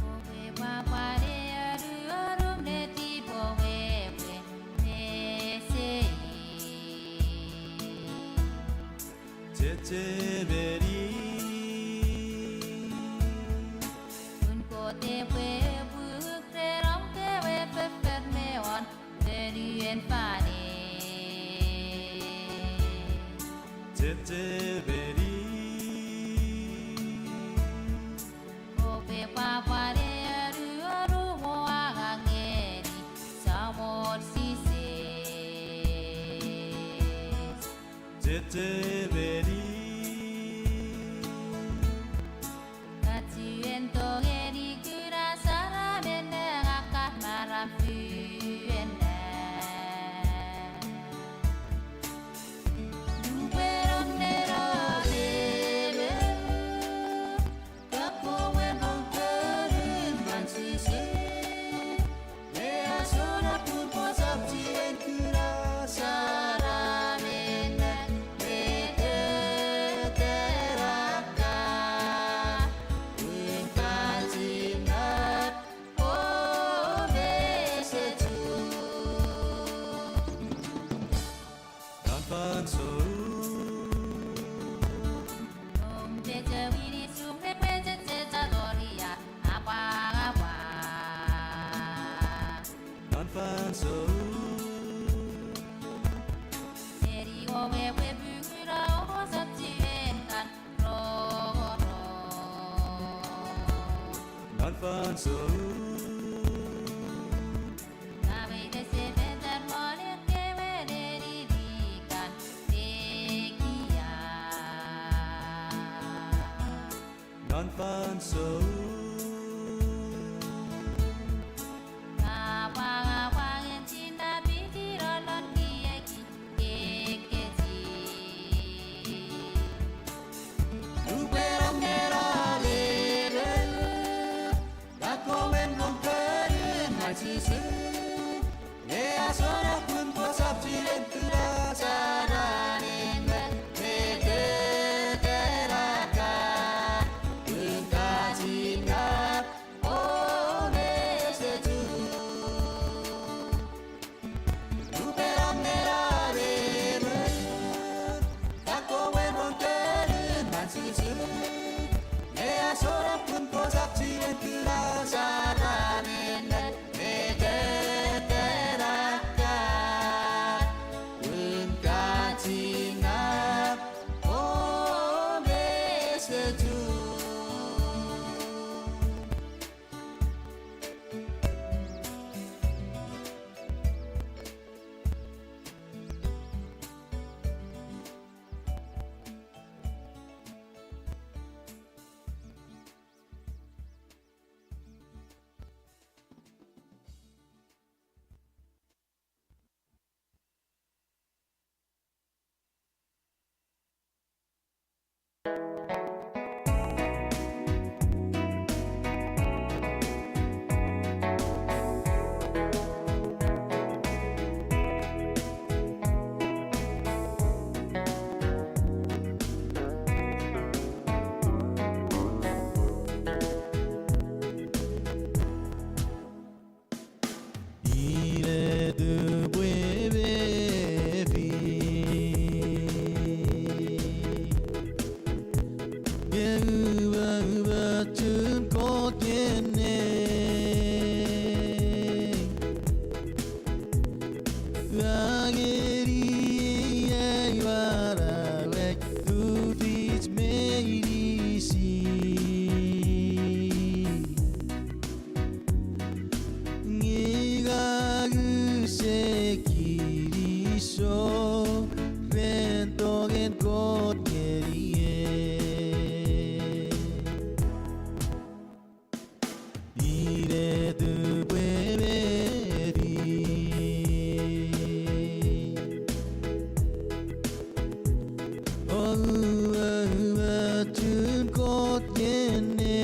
Owe pwapwa ne aruarum netipom we pwe mesei. Chechemeni. Pun Kot epwe puk ren om kewe foffor me won Seveni. Kachuen tongeni kuna saramen ne ngakka maram fuen ne. Nupwen om neno leme, kakko mwen non könun man sise. Nge asona pun kosap chuen kuna saramen ne meteterakka. Pun ka chinap o mesechu. Non fansoun. Om peche wini sum ne pweche checha toria apwangapwang. Non fansoun. Eri owewe pukuna omosochien kan rongorong. Non fansoun. Ngamei nesepetan mone kewe neni mi kan tekia. Non fansoun. Apwangapwangen chinap iti non non kieki kekechi. Upwe rongeno lele, kakko mwen non könun man sise. Nge asona pun kosap chuen kuna saramen ne meteterakka. Pun ka chinap o mesechu. Upwe rongeno lele, kakko mwen non könun man sise. Nge asona pun kosap chuen kuna saramen ne meteterakka. Pun ka chinap o mesechu. Ina tupwe mefi. Nge ua, ua chun Kot ngeni. Ua ngeni ei manau ai tufich meinisin. Nge ua use kinisou ren tongen Kot ngeniei. Ina tupwe mefi. Oua, oua chun Kot ngeni.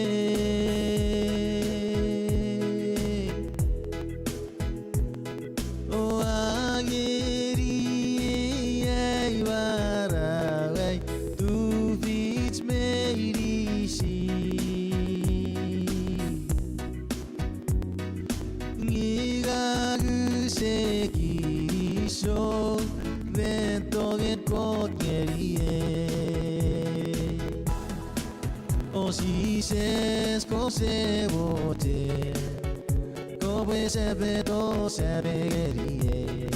Oua ngeni ei manau ai tufich meinisin. Nge ua use kinisou ren tongen Kot ngeniei. O Jises, kose mochen kopwe sepeto sefan ngeniei.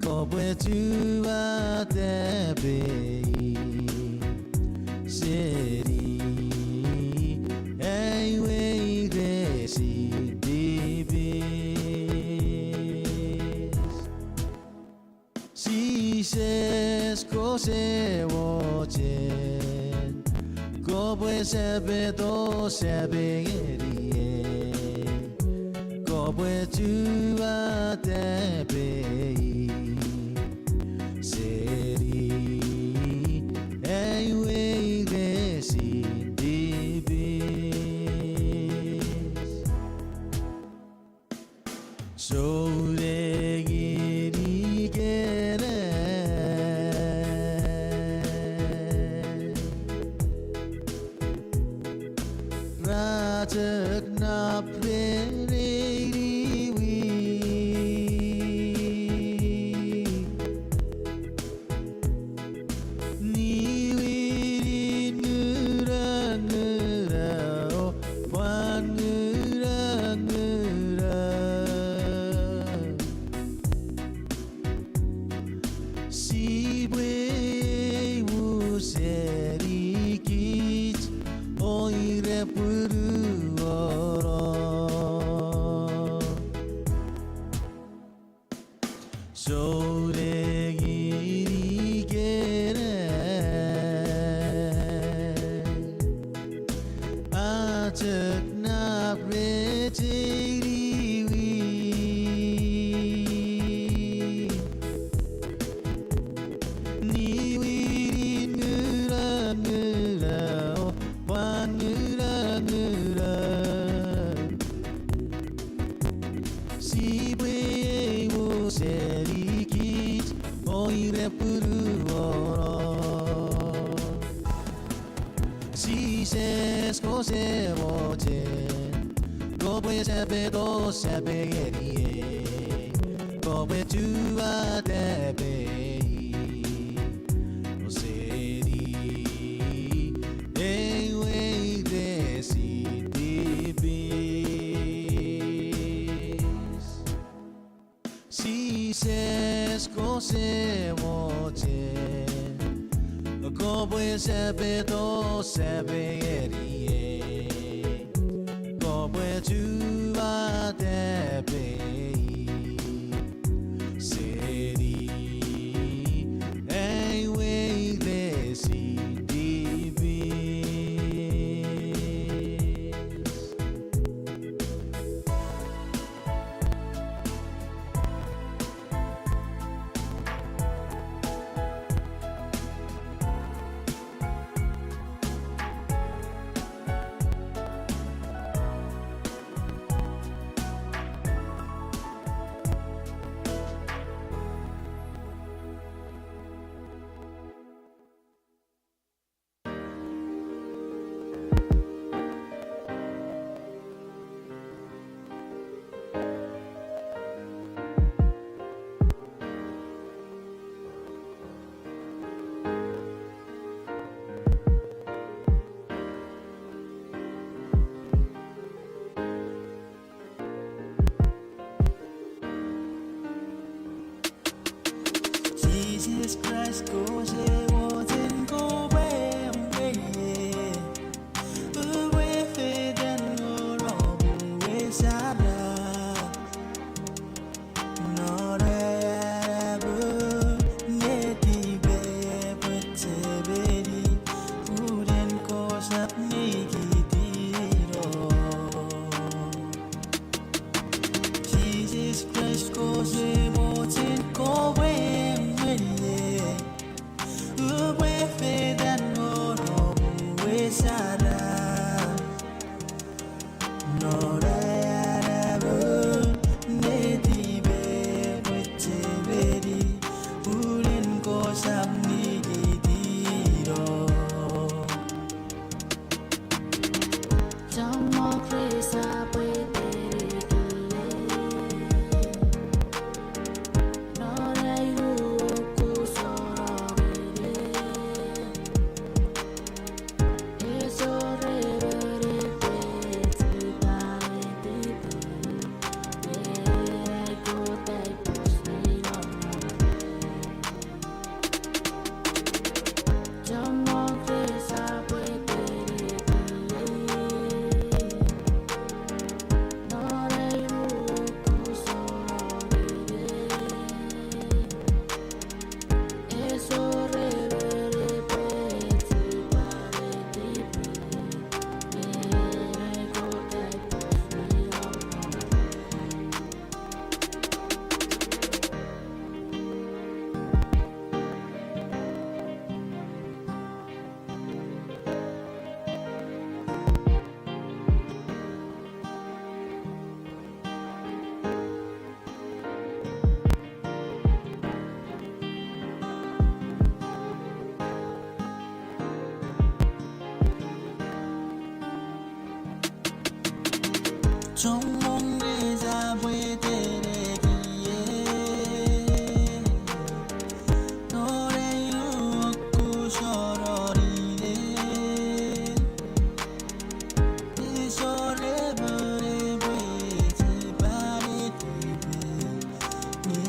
Kopwe chua tapei seni ai we resin tipis. Jises, kose Sepeto sepengeniei, kopwe chua tapei seni ei weires tipis. Souneng ikenai, ra chok nap ren ei niwin. Niwinin ngunanguna, o pwan ngunanguna. Sipwe ei wu seni kich, o ire punuono. Souneng ikenai, a chok nap rech ei niwin. Niwinin ngunanguna, o pwan ngunanguna. Sipwe ei wu seni kich, o ire punuono. Jises, kose mochen kopwe sepeto sepengeniei, kopwe chua tapei seni ei weires tipis. Jises, kose mochen kopwe sepeto sepengeniei, kopwe chua tapei seni ei weires tipis. Jises Kraist, kose mochen kopwe emwenien, upwe fetan won om we saram. Non ai arapu netipei epwe chemeni, unen kosap nikitino. Jises Kraist, kose mochen kopwe emwenien, Chommong resap weterekiei, non ei nuokus oronire. Ese wor emon epwe chipanetipe, nge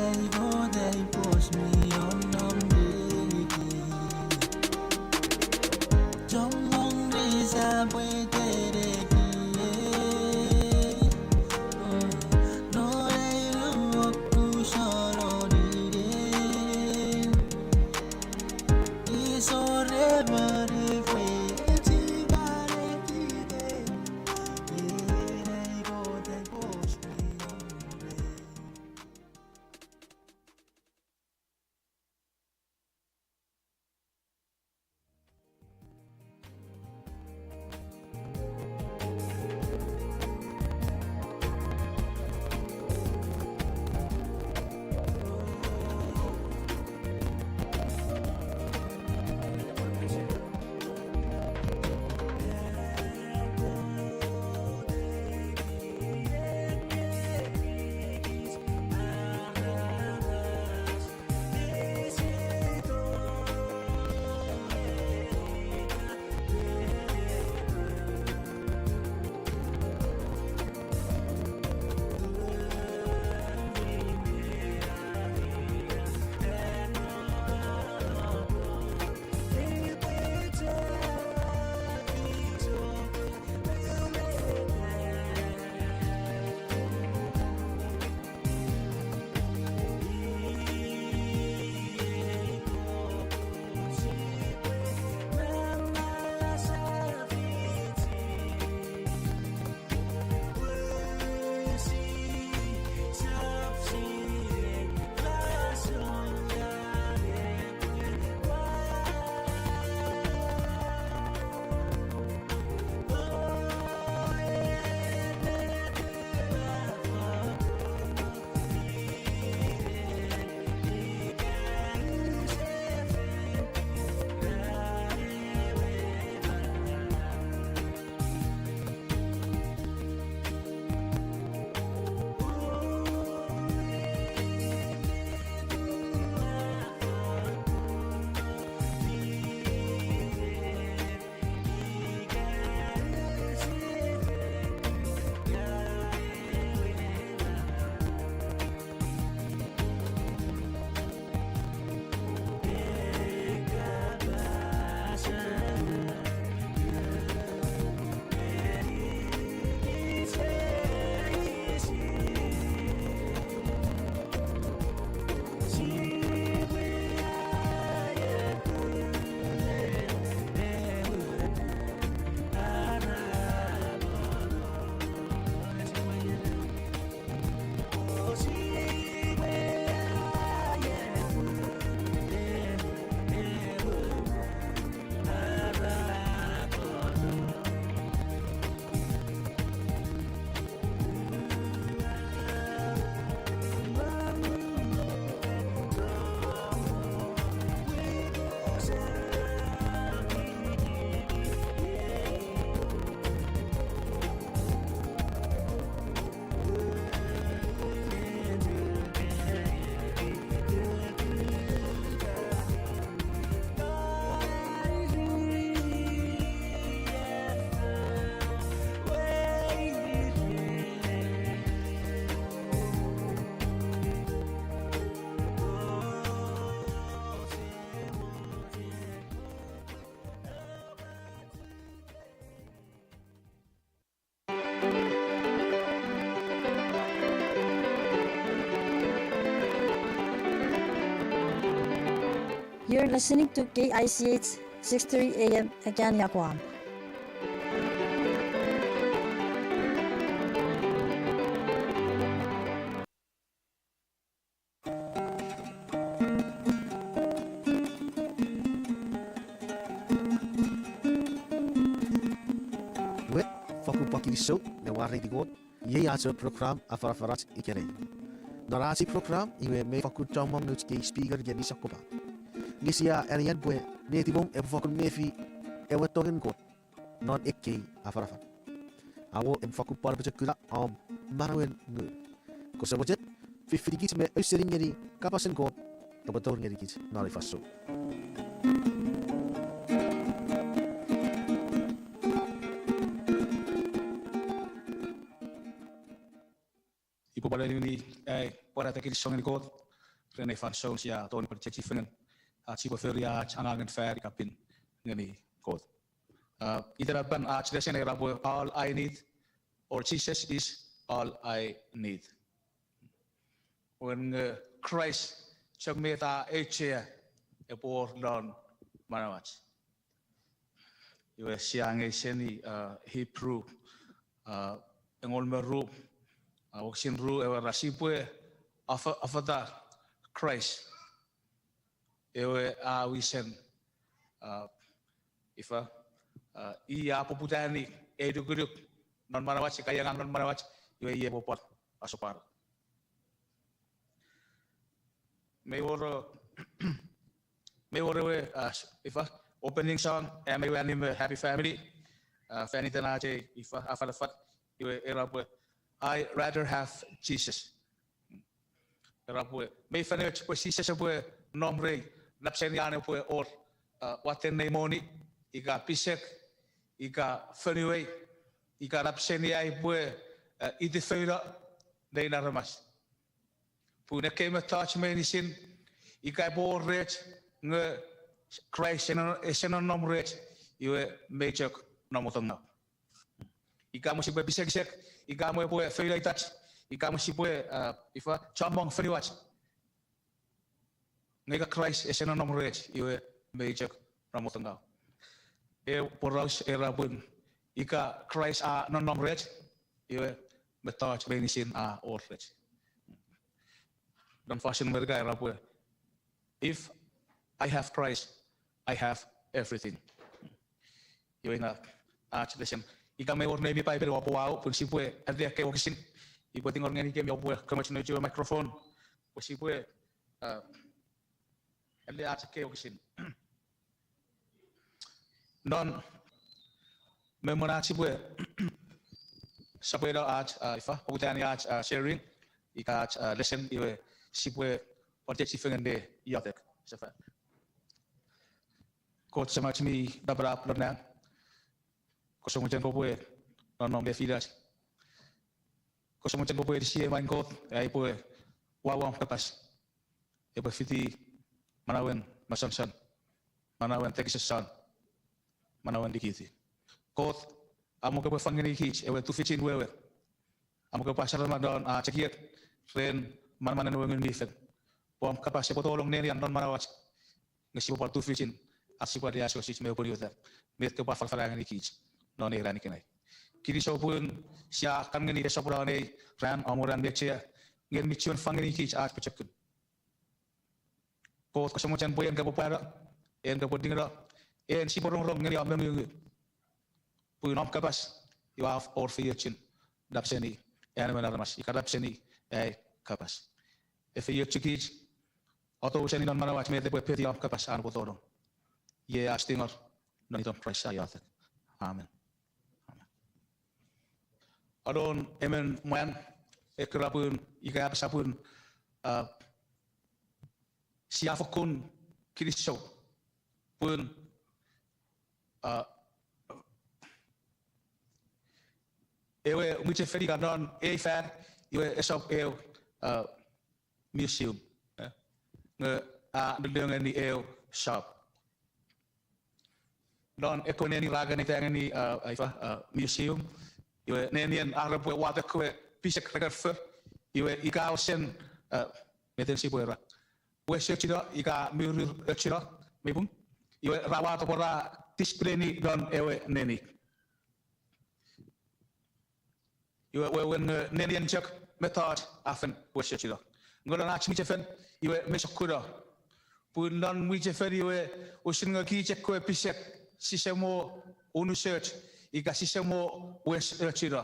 ai Kot ai pos mi nonnom reki. Chommong resap weterekiei, non ei nuokus oronire. Ese wor emon epwe chipanetipe, nge ai Kot ai pos mi nonnom reki. You're listening to K I C H six three A M Agana, Guam. Iwe, fakkun pwan kinisou ne mwareiti Kot, iei ach program Afanafanach ikenai. Non ach ei program iwe mei fakkun chommong nouch kei speaker ngeni sokkopat. Nge sia anean pwe netipom epwe fakkun mefi ewe tongen Kot non ekkei afanafan. Amo en fakkun pwan apochokuna om manauen ngun. Kose mochen, fiffinikich me ausening ngeni kapasen Kot, repwe tori ngenikich non ei fansoun. Upwe pwan anini ai pwarata kinisou ngeni Kot ren ei fansoun sia tongeni pwan chechifengen ach sipwe fori ach angangen fan ika pin ngeni Kot. Itenapen ach lesen era pwe all I need, or Jesus is all I need. Wen nge Kraist chok met a auchea epwe wor non manauach. Iwe sia angei seni Hebrew engon me ru, wokisin ru, ewe ra sipwe afata Kraist, ewe a wisen, ifa, i a poputani ei nukunuk non manauach, ika ei angang non manauach, iwe i epwe pwan asopwano. Mei wor, mei wor ewe, ifa, opening song, am ewe anime Happy Family, fan iten ach ei, ifa, afanafan, iwe era pwe, I rather have Jesus. Era pwe mei fanoch pwe Jises epwe nom rei, nap seni an epwe wor watten nei moni, ika pisek, ika fonuei, ika nap seni ai pwe itifouna nein aramas. Pun ekkei mettoch meinisin, ika epwe wor rech nge Kraist ese nonnom rech, iwe mei chok namotongau. Ika mo sipwe pisekisek, ika mo epwe founa itach, ika mo sipwe, ifa, chommong fonuach. Nge ika Kraist ese nonnom rech, iwe mei chok namotongau. Ew poraus era pun, ika Kraist a nonnom rech, iwe mettoch meinisin a wor rech. Non fosun Merika era pwe, if I have Christ, I have everything. Iwe ina ach lesen. Ika mei wor neimi Paipel, oupwe wau pun sipwe ade ekkei wokisin. Ipwe tingor ngenikemi oupwe komoch nouch ewe microphone pwe sipwe ade ach ekkei wokisin. Non me mwen ach sipwe sopweno ach, ifa, poputani ach sharing ika ach lesen, iwe sipwe pwan chechifengen ne iotek sefan. Kot Semach mi napanap non nang, kose mochen kopwe nonnom nefinach. Kose mochen kopwe anisiei mwen Kot, ai pwe wauom kapas epwe fiti manauen masonson, manauen tekison, manauen likiti. Kot, amo kopwe fang ngenikich ewe tufichin wewe, amo kopwe asarama non ach ekiek ren manamanen ewe Ngun mi Fel, pwe om kapas epwe tolong nenian non manauach, nge sipwe pwan tufichin ach sipwe aneasochis me apwonueta met kopwe afanafana ngenikich non ei ran ikenai. Kinisou pun sia kan ngeni ei soponon ei ran, amo ran neche, nge mi chuen fang ngenikich ach pochokun. Kot, kose mochen pwe en kopwe pwano, en kopwe ningeno, en sipwe rongorong ngeni om mongungu. Pun om kapas, iwe a wor feiochun nap seni an emon aramas, ika nap seni ai kapas. Efeiochukich, otouseni non manauach met epwe peti om kapas an epwe tonong. Iei ach tingor non itom Kraist ai iotek. Amen. Anon emon mwan, ekkewe ra pun, ika apasa pun, sia fokkun kinisou pun ewe mwichefen ika non ei fan, iwe esap ew museum, nge a nonno ngeni ew shop. Non ekkewe neni ra kan ita ngeni, ifa, museum, iwe nenien ar repwe wato ekkewe pisek re kan for, iwe ika osen, meten sipwe ra, wes ochino ika murur ochino, mei pung, iwe ra wato pwe ra display-ni non ewe neni. Iwe wewen nge nenien chok mettoch a fen wes ochino. Nge non ach mwichefen, iwe mi sokkono. Pun non mwichefen iwe usun nge kich ekkewe pisek sise mo unusoch ika sise mo wes ochino.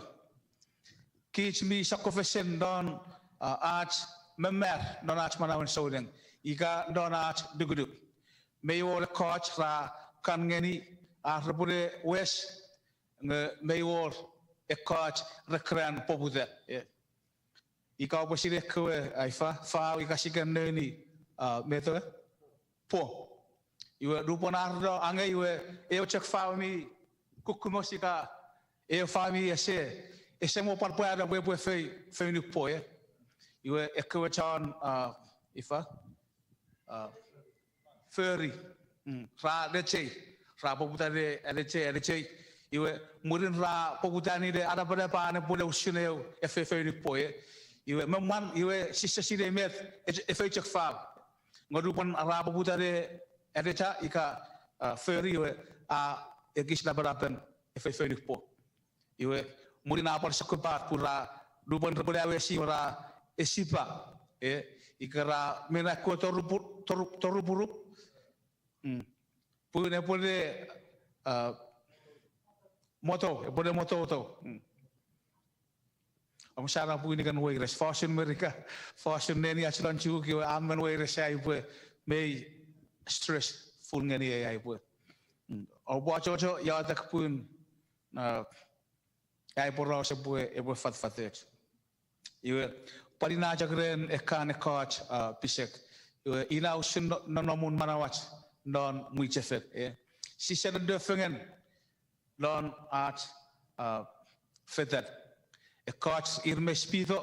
Kich mi sokkofesen non ach memar non ach manauen souneng ika non ach nukunuk. Mei wor ekkoch ra kan ngeni ar repwene wes, nge mei wor ekkoch re keran poputa, e. Ika oupwe sinei ekkewe, a, ifa, fau ika sikan neni, a, meto, e? Pwo. Iwe nupwen ar no angei iwe eu chok fau mi kukkumos ika eu fau mi ese, ese mo pwan pwano pwe epwe fei, feinuk pwo, e. Iwe ekkewe chon, a, ifa, a, fori. Mm, ra nechei. Ra poputa ne anechei, anechei. Iwe, mwirin ra poputa ne anapanapa an epwe ne usun eu efefeunuk pwo, e. Iwe, me mwan, iwe, sise sinei met, e, efei chok fau. Nge nupwen ra poputa ne anecha ika, a, fori, iwe, a, ekis napanapen efefeunuk pwo. Iwe, mwirin a pwan sokkopat pun ra, nupwen repwe ne awesi iwe ra esipa, e, ika ra mena ekkewe torupu-, toru-, torupurup. Mm. Pun epwe ne, a, motou, epwe ne motoutou. Mm. Omusano pun ikan weires, fosun Merika, fosun neni ach lon Chuuk iwe a men weires ai upwe mei stressful ngeni ei ai upwe. Mm. Oupwe achocho iotek pun, a, ai poraus epwe, epwe fatafatoch. Iwe, pwan ina chok ren ekkan ekkoch, a, pisek. Iwe, ina usun no-, nonnomun manauach non mwichefen, e. Sise nonno fengen non ach, a, fetan. Ekkoch ir mei spito,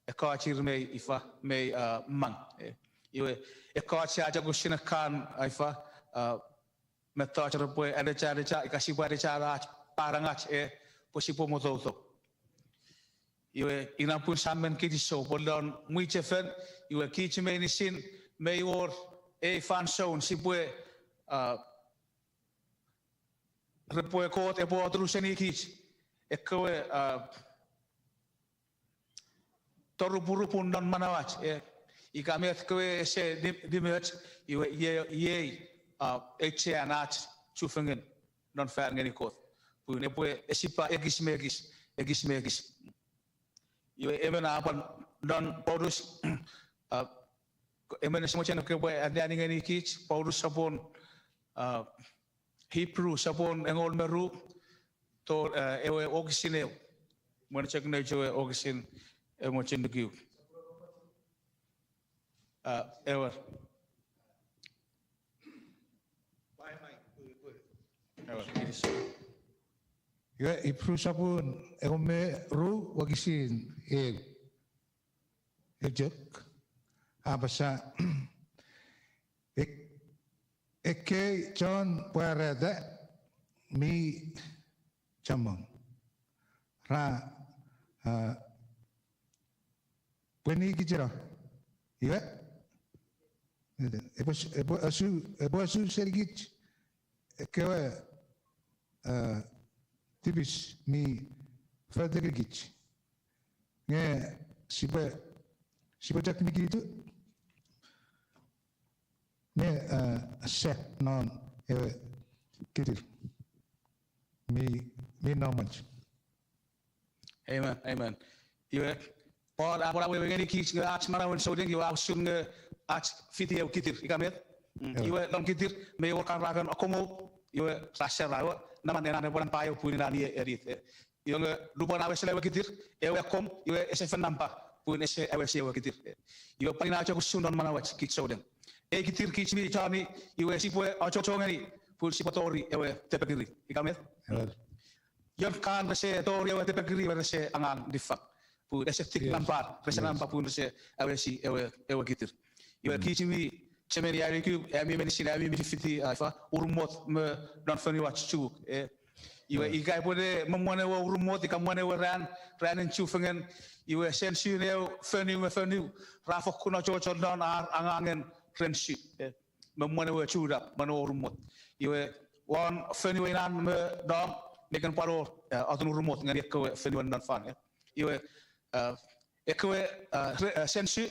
ekkoch ir mei ifa, mei, a, mang, e. Iwe, ekkoch sia chok usun ekkan, a, ifa, a, mettoch repwe anecha, anecha, ika sipwe anecha ach, parangach, e, pwe sipwe motoutou. Iwe, ina pun sa men kinisou, pwe lon mwichefen, iwe kich meinisin, mei wor, ei fansoun, sipwe, a, repwe Kot epwe oturuseni kich, ekkewe, a, torupurupun non manauach, e, ika met kewe ese ni-, nimoch, iwe, ie-, iei, a, auchean ach chufengen non fan ngeni Kot. Pun epwe esipa ekis me ekis, ekis me ekis. Iwe emon a pwan non Paulus, a, emon ese mochen kopwe anneani ngeni kich, Paulus sopwun, a, Hebrew sopwun engol me ru, to, a, ewe wokisin eu. Mwen chok nouch ewe wokisin, e, mochen nuku. A, ewer. Ewer, kinisou. Iwe, Hebrew sopwun engol me ru, wokisin eu. Eu chok. A apasa, ek-, ekkei chon pwarata mi chommong. Ra, a, pwe nikicheno. Iwe, epwe s-, epwe asu, epwe asu senikich ekkewe, a, tipis mi fotekikich. Nge sipwe, sipwe chok nikitu ne, a, sap non ewe kitir mi, mi namwach. Amen, amen. Iwe, Paul a pwan awewe ngeni kich nge ach manauen souneng iwe a usun nge ach fiti eu kitir, ika met? Mm, iwe non kitir, me wor kan ra kan akkomou, iwe ra sera, iwe, naman ena epwe nampa eu pun ina nie erit, e. Iwe nge, nupwen a wesela ewe kitir, ewe akkom, iwe ese fen nampa, pun ese awesi ewe kitir, e. Iwe pwan ina chok usun non manauach kich souneng. Ei kitir kich mi choni, iwe sipwe achocho ngeni, pun sipwe tori ewe tepekiri, ika met? Ion kan rese tori ewe tepekiri iwe rese angang niffang. Pun ese tik nampa, rese nampa pun rese awesi ewe, ewe kitir. Iwe kich mi chemeni ai nuku, ami meinisin, ami mi fiti, a, ifa, urumot me non fonuach Chuuk, e. Iwe ika epwe ne me mwen ewe urumot, ika mwen ewe ran, ranin chufengen, iwe sensun eu fonu me fonu, ra fokkun achocho non ar angangen ren su, e. Me mwen ewe chunap, mwen ewe urumot. Iwe won fonu inan me nom, me kan pwan wor, e, atun urumot ngeni ekkewe fonuen non fan, e. Iwe, e, ekkewe, e, re-, e, sensu,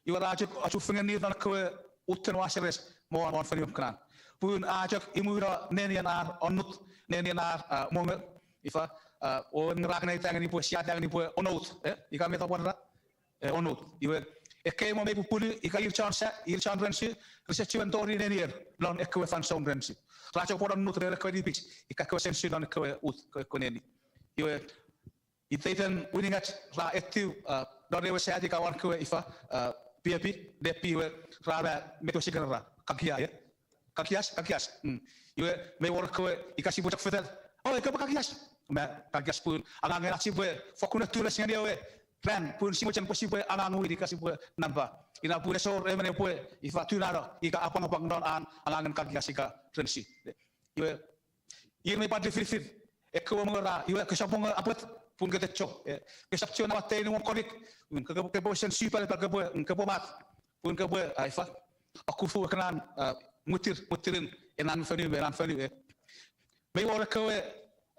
iwe ra chok achufengenir non ekkewe utten waseres me won, won fonu me kanan. Pun a chok imuno nenien ar onnut, nenien ar, a, mongo, ifa, a, o nge ra kan aita ngeni pwe, sia aita ngeni pwe onout, e, ika met a pwan ra, e, onout. Iwe, ekkei mo mei pupunu, ika ir chon sa, ir chon rensu, rese chuen tori nenier non ekkewe fansoun rensu. Ra chok pwan onnut ren ekkewe nipich, ika ekkewe sensu non ekkewe ut, ekkewe neni. Iwe, Iteiten unungat ra etiw, a, non ewe sati ka won kewe ifa, a, piepi, nepi iwe, ra ma met we siken ra, kakia, e? Kakias, kakias. Mm. Iwe, mei wor kewe, ika sipwe chok fetal. O, ika pwe kakias. Ma, kakias pun, angangen ach sipwe, fokkun tules ngeni ewe, ran, pun sipwe chen pwe sipwe angang win ika sipwe nampa. Ina pun esor emon epwe, ifa tunano, ika apwangapwang non an, angangen kakias ika ren si. Iwe, ir mi pwan lifinifin, ekkewe mongo ra, iwe, kesap mongo apwet, pun kete chok, e, kesap chok nampa tein won konik, mm, ke, ke, kepwe sen sipal, pal kepwe, mm, kepwe mat, pun kepwe, a, ifa, akufu ekkenan, a, mwitir, mwitirin, enan fonu, enan fonu, e. Mei wor ekkewe,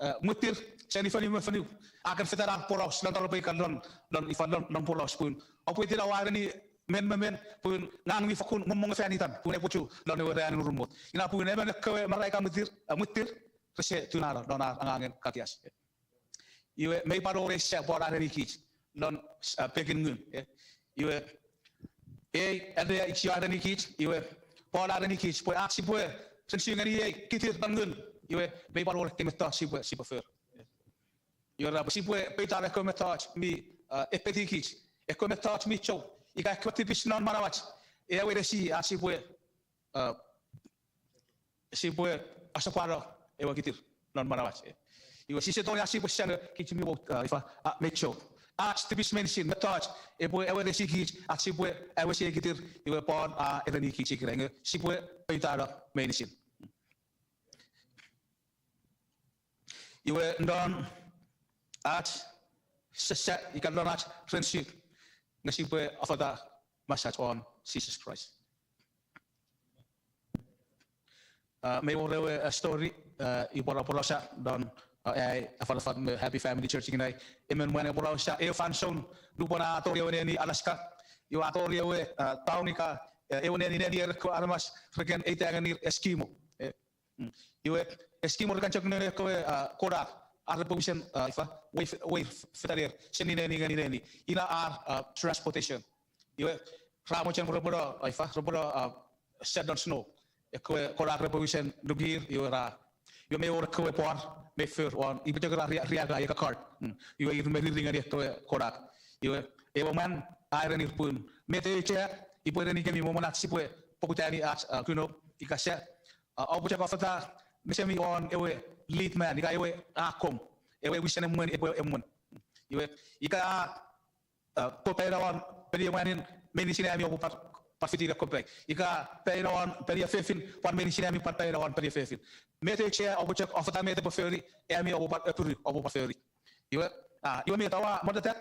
a, mwitir, seni fonu me fonu, a kan fetan ar poraus, lon taropwe ika lon, lon ifa lon, lon poraus pun. Oupwe tinawa ereni men me men, pun ngang mi fokkun momong fan itan, pun epwe chu, lon ewe ranin urumot. Ina pun emon ekkewe maraika mwitir, a, mwitir, rese tunano, lon ar angangen kakias. Iwe, mei pwan wor ei sa Paul a erenikich, lon, a, pekin ngun, e. Iwe, ei, ane ichi a erenikich, iwe, Paul a erenikich, pwe ach sipwe, ren su ngeni ei, kitir lon ngun, iwe, mei pwan wor ekkei mettoch sipwe, sipwe for. Iwe, ra pwe sipwe, peitano ekkewe mettoch mi, a, epetikich, ekkewe mettoch mi chou, ika ekkewe tipis non manauach, ewe nesi ach sipwe, a, sipwe asopwano ewe kitir non manauach, e. Iwe sise tongeni ach sipwe sano kich mi wot, a, ifa, a, mei chou. Ach tipis meinisin, mettoch, epwe ewe nesikich, ach sipwe awesi ei kitir, iwe Paul a erenikich ikenai nge, sipwe peitano meinisin. Iwe non ach sasa, ika non ach ren su, nge sipwe afata mesach won Jises Kraist. A, mei wor ewe, a, story, a, upwe aporausa non, a, ai afanafan me Happy Family Church ikenai. Emon mwan aporausa ew fansoun nupwen a tori ewe neni Alaska. Iwe a tori ewe, a, town ika, a, ewe neni, nenier ekkewe aramas reken eitangeni Eskimo. E, mm. Iwe Eskimo re kan chok nengeni ekkewe, a, konak, ar repwe wisen, a, ifa, wei, wei fetaner, seni neni ngeni neni. Ina ar, a, transportation. Iwe, ra mochen repwe no, a, ifa, repwe no, a, sat non snow. Ekkewe konak repwe wisen nukir, iwe ra. Iwe mei wor ekkewe pwor, mei for won, iwe chok ra ria, riaga ika cart. Mm. Iwe ir me riri ngeni ekkewe konak. Iwe, ewe mwan, a erenir pun, met auchea, upwe erenikemi me mwen ach sipwe, pokutani ach, a, kuno, ika sa, a, oupwe chok ofata, mesemi won ewe lead man, ika ewe akkom, ewe wisen emwen, epwe emwen. Iwe, ika a, a, kopwe paina won peniemwanin meinisin ami oupwe pwan, pwan fiti ne kopwe. Ika paina won peniefefin pwan meinisin ami pwan paina won peniefefin. Met auchea oupwe chok ofata met epwe fori, ami oupwe pwan appiru, oupwe pwan fori. Iwe, a, iwe met oua moteta,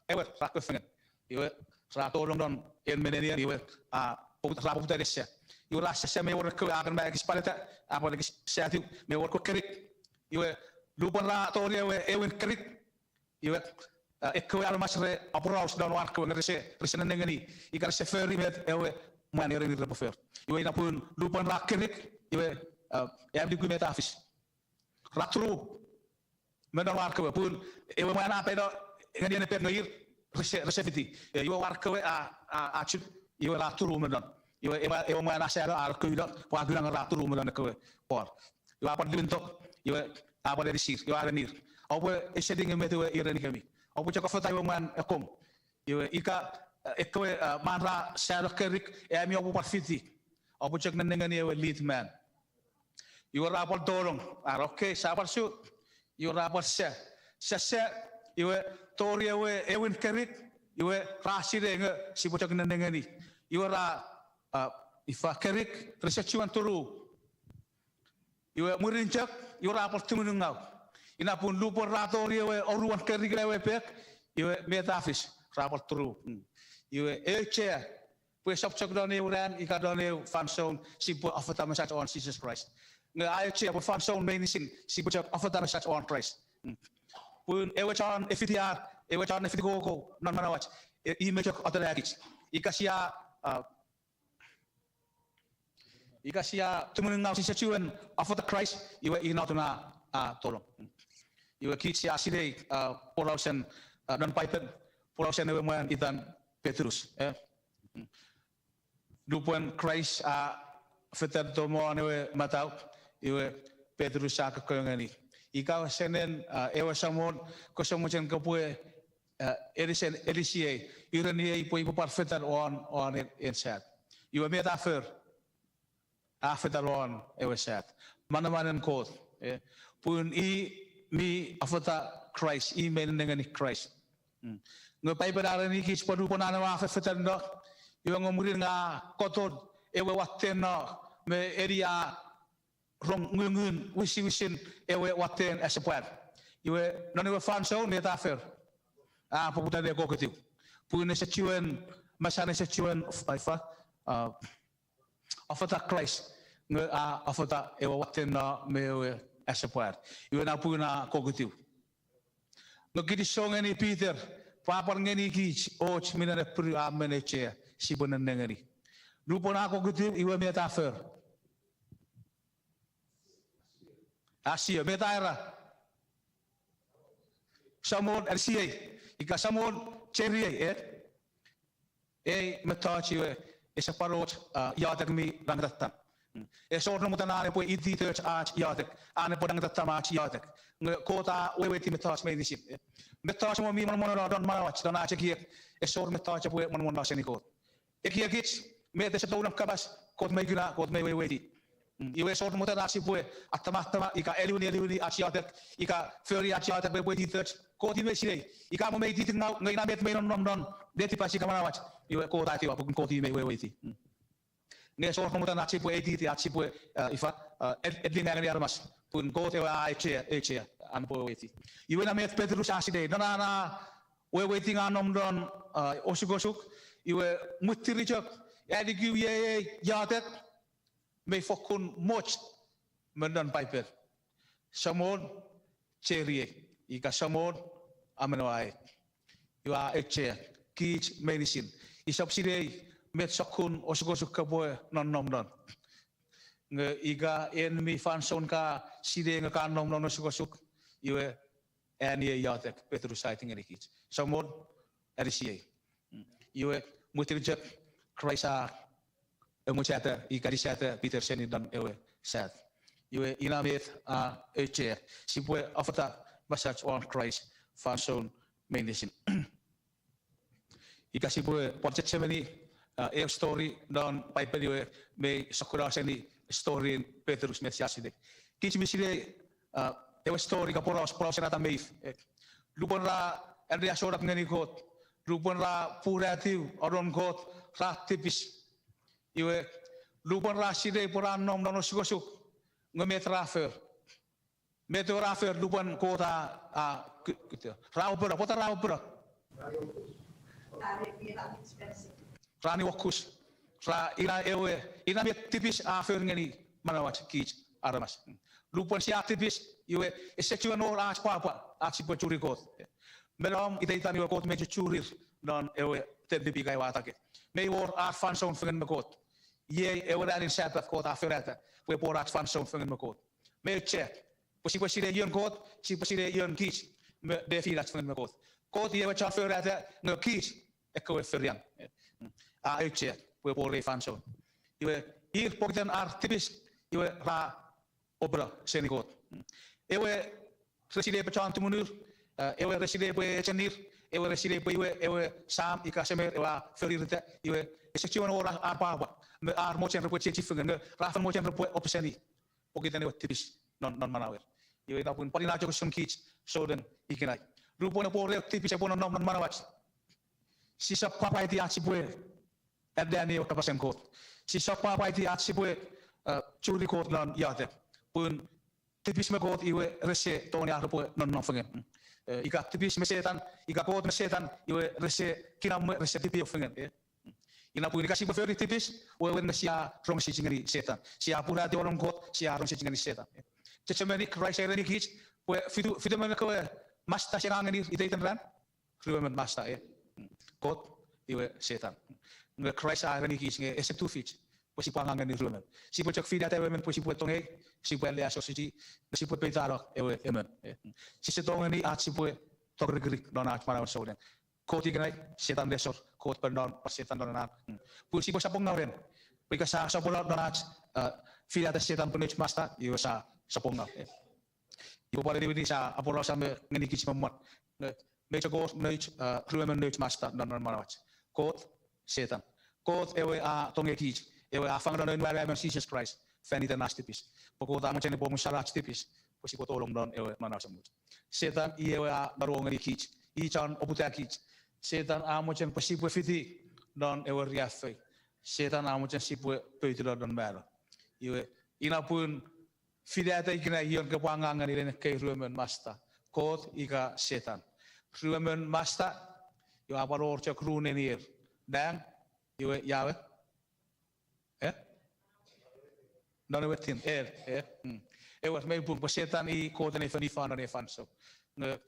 ewer, ra kefengen. Iwe, ra tolong non en me nenien, iwe, a, ra poputa ne sa. Iwe ra sasa mei wor ekkewe a kan ma ekis paleta, a pwan ekis satu, mei wor ekkewe kerik. Iwe, nupwen ra tori ewe, ewin kerik, iwe, a, ekkewe aramas re aporaus non war kewe nge rese, rese nennengeni, ika rese fori met ewe mwan a erenir repwe for. Iwe ina pun nupwen ra kerik, iwe, a, am nuku met a fis. Ra turu me non war kewe pun ewe mwan a paino ngeni ene pek nge ir rese, rese fiti. E, iwe war kewe a, a, a chut, iwe ra turu me non. Iwe ewe, ewe mwan a sano a rokouno, pwe a kuna nge ra turu me non ekkewe pwor. Iwe a pwan liwinto, iwe a pwan enisir, iwe a erenir, oupwe esetinge met ewe a erenikemi. Oupwe chok ofata ewe mwan akkom. Iwe ika, e, ekkewe, e, mwan ra sano kerik, ami oupwe pwan fiti. Oupwe chok nennengeni ewe lead man. Iwe ra pwan tolong, ar, okay, sa pwan su, iwe ra pwan sa, sa, sa, iwe tori ewe ewin kerik, iwe ra sinei nge sipwe chok nennengeni. Iwe ra, a, ifa kerik, rese chuen turu. Iwe mwirin chok, iwe ra pwan tumunungau. Ina pun nupwen ra tori ewe oruan kerik ina ewe pek, iwe met a fis, ra pwan turu. Mm. Iwe auchea, pwe esap chok non eu ran ika non eu fansoun sipwe afata mesach won Jises Kraist. Nge a auchea pwe fansoun meinisin sipwe chok afata mesach won Kraist. Mm. Pun ewe chon efiti ar, ewe chon efiti koko non manauach, e, i me chok atonakich. Ika sia, a, ika sia tumunungau sise chuen afata Kraist, iwe ina atun a, a tolong. Iwe kich sia sinei, a, porausen, a, non Paipen, porausen ewe mwan itan Petrus, e. Nupwen Kraist a fetan tomon ewe matau, iwe Petrus a kokko ngeni. Ika senen, a, ewe Samon, kose mochen kopwe, a, enisen, enisiei, ureniei pwe upwe pwan fetan won, won en, en sat. Iwe met a fori? A fetan won ewe sat. Manamanen Kot, e. Pun i mi afata Kraist, i mi nengeni Kraist. Mm. Nge Paipen a erenikich pwe nupwen an ewe a fefetanno, iwe nge mwirin nge a koton ewe watten no me eni a rong ngungun wisiwisin ewe watten asepwan. Iwe non ewe fansoun met a fori? A poputa ne kokkotiw. Pun ese chiwen, mesan ese chiwen, ifa, a, afata Kraist, nge a afata ewe watten no me ewe asepwan. Iwe na pun a kokkotiw. Nge kinisou ngeni Peter, pwe a pwan ngenikich och minen appiru a men auchea, sipwe nennengeni. Nupwen a kokkotiw, iwe met a fori? A sio, met a era? Samon, anisiei, ika Samon, cheriei, e? Ei mettoch iwe, ese pwan och, a, iotek mi nangatattam. Mm. Ese wor namotan an epwe ititoch ach iotek, an epwe nangatattam ach iotek. Nge Kot a weweiti mettoch meinisin. E, mettoch mo mi monomonono non manauach, non ach ekiek, ese wor mettoch epwe monomonono seni Kot. Ekiekich, met ese tou non kapas, Kot mei kuna, Kot mei weweiti. Mm, iwe ese wor namotan ach sipwe attamattama ika eliwini eliwini ach iotek, ika fori ach iotek pwe epwe ititoch, Kot i mei sinei. Ika mo mei titingau, nge ina met mei nonnom non netipach ika manauach, iwe Kot a etiwa pokun Kot i mei weweiti. Mm. Nge ese wor namotan ach sipwe eititi, ach sipwe, a, ifa, a, el-, elinga ngeni aramas. Pun Kot ewe a auchea, auchea, an epwe weweiti. Iwe ina met Petrus a sinei, non an a weweiti nge a nom non, a, osukosuk, iwe mwitir chok, a nikiu iei ei iotek, mei fokkun moch me non Paipen. Samon, cheriei, ika Samon, amanaua ei. Iwe a auchea kich meinisin. Isap sinei met sokkun osukosuk kopwe nonnom non. Nge ika en mi fansoun ka sinei nge ka nom non osukosuk, iwe, an iei iotek Petrus a aiti ngenikich. Samon, anisiei. Mm. Iwe, mwitir chok, Kraist a amochata, ika anisata Peter seni non ewe sat. Iwe, ina met a auchea, sipwe afata mesach won Kraist fansoun meinisin. Ika sipwe pwan chechemeni, a, eu story non Paipen iwe mei sokkono seni storyn Petrus met sia sinei. Kich mi sinei, a, ewe story ika poraus, porausen Atam me If. E, lupwen ra anneasonap ngeni Kot, lupwen ra puratiw anon Kot, ra tipis. Iwe, lupwen ra sinei pwe ra nom non osukosuk, nge met ra fori? Met ewe ra fori lupwen Kot a, a, ku-, ku-, ra opera, pwata ra opera? Ra niuokus. Ra, ina ewe, ina met tipis a fori ngeni manauach kich aramas. Lupwen sia tipis, iwe, ese chiwen wor ach pwapwa, ach sipwe churi Kot. Me nom iteitan iwe Kot mei chuchurir non ewe tempepi ika ewe atake. Mei wor ar fansoun fengen me Kot. Iei ewe ranin Sapat Kot a forata, pwe epwe wor ach fansoun fengen me Kot. Me auchea, pwe sipwe sinei ion Kot, sipwe sinei ion kich, me nefinach fengen me Kot. Kot i ewe chon forata, nge kich, ekkewe forian. A auchea, pwe epwe wor ei fansoun. Iwe, ir pokiten ar tipis, iwe ra opera seni Kot. Ewe re sinei pwe chon tumunur, a, ewe re sinei pwe echenir, ewe re sinei pwe iwe, ewe sam ika semer ewe a foririta, iwe, ese chiwen wor ar pwapwa, me ar mochen repwe chiechi fengen, nge ra fen mochen repwe opeseni, pokiten ewe tipis non, non manauer. Iwe ina pun pwan ina chok usun kich souneng ikenai. Lupwen epwe wor eu tipis epwe nonnom non manauach, sisap pwapwaiti ach sipwe anneani ewe kapasen Kot. Sisap pwapwaiti ach sipwe, a, churi Kot non iotek. Pun tipis me Kot iwe rese tongeni ar repwe nonnom fengen. E, ika tipis me Setan, ika Kot me Setan, iwe rese kinamwe, rese tipeeu fengen. E, ina pun ika sipwe fori tipis, wewen nge sia rong sech ngeni Setan. Sia puratiw anon Kot, sia rong sech ngeni Setan. E, chechemeni Kraist a erenikich pwe fitu, fitemon ekkewe masta sia angang ngenir iteiten ran? Ruemon masta, e. Kot, iwe Setan. Nge Kraist a erenikich nge ese tufich pwe sipwe angang ngeni ruemon. Sipwe chok finata ewe emon pwe sipwe tongei, sipwe anneasochisi, nge sipwe peitano ewe emon, e. Sise tongeni ach sipwe tongrikirik non ach manauen souneng. Kot ikenai, Setan nesor, Kot pwan non, pwan Setan non ena. Pwe sipwe sapongau ren. Pwe ika sa sopweno non ach, a, finata Setan pwe nouch masta, iwe sa sapongau, e. Iwe pwan niwin sa aporausa me ngenikich me mwan. Nge, nouch Kot, nouch, a, ruemon nouch masta non, non manauach. Kot, Setan. Kot ewe a tongeikich, ewe a fangeno noun we mwan Jises Kraist fan iten ach tipis. Pwe Kot a mochen epwe omusano ach tipis, pwe sipwe tolong non ewe manau esemuch. Setan i ewe a nongongenikich, i chon oputakich. Setan a mochen pwe sipwe fiti non ewe riaffou. Setan a mochen sipwe poutino non mano. Iwe, ina pun finata ikenai ion kopwe angang ngeni nein ekkei ruemon masta, Kot ika Setan. Ruemon masta, iwe a pwan wor chok ru nenier. Nang, iwe ia we? E? Non ewe tin, e, e, mm. Ewer, mei pung pwe Setan i koten ei fonufan non ei fansoun. Nge,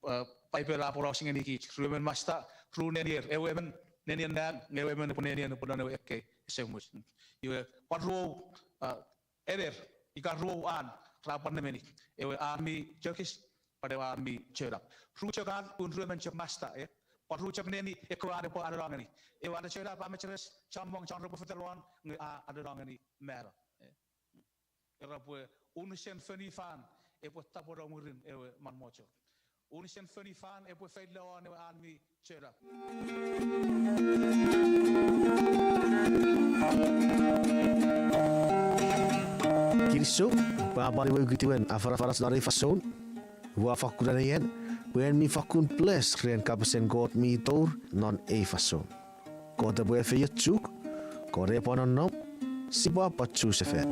e, Paipel a poraus ngenikich, ruemon masta, ru nenier, ewe emon nenien nang, nge ewe emon epwe nenien epwe non ewe ekkei esemuch. Iwe, pwan ruou, a, ener, ika ruou an, ra pwan nemeni, ewe an mi chokis, pwan ewe an mi chonap. Ru chok an, pun ruemon chok masta, e? Pwan ru chok neni, ekkewe an epwe anonongeni. Ewe an chonap a mecheres, chommong chon repwe fetal won, nge a anonongeni mano. E? Era pwe unusen fonufan epwe tapweno mwirin ewe manmocho. Unusen fonufan epwe feilo won ewe an mi chonap. Kinisou, pwapwan iwe ukutiwen afanafanach non ei fansoun. Ua fakkun anean, pwe en mi fakkun bless ren kapasen Kot mi tour non ei fansoun. Kot epwe efeiochuk, Kot epwe nonnom, sipwe pwan chusefan.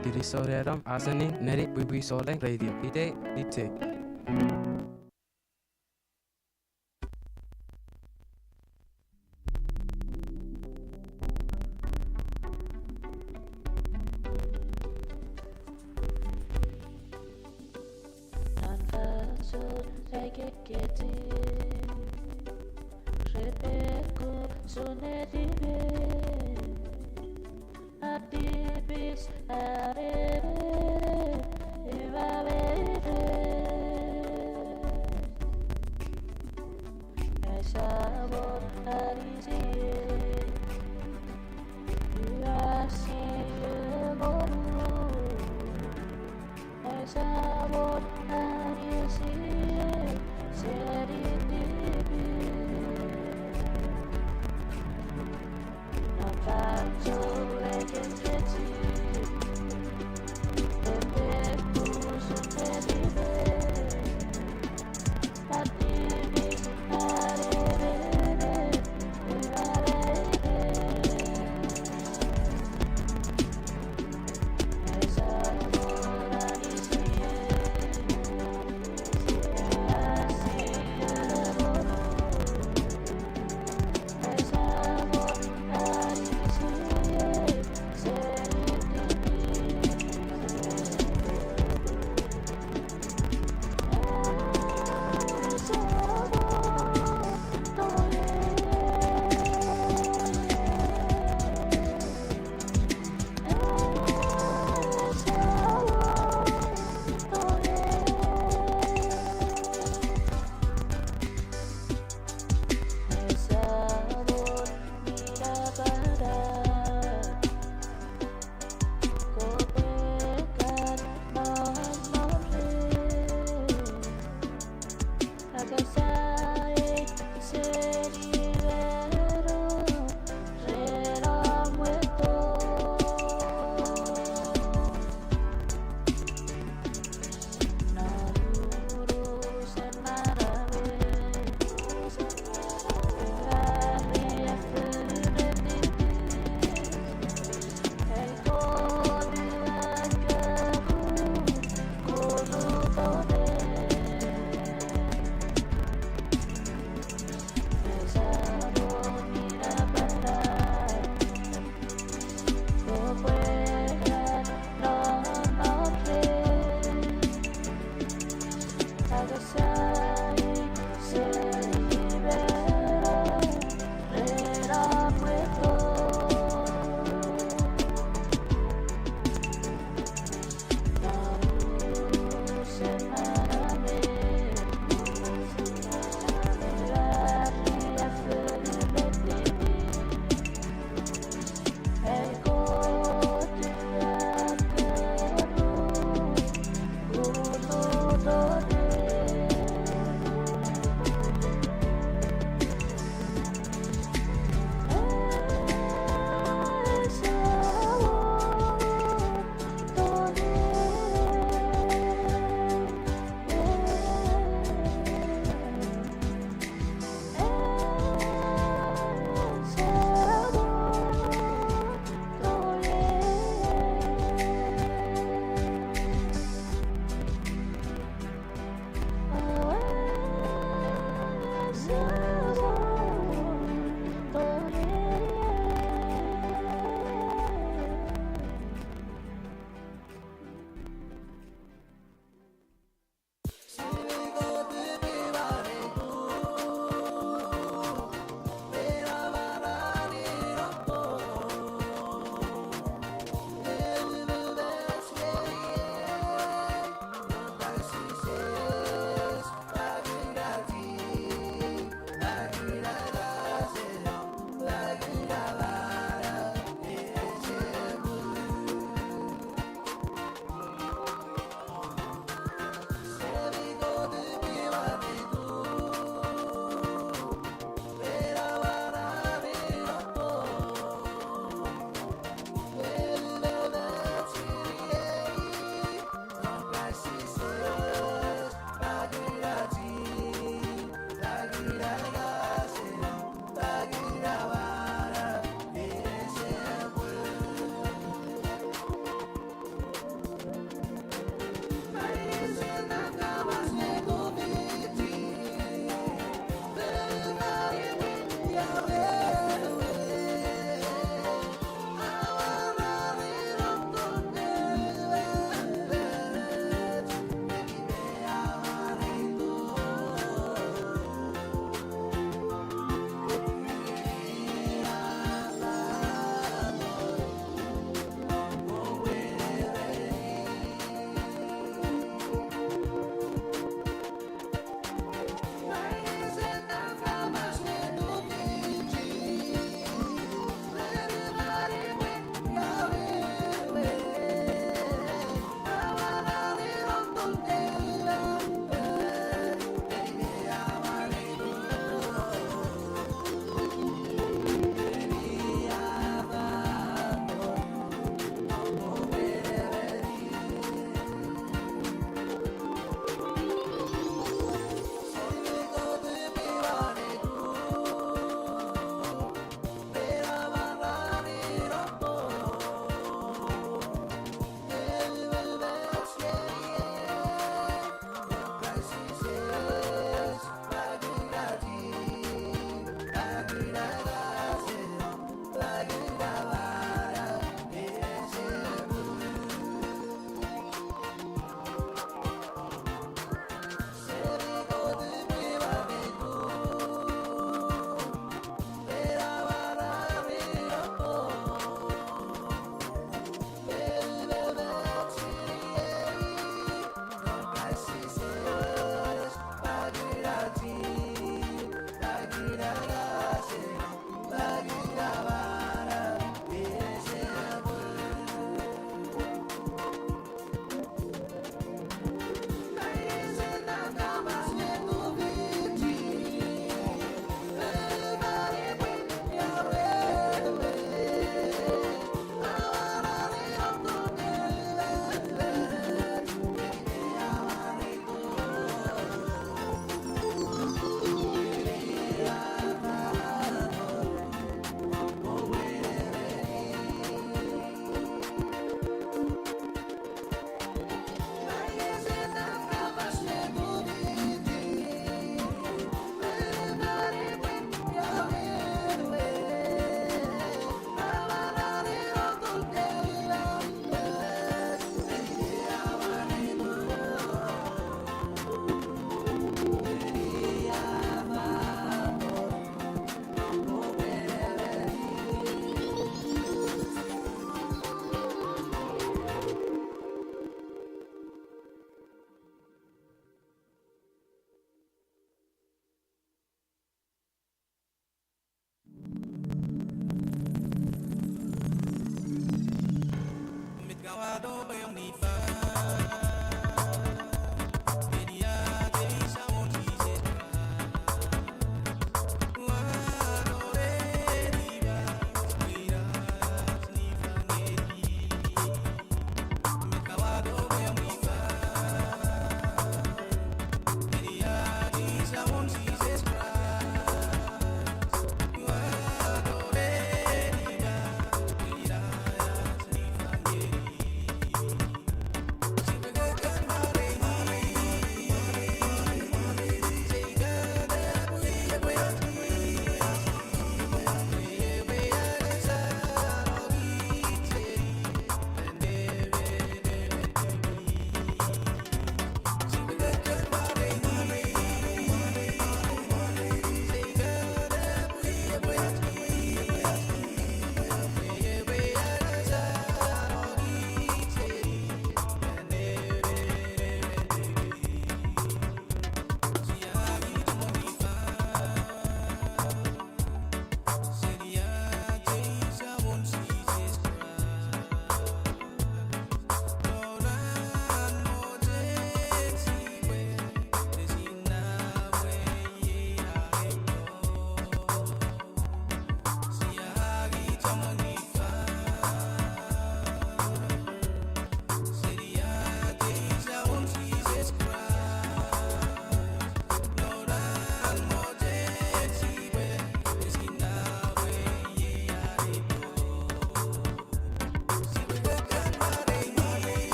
Kinisou ren om ausening ngeni Pwipwi Souleng Radio. Itei, itei. Non fansoun ai kekketin, repwe kusun netipen, a tipis arere, iwe meire, ai Samon anisiei, iwe asiemonu.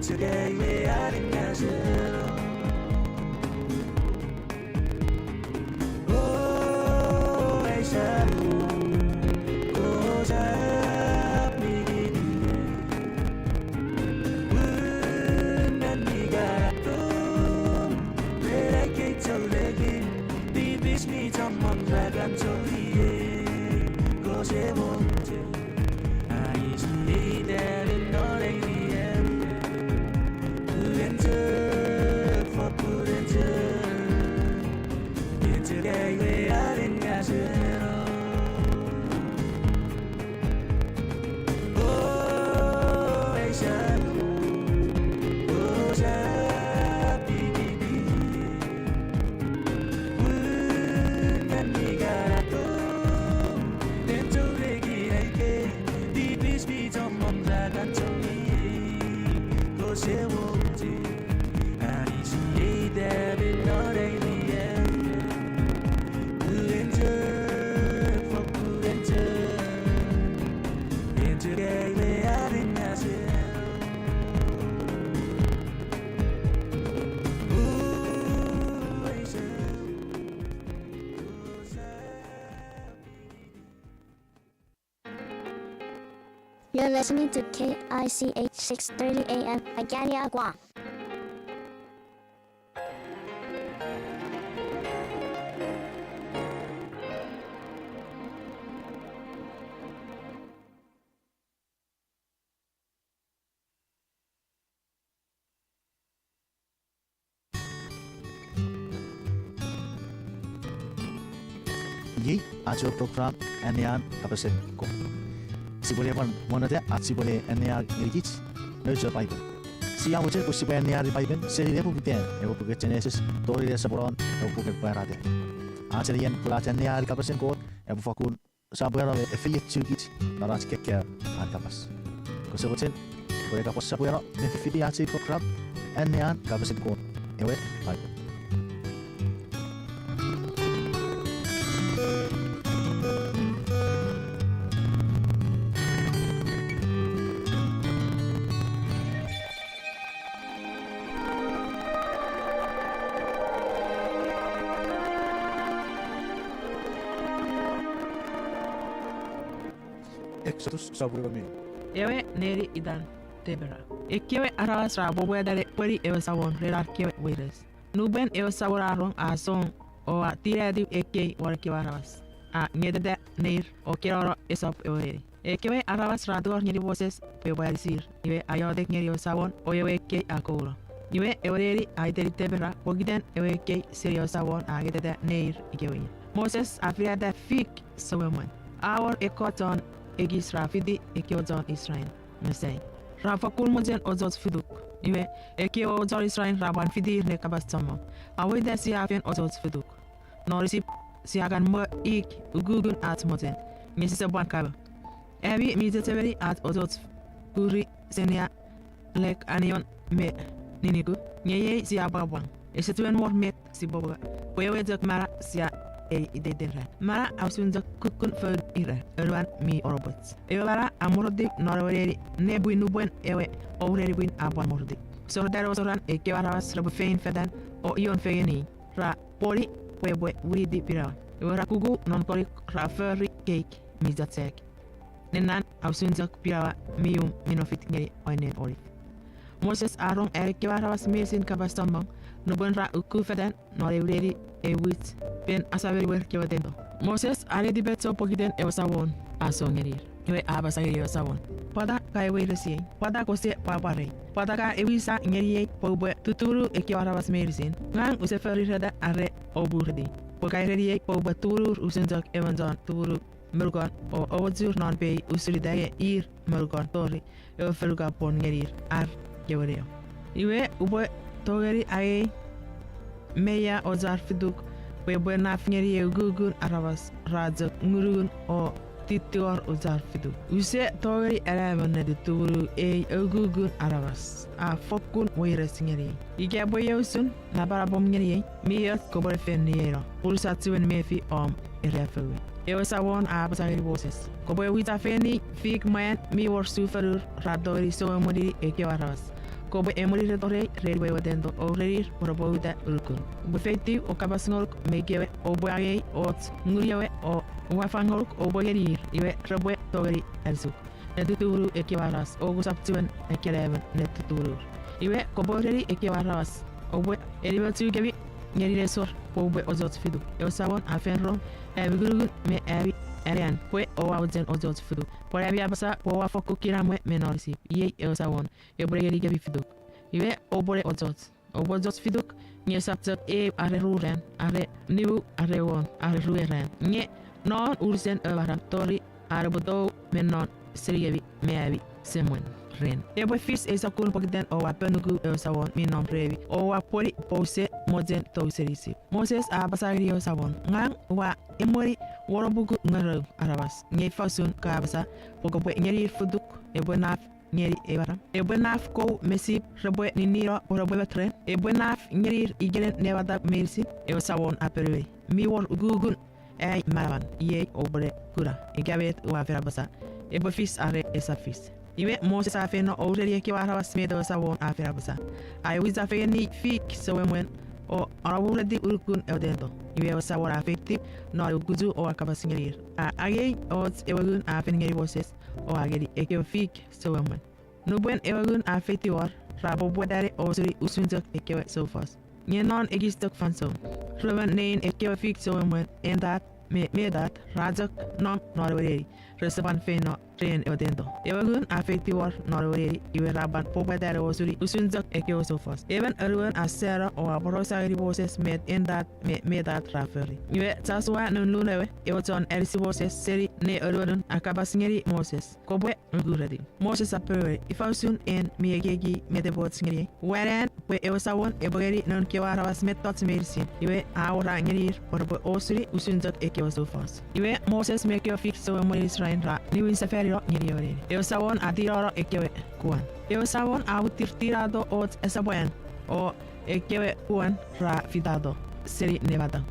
Chok ai we aningaseno. O, ai Samon, kosap nikiti. Pun non mi katon, ren ai kei cholekin, tipis mi chommong ra kan choliei, kose mochen. Ai si ei tamin non ei lien. Pun en chok, fokkun en chok. En chok ai we aningaseno. O, ai Samon, kosap nikiti. Pun non mi katon, en chok reki ai kei, tipis mi chommong ra kan choliei, kose mochen. Ai si ei tamin non ei lien. Pun en chok, fokkun en chok. En chok ai we aningaseno. You're listening to K I C H six thirty A M, Agana, Guam. Iei ach ewe program Annean Kapasen Kot. Sipwene pwan monnota ach sipwene annea ngenikich nouch ewe Paipen. Sia mochen pwe sipwe anneani Paipen seni nepoputan ewe puken Genesis tori nesoponon ewe puken Pwarata. Ach nenien pwe ach anneani kapasen Kot epwe fakkun sopweno me efeiochukich non ach kekkaeo an kapas. Kose mochen pwe ka pwan sopweno ne fifiti ach ei program Annean Kapasen Kot, ewe Paipen. Exodus sopun ewe me ewe neni itan Debera. Ekkewe aramas ra poputa ne pweni ewe Samon ren ar kewe weires. Nupwen ewe Samon a rong, a song o a tinatiw ekkei won ekkewe aramas, a ngeteta neir o kenono esop ewe neni. Ekkewe aramas ra tingor ngeni Moses pwe epwe anisir, iwe a iotek ngeni ewe Samon o ewe ekkei a kouno. Iwe ewe neni a iteni Debera pokiten ewe ekkei seni ewe Samon a ngeteta neir ikewe ie. Moses a finata fik souemwen. A wor ekkoch chon ekis ra fiti ekkewe chon Israel mesei. Ra fokkun mochen ochoch fituk. Iwe, ekkewe chon Israel ra pwan fitir ne kapas chommong. A weita sia fen ochoch fituk. Non Isip sia kan mwo ik ukukun ach mochen, nge sise pwan kamo. Ami mi chechemeni ach ochoch kuri senia lek anion me niniku, nge iei sia apwangapwang. Ese chuen wor met sipwe pwe, pwe ewe chok mana sia ei iteiten ran. Mana a usun chok kukkun foun ira, anuan mi onopoch. Ewe mana a morotik non ewe neni nepwin nupwen ewe oureni pwin a pwan morotik. Sorotan ewe soran ekkewe aramas repwe fein fetan o ion fengeni, ra pwoni pwe epwe winiti pinawa. Ewe ra kuku non konik ra fori keik mi chachek. Nenan a usun chok pinawa mi um mi nofit ngeni oinen olif. Moses a rong an ekkewe aramas meinisin kapas chommong nupwen ra uku fetan non ew neni, ew wich, pen asamen wer kewe tento. Moses a netipechou pokiten ewe Samon a song ngenir. Iwe a apasa ngeni ewe Samon, pwata ka eweiresiei? Pwata kose pwapwa rei? Pwata ka ewisa ngeniei pwe upwe tutunu ekkewe aramas meinisin? Ngang use forireta are opureti, pwe ka ereniei pwe upwe tumunur usun chok emon chon tumunu monukon o omochur non pei usun ita nge ir monukon tori ewe fonu ka pwon ngenir ar kewe neo. Iwe upwe tongeni angei me ia ochar fituk pwe epwe naf ngeni ew ukukun aramas ra chok ngunungun o tittingor ochar fituk. Use tongeni anamon ne tutumunu ei ukukun aramas. A fokkun weires ngeniei. Ika pwe iei usun napanapom ngeniei, mi och kopwe ne fen nieino, pun use chiwen mefi om eriaffoui. Ewe Samon a apasa ngeni Moses, kopwe wichafeni fik mwan mi wor sufonur ra tongeni songomwenini ekkewe aramas. Kopwe emwenir retorei ren ewe otendo o urenir pwe repwe uta unukun. Upwe feitiw o kapas ngonuk me ikewe oupwe angei och ngunui ewe o ua fang ngonuk oupwe ngenir, iwe repwe tongeni anisuk ne tutumunu ekkewe aramas o kosap chiwen ekkena emon ne tutumunur. Iwe kopwe ureni ekkewe aramas, oupwe enimochukemi ngeni nesor pwe oupwe ochoch fituk. Ewe Samon a fen rong ami ngunungun me ami anean pwe oua mochen ochoch fituk. Pwan ami apasa pwe oua fokkun kinamwe me non Isip. Iei ewe Samon epwe ngenikemi fituk. Iwe oupwene ochoch. Oupwe ochoch fituk, nge esap chok eu are ru ran, are nimu are engon are rue ran, nge non unusen ewe maram tori an epwe tou me non senikemi me ami semwen ren. Epwe fis ei sokkun pokiten oua ponuku ewe Samon mi nom remi, oua pwoni pwe ouse mochen tou seni Isip. Moses a apasa ngeni ewe Samon, ngang ua emweni wonopuku ngerou aramas, nge ifa usun ka apasa pwe kopwe ngenir fituk? Epwe naf ngeni ei maram? Epwe naf kou me sip repwe ninnino pwe repwe mot ren? Epwe naf ngenir ikenen nematau meinisin? Ewe Samon a ponueni, mi wor ukukun ai manaman, iei oupwene kuna ika met ua fen apasa epwe fis are esap fis. Iwe Moses a feino o ureni ekkewe aramas met ewe Samon a fen apasa. A ewisa fengeni fik souemwen o anomureti unukun ewe tento. Iwe ewe Samon a feitiw non ewe kuchu o a kapas ngenir. A angei och ewe ngun a fen ngeni Moses o a ngeni ekkewe fik souemwen. Nupwen ewe ngun a feitiw wor, ra poputa ne osuni usun chok ekkewe soufos. Nge non ekis chok fansoun, ruemon nein ekkewe fik souemwen, Endat me Medad, ra chok nom non ewe neni, rese pwan feino ren ewe tento. Ewe ngun a feitiw wor non ewe neni, iwe ra pwan poputa ne osuni usun chok ekkewe soufos. Emon anuon a sano o a aporausa ngeni Moses met Endat me Medad ra fori. Iwe Josua noun Nun ewe, ewe chon anisi Moses seni ne anuonun, a kapas ngeni Moses, kopwe nukureti. Moses a ponueni, ifa usun en mi ekieki met epwe och ngeniei? Ua anean pwe ewe Samon epwe ngeni noun kewe aramas mettoch meinisin. Iwe a awora ngenir pwe repwe osuni usun chok ekkewe soufos. Iwe Moses me ekkewe fik souemwenin Israel ra niwin sefanino ngeni ewe neni. Ewe Samon a tinano ekkewe kuan. Ewe Samon a muttir tinato och asapwan, o ekkewe kuan ra fitato seni nematau.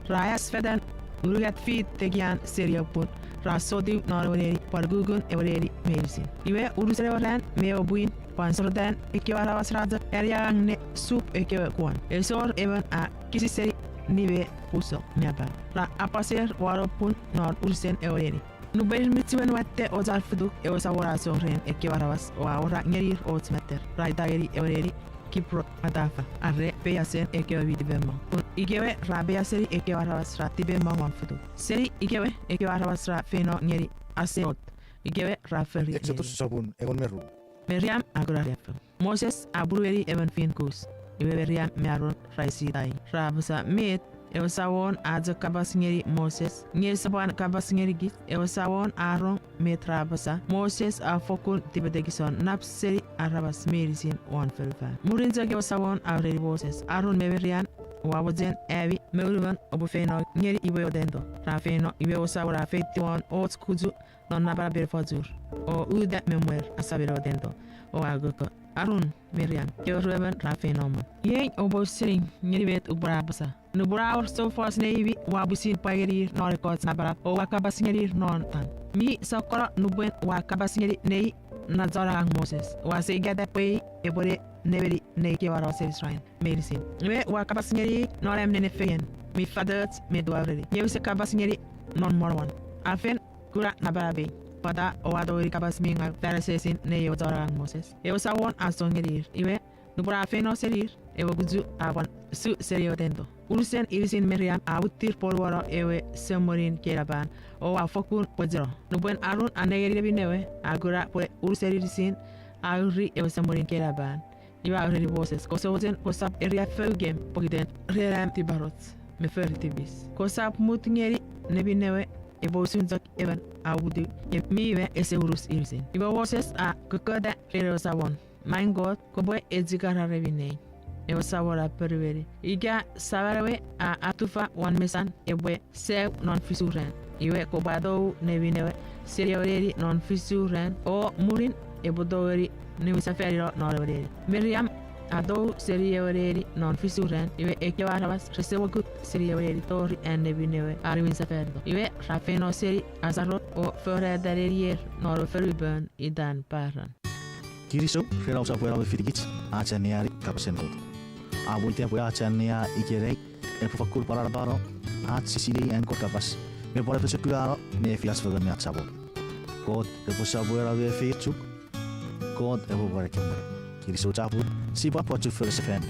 Ra aeas fetan unungat fit tekian seni ewe pun, ra sotiw non ewe neni pwan ukukun ewe neni meinisin. Iwe unusen ewe ran me ewe pwin pwan sorotan ekkewe aramas ra chok aneangang ne sup ekkewe kuan. Esor emon a kisi seni nime, uso me apau. Ra apaser wano pun non unusen ewe neni. Nupwen ir mi chiwen watte och ar fituk, ewe Samon a song ren ekkewe aramas o a awora ngenir och meter. Ra ita ngeni ewe neni Kibrot Hataava, are peiasen ekkewe mi tipemong. Pun ikewe ra peiaseni ekkewe aramas ra tipemong won fituk. Seni ikewe ekkewe aramas ra feino ngeni Haserot, ikewe ra fori Eksotus sopun engon me ru. Miriam a kuna riaffou. Moses a punueni emon fin Kus. Iwe Miriam me Aron ra esitai, ra apasa, met ewe Samon a chok kapas ngeni Moses, nge ese pwan kapas ngenikich? Ewe Samon a rong met ra apasa, Moses a fokkun tipetekison nap seni aramas meinisin won fonufan. Mwirin chok ewe Samon a ureni Moses, Aron me Miriam, ua mochen ami me unumon oupwe feino ngeni ewe otento. Ra feino, iwe ewe Samon a feitiw won och kuchu non napanapen fochur, o uta me mwer asamen ewe otento, o a kokko, Aron, Miriam, kewe ruemon ra feino mwo. Iei oupwe ausening ngeni met upwe apasa. Nupwen a wor soufos neimi, ua pwisin pwa ngenir non ekkoch napanap o ua kapas ngenir non tan. Mi sokkono nupwen ua kapas ngeni nei na chon angang Moses, ua seikata pwe i epwe ne nemeni nei kewe aramas Israel meinisin. Iwe ua kapas ngeni non am nenefengen mi fatoch met ua ureni, nge use kapas ngeni non monomon. A fen kuna napanapei, pwata oua tongeni kapas mi ngaw fan asengesin nei ewe chon angang Moses? Ewe Samon a song ngenir, iwe nupwen a feino senir, ewe kuchu a pwan su seni ewe tento. Unusen inisin Miriam a muttir ponuono ewe semwenin keinapan, o a fokkun pwecheno. Nupwen Aron a nengeni neminnewe, a kuna pwe unusen inisin a uri ewe semwenin keinapan. Iwe a ureni Moses, kose mochen kosap eriaffonukem pokiten ren am tiparoch me fori tipis. Kosap mut ngeni neminnewe epwe usun chok emon a uputiw, nge mi me ese unus inisin. Iwe Moses a kokkota ren ewe Samon, Maing Kot, kopwe echikara neminei. Ewe Samon a ponueni, ika saman ewe a atufa won mesan epwe sau non fisu ran, iwe kopwe atou neminnewe seni ewe neni non fisu ran, o mwirin epwe tongeni niwinsefanino non ewe neni. Miriam a tou seni ewe neni non fisu ran, iwe ekkewe aramas rese mokut seni ewe neni tori an neminnewe a niwinsefanito. Iwe ra feino seni Hasarot o forata nenier non ewe fonupon itan Paran. Kinisou ren ousap wena me fitikich ach anneani kapasen Kot. Amo ita pwe ach annea ikenai epwe fakkun pwan anapano ach sisinei an Kot kapas me pwan apochokunano ne fich ach fengen me ach Samon. Kot epwe sopweno me efeiochuk. Kot epwe pwan ekkewe. Kinisou chapur, sipwe pwan chufengen sefan.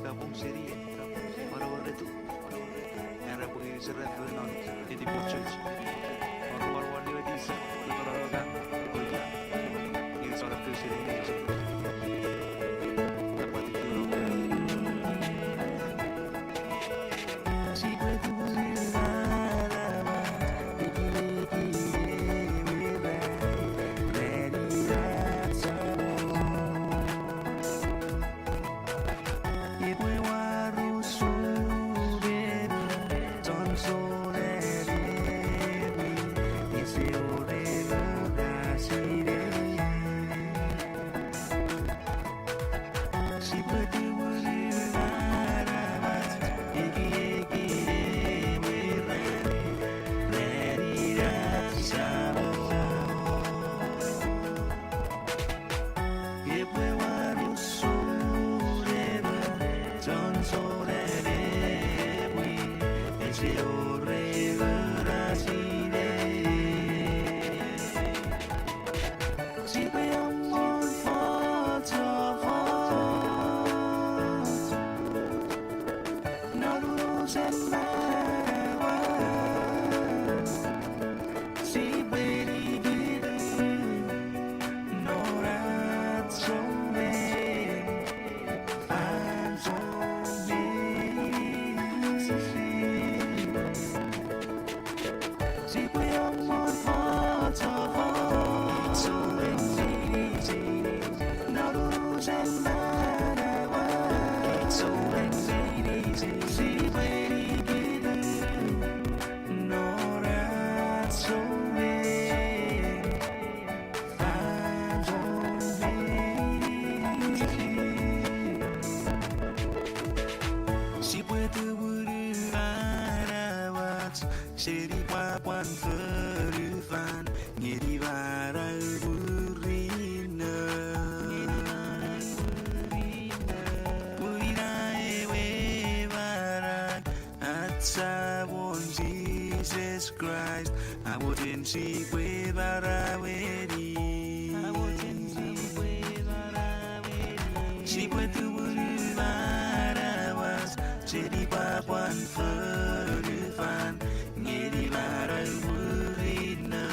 Kapong seni, kapong, manawaretu. Era pwe ngeni sera non etipo church. Manawan niwetisa, manawan kan, kuta. Ngeni sora kusini. Sipwe tumunu manawan, ekieki, epwe war usun emon chon sona epwe, ese wor emon a sinei. Sipwe tumunu manawan, ekieki ewe ran, ran ina Samon. Epwe war usun emon chon sona epwe, ese wor emon a sinei. Sipwe amon fochofoch non unusen manauach. Sipwe nikitu non ach souneng fansoun meinisin. Sipwe amon fochofoch non unusen manauach. Sipwe nikitu non ach souneng fansoun meinisin. Sipwe tumunu manauach seni pwapwan fonufan ngeni manau murinno. Pwe ina ewe manau ach Samon Jises Kraist a mochen sipwe manaueni. Sipwe tumunu manauach seni pwapwan fonufan ngeni manau murinno.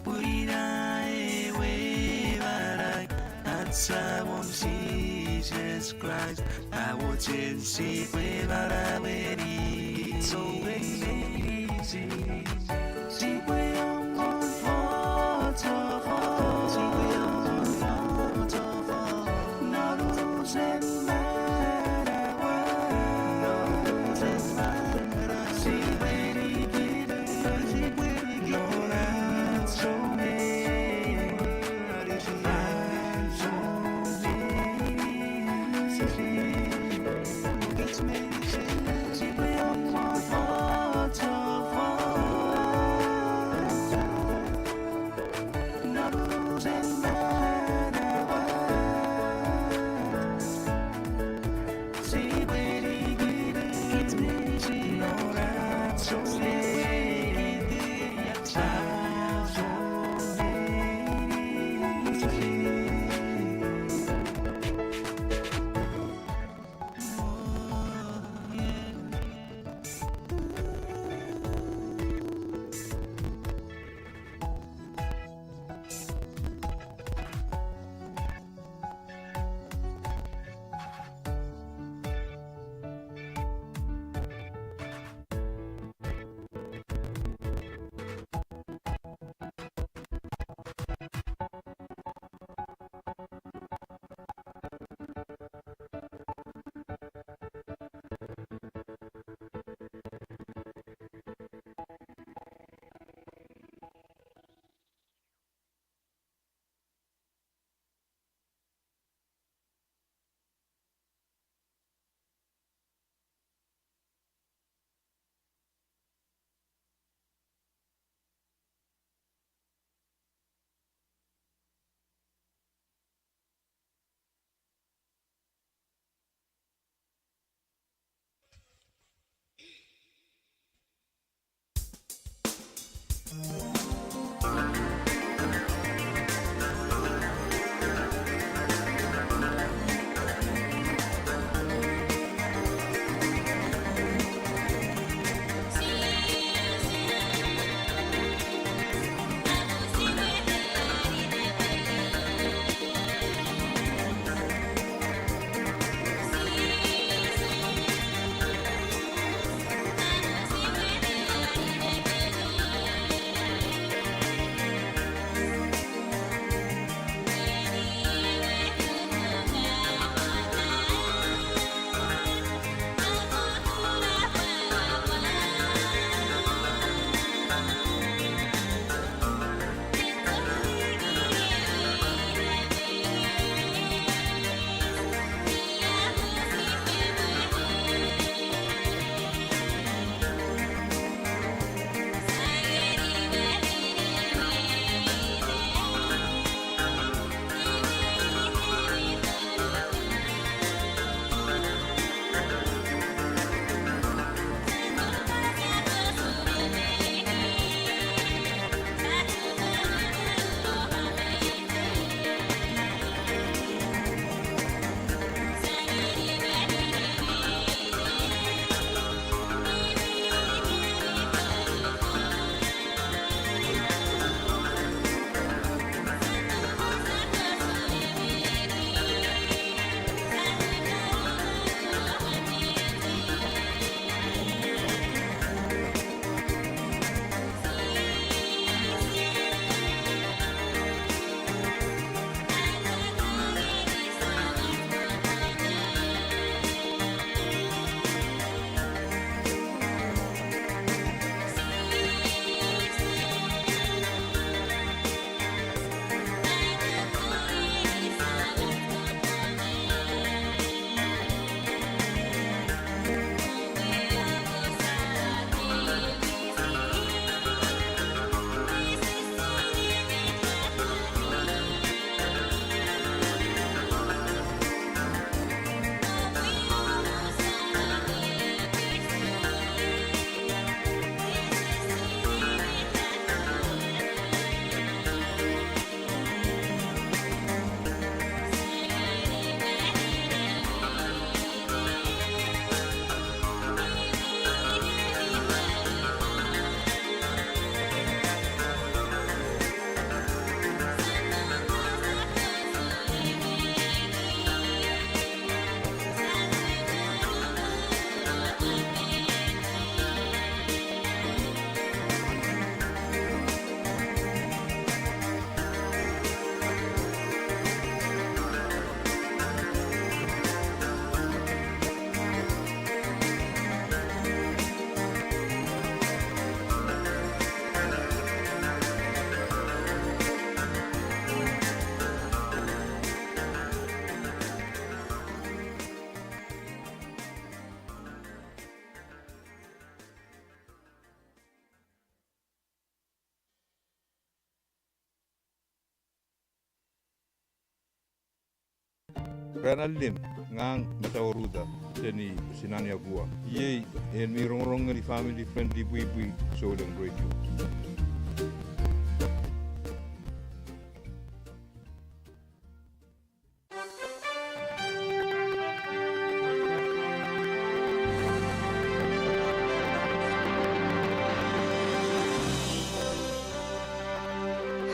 Pwe ina ewe manau ach Samon Jises Kraist a mochen sipwe manaueni. Sipwe amon fochofoch, sipwe amon fochofoch non unusen manauach. Sipwe nikitu non ach souneng fansoun meinisin. Sipwe amon fochofoch. Ran allim, ngang Metawaruta, seni Sinani Akua. Iei en mi rongorong ngeni family friendly pwipwi Souleng Radio.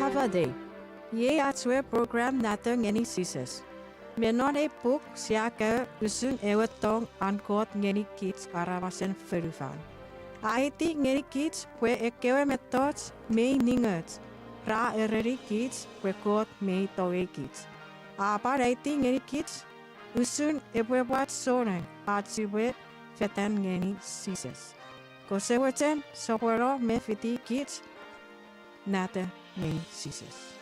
Happy Day. Iei ach we program Nata ngeni Jises. Me non ei puk sia kaeo usun ewe tong an Kot ngeni kich aramasen fonufan. A aiti ngeni kich pwe ekkewe mettoch mei ningoch ra ereni kich pwe Kot mei tongei kich. A pwan aiti ngeni kich usun epwe pwal souneng ach sipwe fetan ngeni Jises. Kose mochen sopweno me fiti kich Nata ngeni Jises.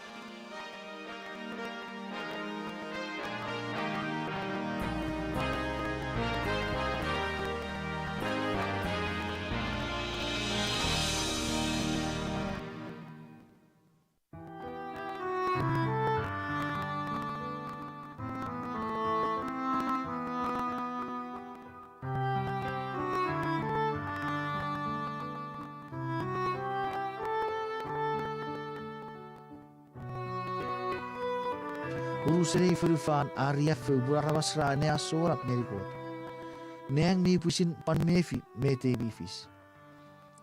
Unusen ei fonufan a riaffou pun aramas ra anneasonap ngeni Kot. Nang mi pwisin pwan mefi met mi fis.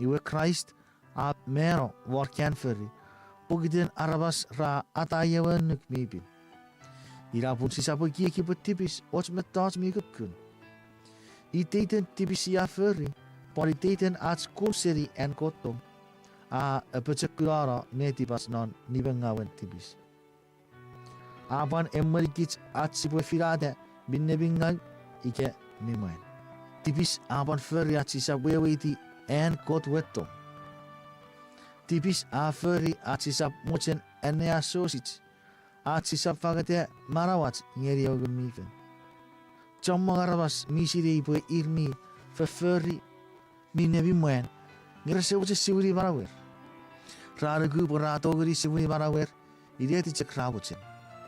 Iwe Kraist a mano won Kalfari pokiten aramas ra atai ewe annuk mi pin. Ina pun sisap ekieki pwe tipis och mettoch mi kukkun. Iteiten tipis sia fori, pwan iteiten ach kun seni an Kot tong, a apochokunano netipach non nimengawen tipis. A pwan emwenikich ach sipwe finata minne mi ngau ika mi mwan. Tipis a pwan fori ach sisap weweiti an Kot we tong. Tipis a fori ach sisap mochen anneasosich, ach sisap fangeta manauach ngeni ewe Ngun mi Fel. Chommong aramas mi sinei pwe ir mi fofori minne mi mwan, nge rese mochen siwini manauer. Ra nuku pwe ra tongeni siwini manauer, inet chok ra mochen.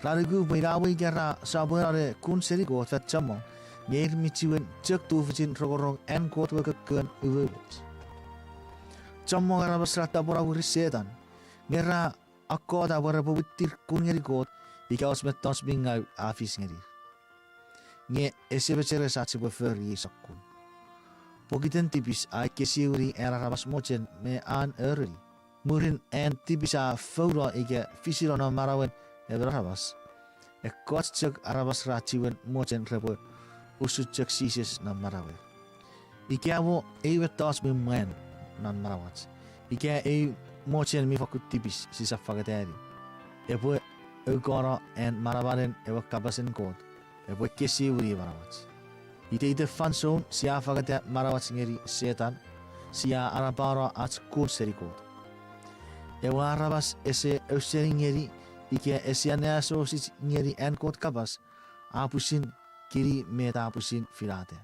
Ra nuku pwe ina we ika ra sopweno ne kun seni Kot fan chommong, nge ir mi chiwen chok tufichin rongorong an Kot we kokkon umoumoch. Chommong aramas ra tapweno mwirin Setan, nge ra akkota pwe repwe mwittir kun ngeni Kot ika och mettoch mi ngau a fis ngenir. Nge ese mecheres ach sipwe fori ei sokkun. Pokiten tipis a ekkesiwini an aramas mochen me an ereni. Mwirin an tipis a founo ika fisino non manauen emon aramas, ekkoch chok aramas ra chiwen mochen repwe usun chok Jises non manauer. Ika mo eu mettoch mi mwan non manauach, ika eu mochen mi fakkun tipis sisap fangetani, epwe aukono an manamanen ewe kapasen Kot, epwe ekkesiwini manauach. Iteiten fansoun sia fangeta manauach ngeni Setan, sia anapano ach kun seni Kot. Ewe aramas ese ausening ngeni ika ese anneasosich ngeni an Kot kapas, a pwisin kini met a pwisin finata.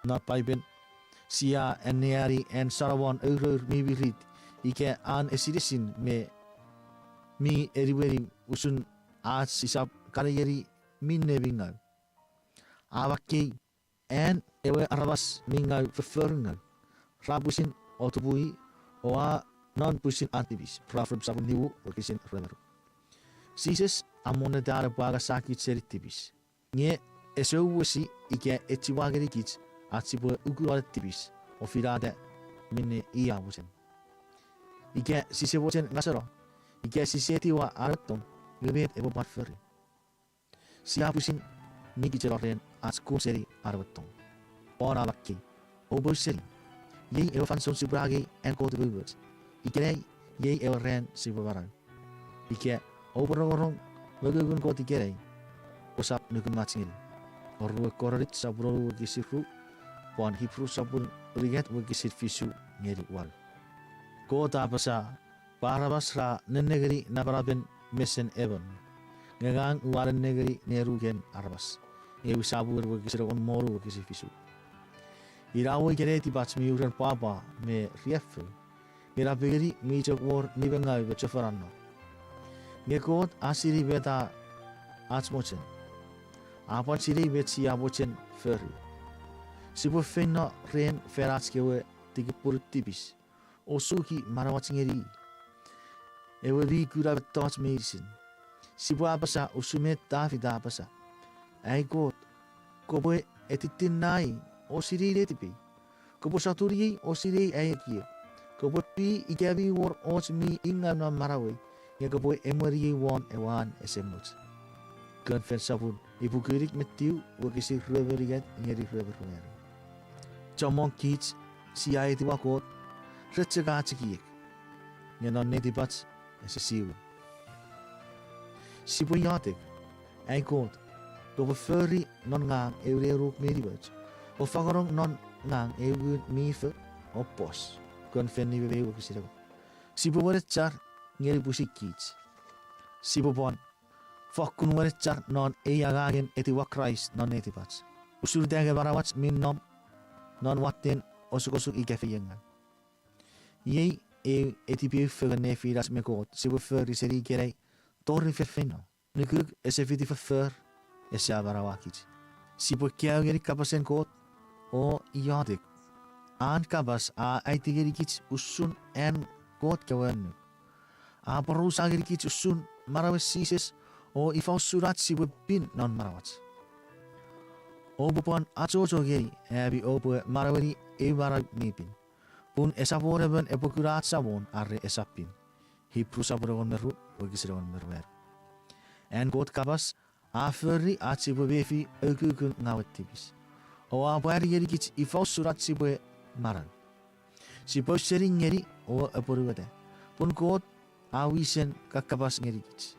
Non Paipen, sia anneani an Solomon ourour mi mirit ika an esinesin me mi eniweni usun ach sisap kan ngeni minne mi ngau. A makkei, an ewe aramas mi ngau foffor ngau, ra pwisin otupui, o a non pwisin an tipis. Proverbs sopun nimu wokisin rue me ru. Jises a monneta an epwe angasakich seni tipis. Nge ese uwesi ika echiwa ngenikich ach sipwe ukuno ne tipis o finata minne i a mochen. Ika sise mochen ngaseno, ika sise etiwa an we tong, nge met epwe pwan fori? Sia pwisin nikicheno ren ach kun seni an we tong. Paul a makkei, oupwe ausening. Iei ewe fansoun sipwe angei an Kot umoumoch. Ikenai, iei ewe ran sipwe manau. Ika oupwe rongorong mongungun Kot ikenai, kosap nukumach ngeni. Orue Korint sopun wonu wokisin ru, pwan Hipru sopun unungat wokisin fisu ngeni wanu. Kot a apasa pwe aramas ra nennengeni napanapen mesen emon, nge ngang ua nennengeni nenuken aramas. Ewe Samuel wokisin engon me wonu wokisin fisu. Ina we ika netipach mi uren pwapwa me riaffou, nge napengeni mi chok wor nimengau me chofona no. Nge Kot a sinei met a ach mochen. A pwan sinei met sia mochen fori. Sipwe feino ren fan ach kewe tikipwunun tipis, o suki manauach ngeni i, ewe mi kuna mettoch meinisin. Sipwe apasa usun met Tafit a apasa: Ai Kot, kopwe etittinnaei o sinei netipei. Kopwe sotuniei o sinei ai ekiek. Kopwe pii ika mi wor och mi ingau non manauei, nge kopwe emweniei won ewe an ese much. Kon Fel sopun ipuku inik me tiu wokisin rue me unungat ngeni rue me ruanu. Chommong kich sia etiwa Kot ren chok ach ekiek, nge non netipach ese siwin. Sipwe iotek: Ai Kot, kopwe fori non ngang eu nenuk mi nimoch, o fangonong non ngang eu ngun mi fo o pos. Kon Fel nime me eu wokisin engon. Sipwe wenechar ngeni pwisin kich. Sipwe pwan fokkun wenechar non ei angangen etiwa Kraist non netipach, usun ita nge manauach mi nom non watten osukosuk ika feiengau. Iei eu etipeeu fengen nefinach me Kot sipwe fori seni ikenai tori feinfeino. Nukunuk ese fiti foffor, ese amanaua kich. Sipwe kaeo ngeni kapasen Kot o iotek. An kapas a aiti ngenikich usun an Kot kewe annuk. A aporausa ngenikich usun manauen Jises O ifa usun ach sipwe pin non manauach? Oupwe pwan achocho ngeni ami oupwe manaueni eu manau mi pin, pun esap wor emon epwe kuna ach Samon are esap pin. Hipru sopun engon me ru, wokisin engon me ruanu. An Kot kapas a fori ach sipwe mefi ukukun ngawen tipis, o a pwari ngenikich ifa usun ach sipwe manau. Sipwe ausening ngeni o apwonueta, pun Kot a wisen kakkapas ngenikich.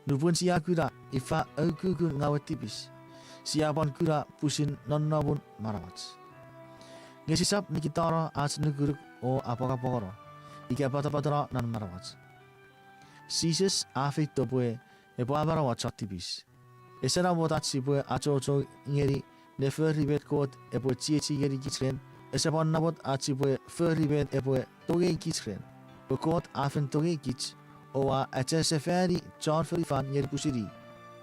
Nupwen sia kuna ifa ukukun ngawen tipis, sia pwan kuna pwisin nonnomun manauach. Nge sisap nikitano ach nukunuk o apwangapwangeno ika patapateno non manauach. Jises a feito pwe epwe amanaua chon tipis. Ese namot ach sipwe achocho ngeni ne fori met Kot epwe chiechi ngenikich ren. Ese pwan namot ach sipwe fori met epwe tongei kich ren, pwe Kot a fen tongei kich o a achasefani chon fonufan ngeni pwisin i.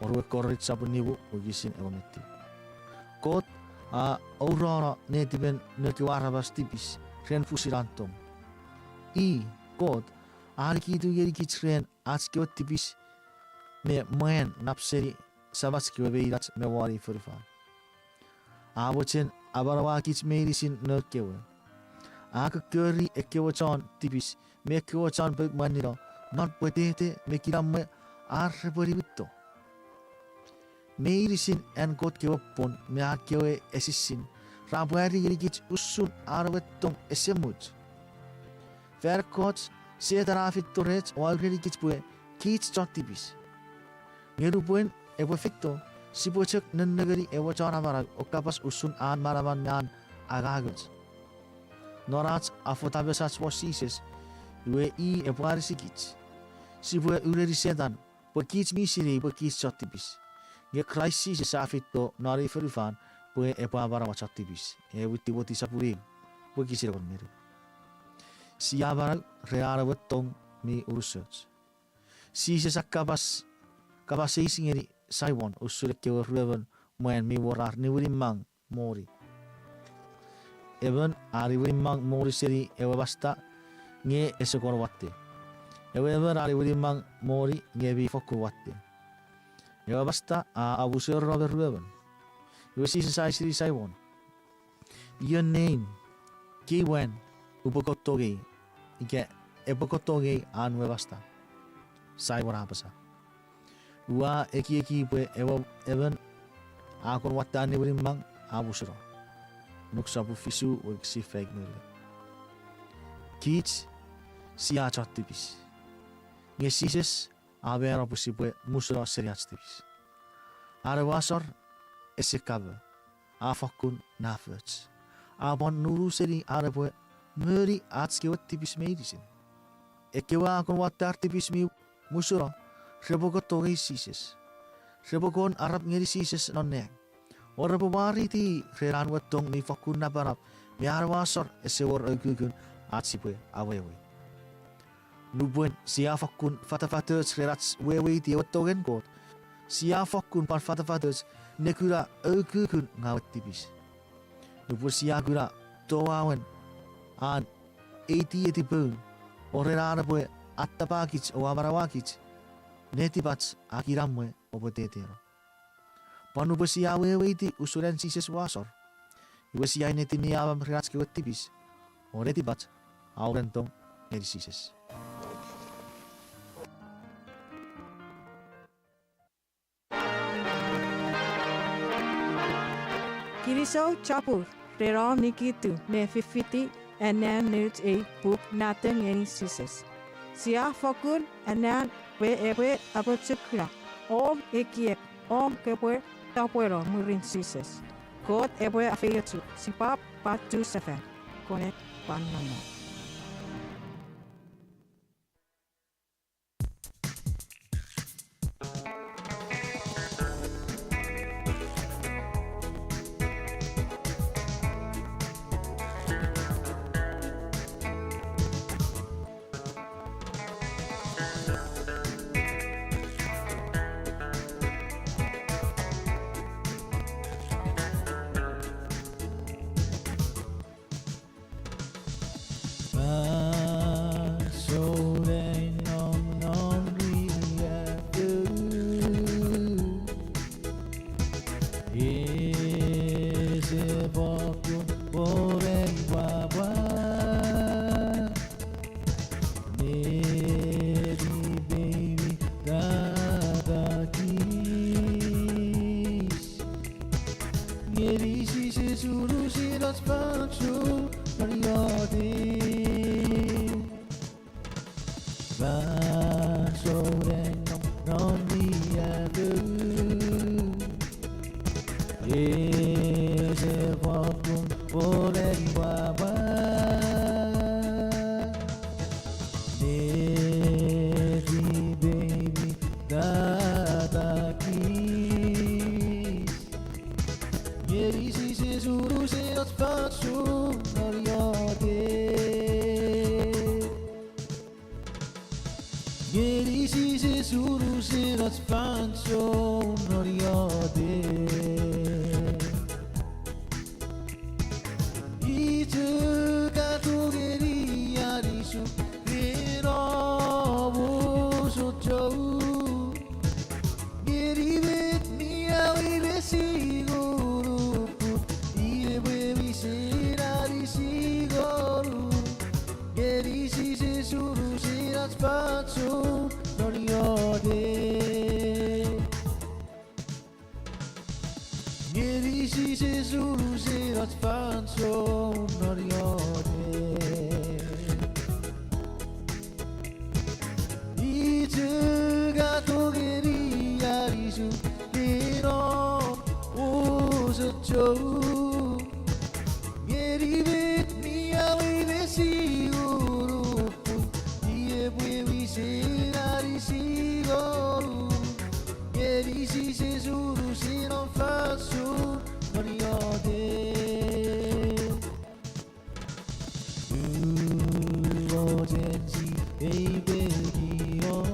Oruan Korint sopun nimu, wokisin engon me tiu. Kot a ourono netipen noun kewe aramas tipis ren pwisin an tong. I, Kot, a nikitu ngenikich ren ach kewe tipis me mwan nap seni samach kewe me inach me won ei fonufan. A mochen amanauakich meinisin noun kewe. A kokkori ekkewe chon tipis me ekkewe chon pout mwanino non pwetete me kinamwe ar repwe niwinto. Meinisin an Kot kewe pwon me an kewe esisin ra pwari ngenikich usun an ewe tong ese much. Fan ekkoch, Setan a feito rech o a urenikich pwe kich chon tipis. Nge nupwen epwe feito, sipwe chok nennengeni ewe Chon Amanau o kapas usun an manaman me an angangoch. Non ach afota mesach won Jises, iwe i epwe anisikich. Sipwe ureni Setan pwe kich mi sinei pwe kich chon tipis. Nge Kraist Jises a feito non ei fonufan pwe epwe amanaua chon tipis. Ewin Timoti sopun eu, wokisin engon me ru. Sia manau ren an ewe tong mi unusoch. Jises a kapas, kapas eis ngeni Simon usun ekkewe ruemon mwan mi wor ar niwinimang moni. Emon a niwinimang moni seni ewe masta nge ese kon watte. Ewe emon a niwinimang moni nge mi fokkun watte. Ewe masta a amusano me ruemon. Iwe Jises a eisini Simon, ion nein kewe mwan upwe kon tongei, ika epwe kon tongei an we masta? Simon a apasa, ua ekieki pwe ewe emon a kon watte an niwinimang a musano. Luk sopun fisu wokisin faik me unungat. Kich sia chon tipis. Nge Jises a mano pwe sipwe musano seni ach tipis. An ewe asor ese kamo, a fokkun nafoch. A pwan nunu seni an epwe moni ach kewe tipis meinisin. Ekkewe a kon watte ar tipis mi musano repwe kon tongei Jises. Repwe kon arap ngeni Jises non nang, o repwe mwareiti ren an we tong mi fokkun napanap me an ewe asor ese wor ukukun ach sipwe awewe. Nupwen sia fokkun fatafatoch ren ach weweiti ewe tongen Kot, sia fokkun pwan fatafatoch ne kuna ukukun ngawen tipis. Nupwen sia kuna touauen an eitieti poun, o ren an epwe attapakich o amanauakich, netipach a kinamwe o pweteteno. Pwan nupwen sia weweiti usun an Jises we asor, iwe sia ennetin niamam ren ach kewe tipis, o netipach a uren tong ngeni Jises. Kinisou chapur ren om nikitu me fifiti anneasochis ei puk Nato ngeni Jises. Sia fokkun annean pwe epwe apochokuna om ekiek om kopwe tapweno mwirin Jises. Kot epwe afeiochuk. Sipwap pwan tu sefan. Konik pwan nonnom. unusen ach fansoun non iotek. Ita ka tongeni anisuk ren om osochou ngeni met mi awei me singonuk, pun i epwe wisen anisi ngonuk. Ngeni Jises unusen ach fansoun non iotek. Ngeni Jises unusen ach fansoun non iotek. Ita ka tongeni anisuk ren om osochou ngeni met mi awei me singonuk, pun i epwe wisen anisi ngonuk. Ngeni Jises unusen om fansoun non iotek. Umochen si ei pekion,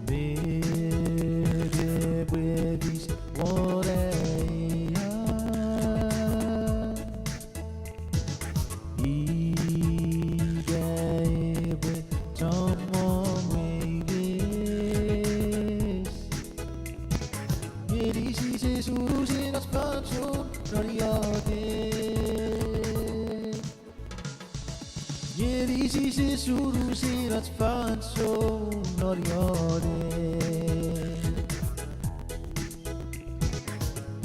met epwe fis won ai an, ika epwe chommong weires. Ngeni Jises unusen ach fansoun non iotek. Ngeni Jises unusen ach fansoun non iotek.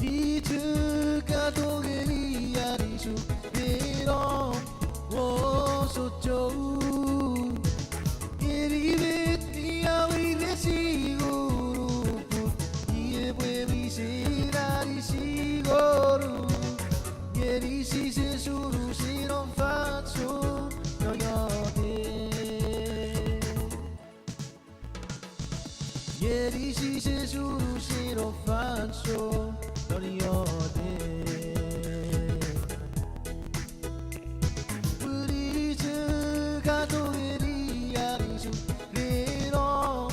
Ita ka tongeni anisuk ren om osochou ngeni met mi awei me singonuk, pun i epwe wisen anisi ngonuk. Ngeni Jises unusen om fansoun non iotek. Ngeni Jises unusen om fansoun non iotek. Pun ita ka tongeni anisuk ren om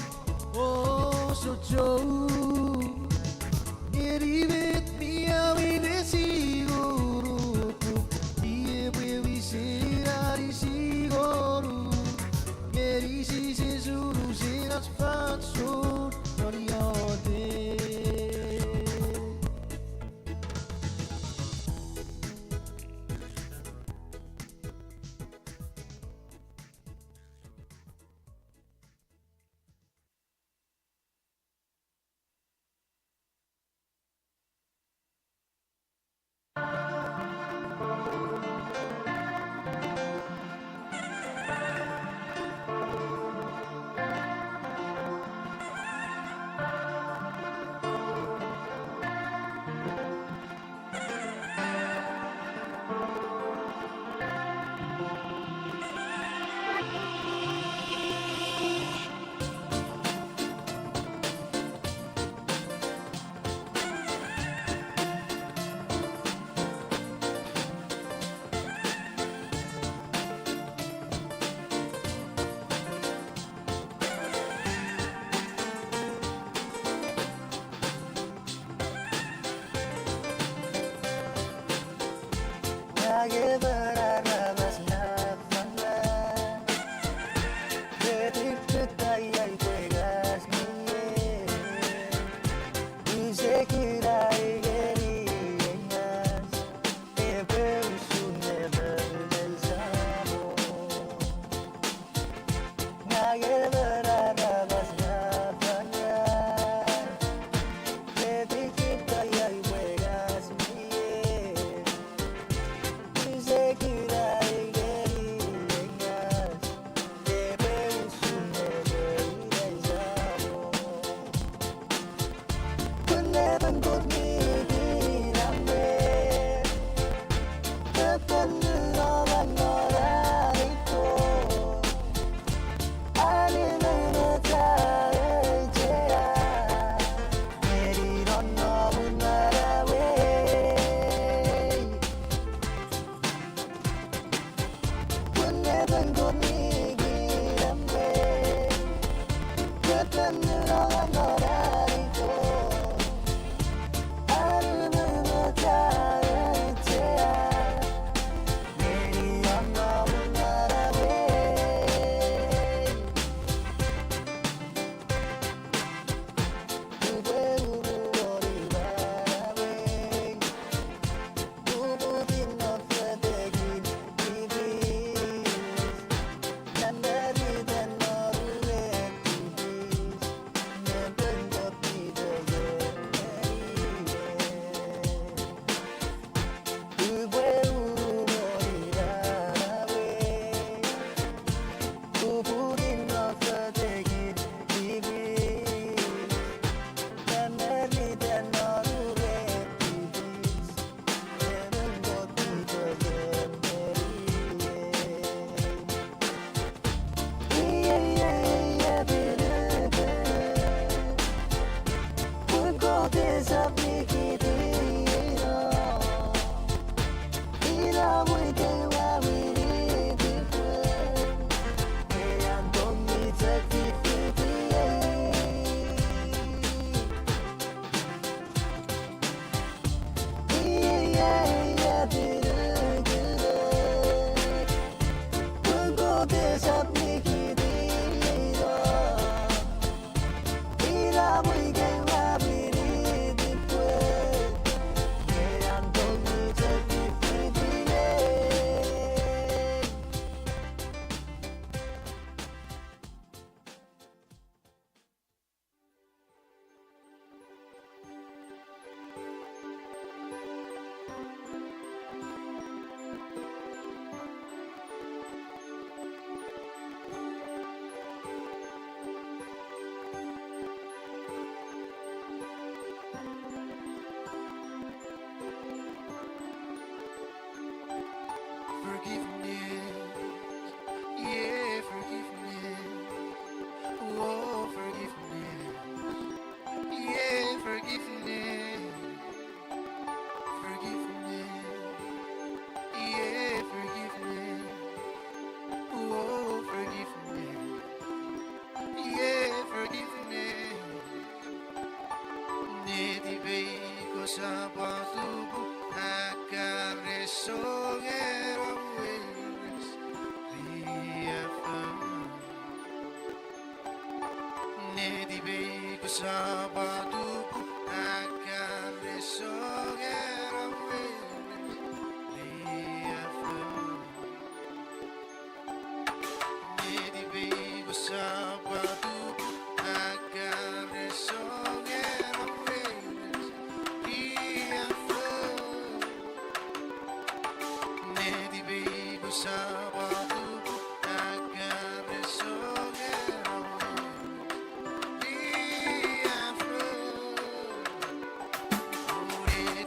osochou ngeni met mi awei me singonuk, i epwe wisen anisi ngonuk. Ngeni Jises unusen ach fansoun non iotek. Forgiveness. Yeah, forgiveness. Oh, forgiveness. Yeah, forgiveness. Forgiveness. Yeah, forgiveness. Oh, forgiveness. Yeah, forgiveness. Netipei, kosap atupu akkar song ena weires riaffou. Netipei, kosap atupu akkar song ena weires riaffou. Netipei, kosap atupu akkar song ena weires riaffou. Netipei, kosap atupu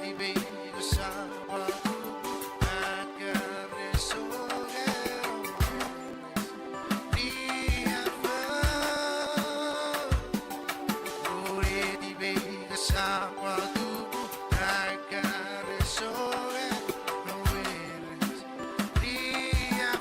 akkar song ena weires riaffou.